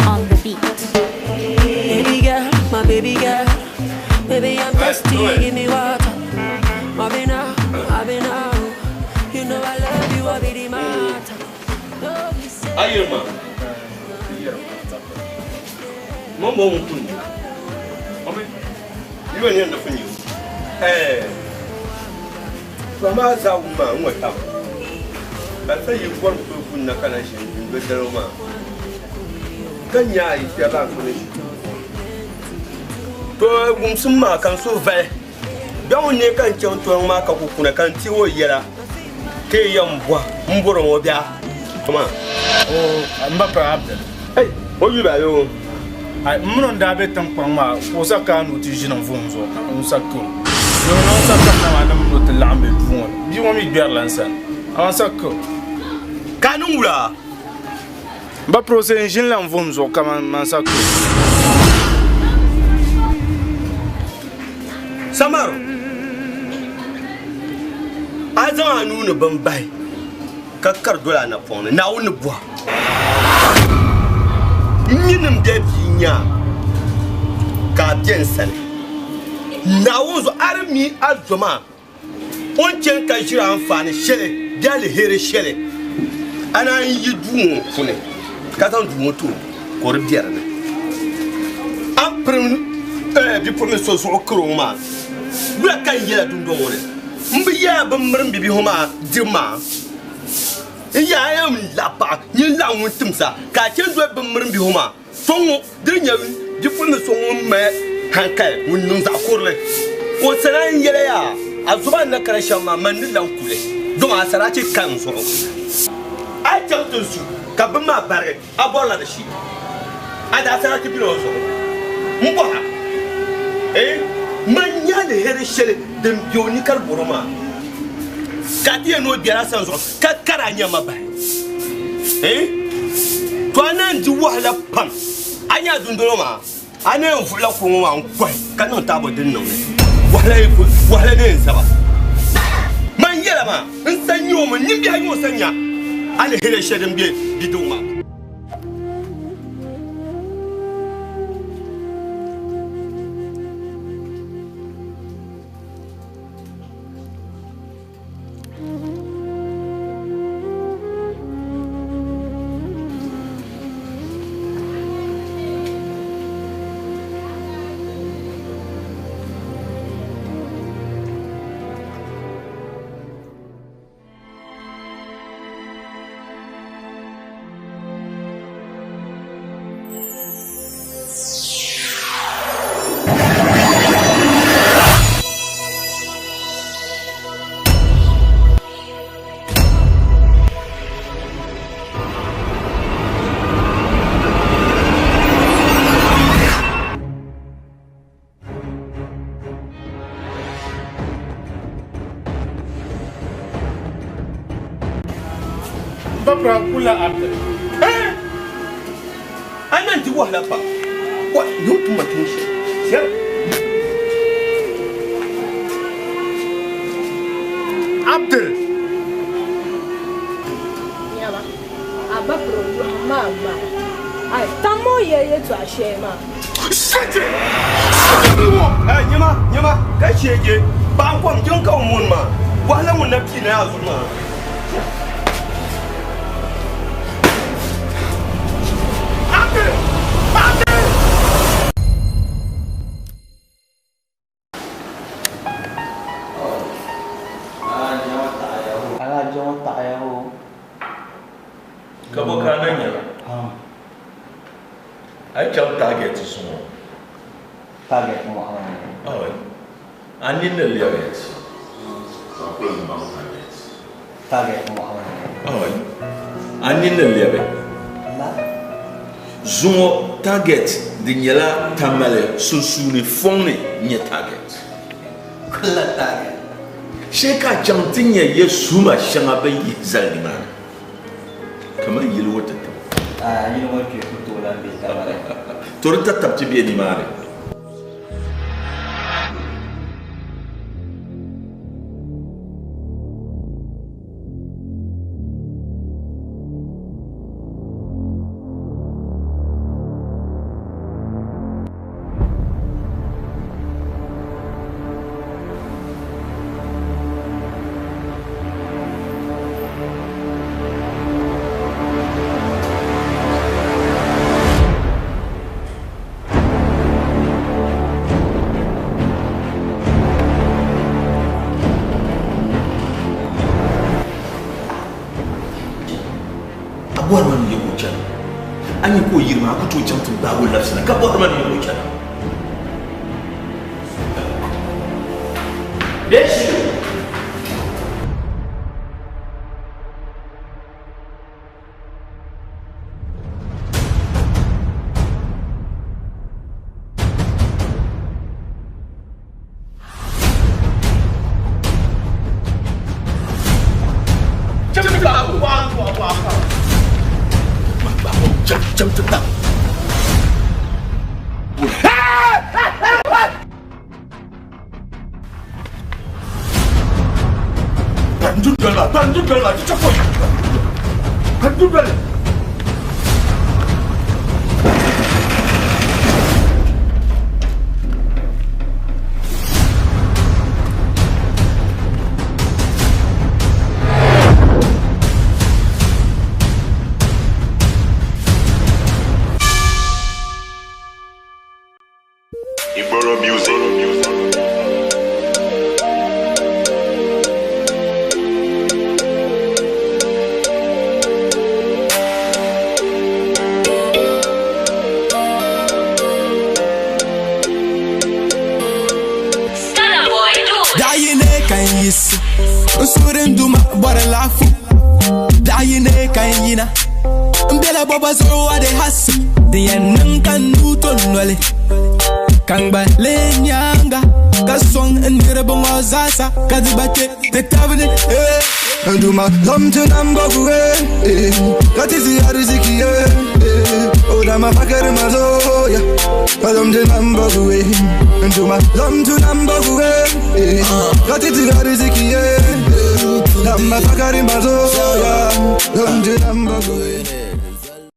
on the beat. Baby girl, my baby girl. Baby, I'm thirsty, give me water. I've been out, I've been out. You know I love you, I be the matter. Ayirima. Mo mo n kun. Ome. Yiwa ni ndo funyi. Eh. Mama za wuma n wata. Ka sa yi gor ko kun na kana shi n do dalo ma. Kan ya yi ta ba kun shi. To wumsum ma kan so vale. Bɛn ne kan cɛn tɔn ma ka ku kunna kan ti o yɛla. Ke yam bɔ n bɔrɔ o bia. Kuma. O n ba pa Abdul. Hey, o yu ba yo. Ai mino n daa be tiŋkpaŋ maa ka o sa ka ni o ti ʒini n vuhim zuɣu ka n sa ka o. Yo na n sa kamina maa ni mini o ti laɣim be duu ŋɔ ni. Bia ŋɔ mi gbɛrila n sani. Amaa n sa ka o. Ka niŋ wula? N ba Prose n ʒinila n vuhim zuɣu ka man sa ka o. Samaru, a zaŋ a nuu ni bin bahi ka kari doli a napɔŋ ni Naawuni ni bɔha. N mi nim bɛ bia nyaa ka a bɛ n sani. Naawuni zuɣu a di mi a zo maa o ni chani ka ʒiri anfaani shɛli bee aliheri shɛli a naan yi duu ŋɔ puuni ka zaŋ duu ŋɔ ti o ka o di be di ni. A ni pirim bipuɣimbila so zuɣu kari o maa wula ka n yɛla dundɔŋ ŋɔ ni? M bi yɛla bɛ mirim bibihi maa dibu maa. N yɛla a yɛn laɣi paɣa nyin laɣim ŋun timsa ka a chani doli bɛ mirim bihi maa. So ŋɔ di nyɛ bipuɣimbila so ŋun mali hankali ŋun niŋ zaɣ kurili. O sana n yɛla yaa a zuba ni na kana shɛm maa man ni lan kuli dama a saraachi ka n zuɣu. A yi chaŋ ti zu ka bini maa barigi a bɔrila di shee. A daa saraachi bela o zuɣu. M bɔha, eh, man nya aliheri shɛli din be o ni ka di bɔr o maa ka a ti yɛn ni o gbɛri a sani zuɣu ka kari a nyama bahi. Eh, to a naan di wahala pam. A nya a dundolo maa, a ni yɛn vuɣila kuɣu ŋɔ maa n-kɔhi ka niŋ taabo din niŋ li. Wahala yi ku, wahala ni yɛn zaba. Man yɛla maa, n sa nya o mi, nimbihi nya o sa nya aliheri shɛli din be bidigu maa. ba pira kula abdi. A nan di wahala pam. Wa ni tuma tun shi. Siyar. Abdul. Nyama, a ba pira o yɔhim maa maa. Ai, tamma o yɛli yɛltɔɣa shɛli maa. Shit! Eh, nyama, nyama, ka shege. Ba n kom jin ka o mun maa. Wahala ŋun na pii na yaa zuɣu maa. Abdul! Abdul! Ka bɔ ka a na nya? A yi chaŋ target zuŋɔ. Target mɔɣili ni. Oi. A nini ni lɛbi ka a kuli baŋ target. Target mɔɣili ni. Oi. A nini ni lɛbi. La. Zuŋɔ target di nyɛla Tamale sunsuuni fɔŋ ni nyɛ target. Kulila target. Shee ka a chaŋ ti nya ya suma shɛŋa bɛ yihi zali nimaani kamani yili ŋɔ tatabo. Aai, yili ŋɔ kpe ku tooi lan be Tamale. To di tatabti be nimaani. A bɔri ma ni ya ka o chana. A nya ka o yiri maa, a ku tooi chaŋ ti gbaag o labisina ka bɔri ma ni ya ka o chana. Bee Iboro music. Biɛɣu yini ka n yiɣisi n suhuri n Duuma bɔri laɣifu. Biɛɣu yini ka n yina n bela bɔba zuɣu a di hasi. Din yɛn niŋ ka n nuu to noli ka n gba lee nyaaŋa ka sɔŋ n niriba ŋɔ zaasa ka di gba kpe ti tabi ni. N Duuma zom ti nam bɔgu, eh, ka ti zi ariziki, eh, eh. O dama fakari ma zooya ka zom ti nam bɔgu, eh. N Duuma zom ti nam bɔgu, eh, eh, ka ti zi ariziki, eh, eh. Dama fakari ma zooya zom ti nam bɔgu, eh.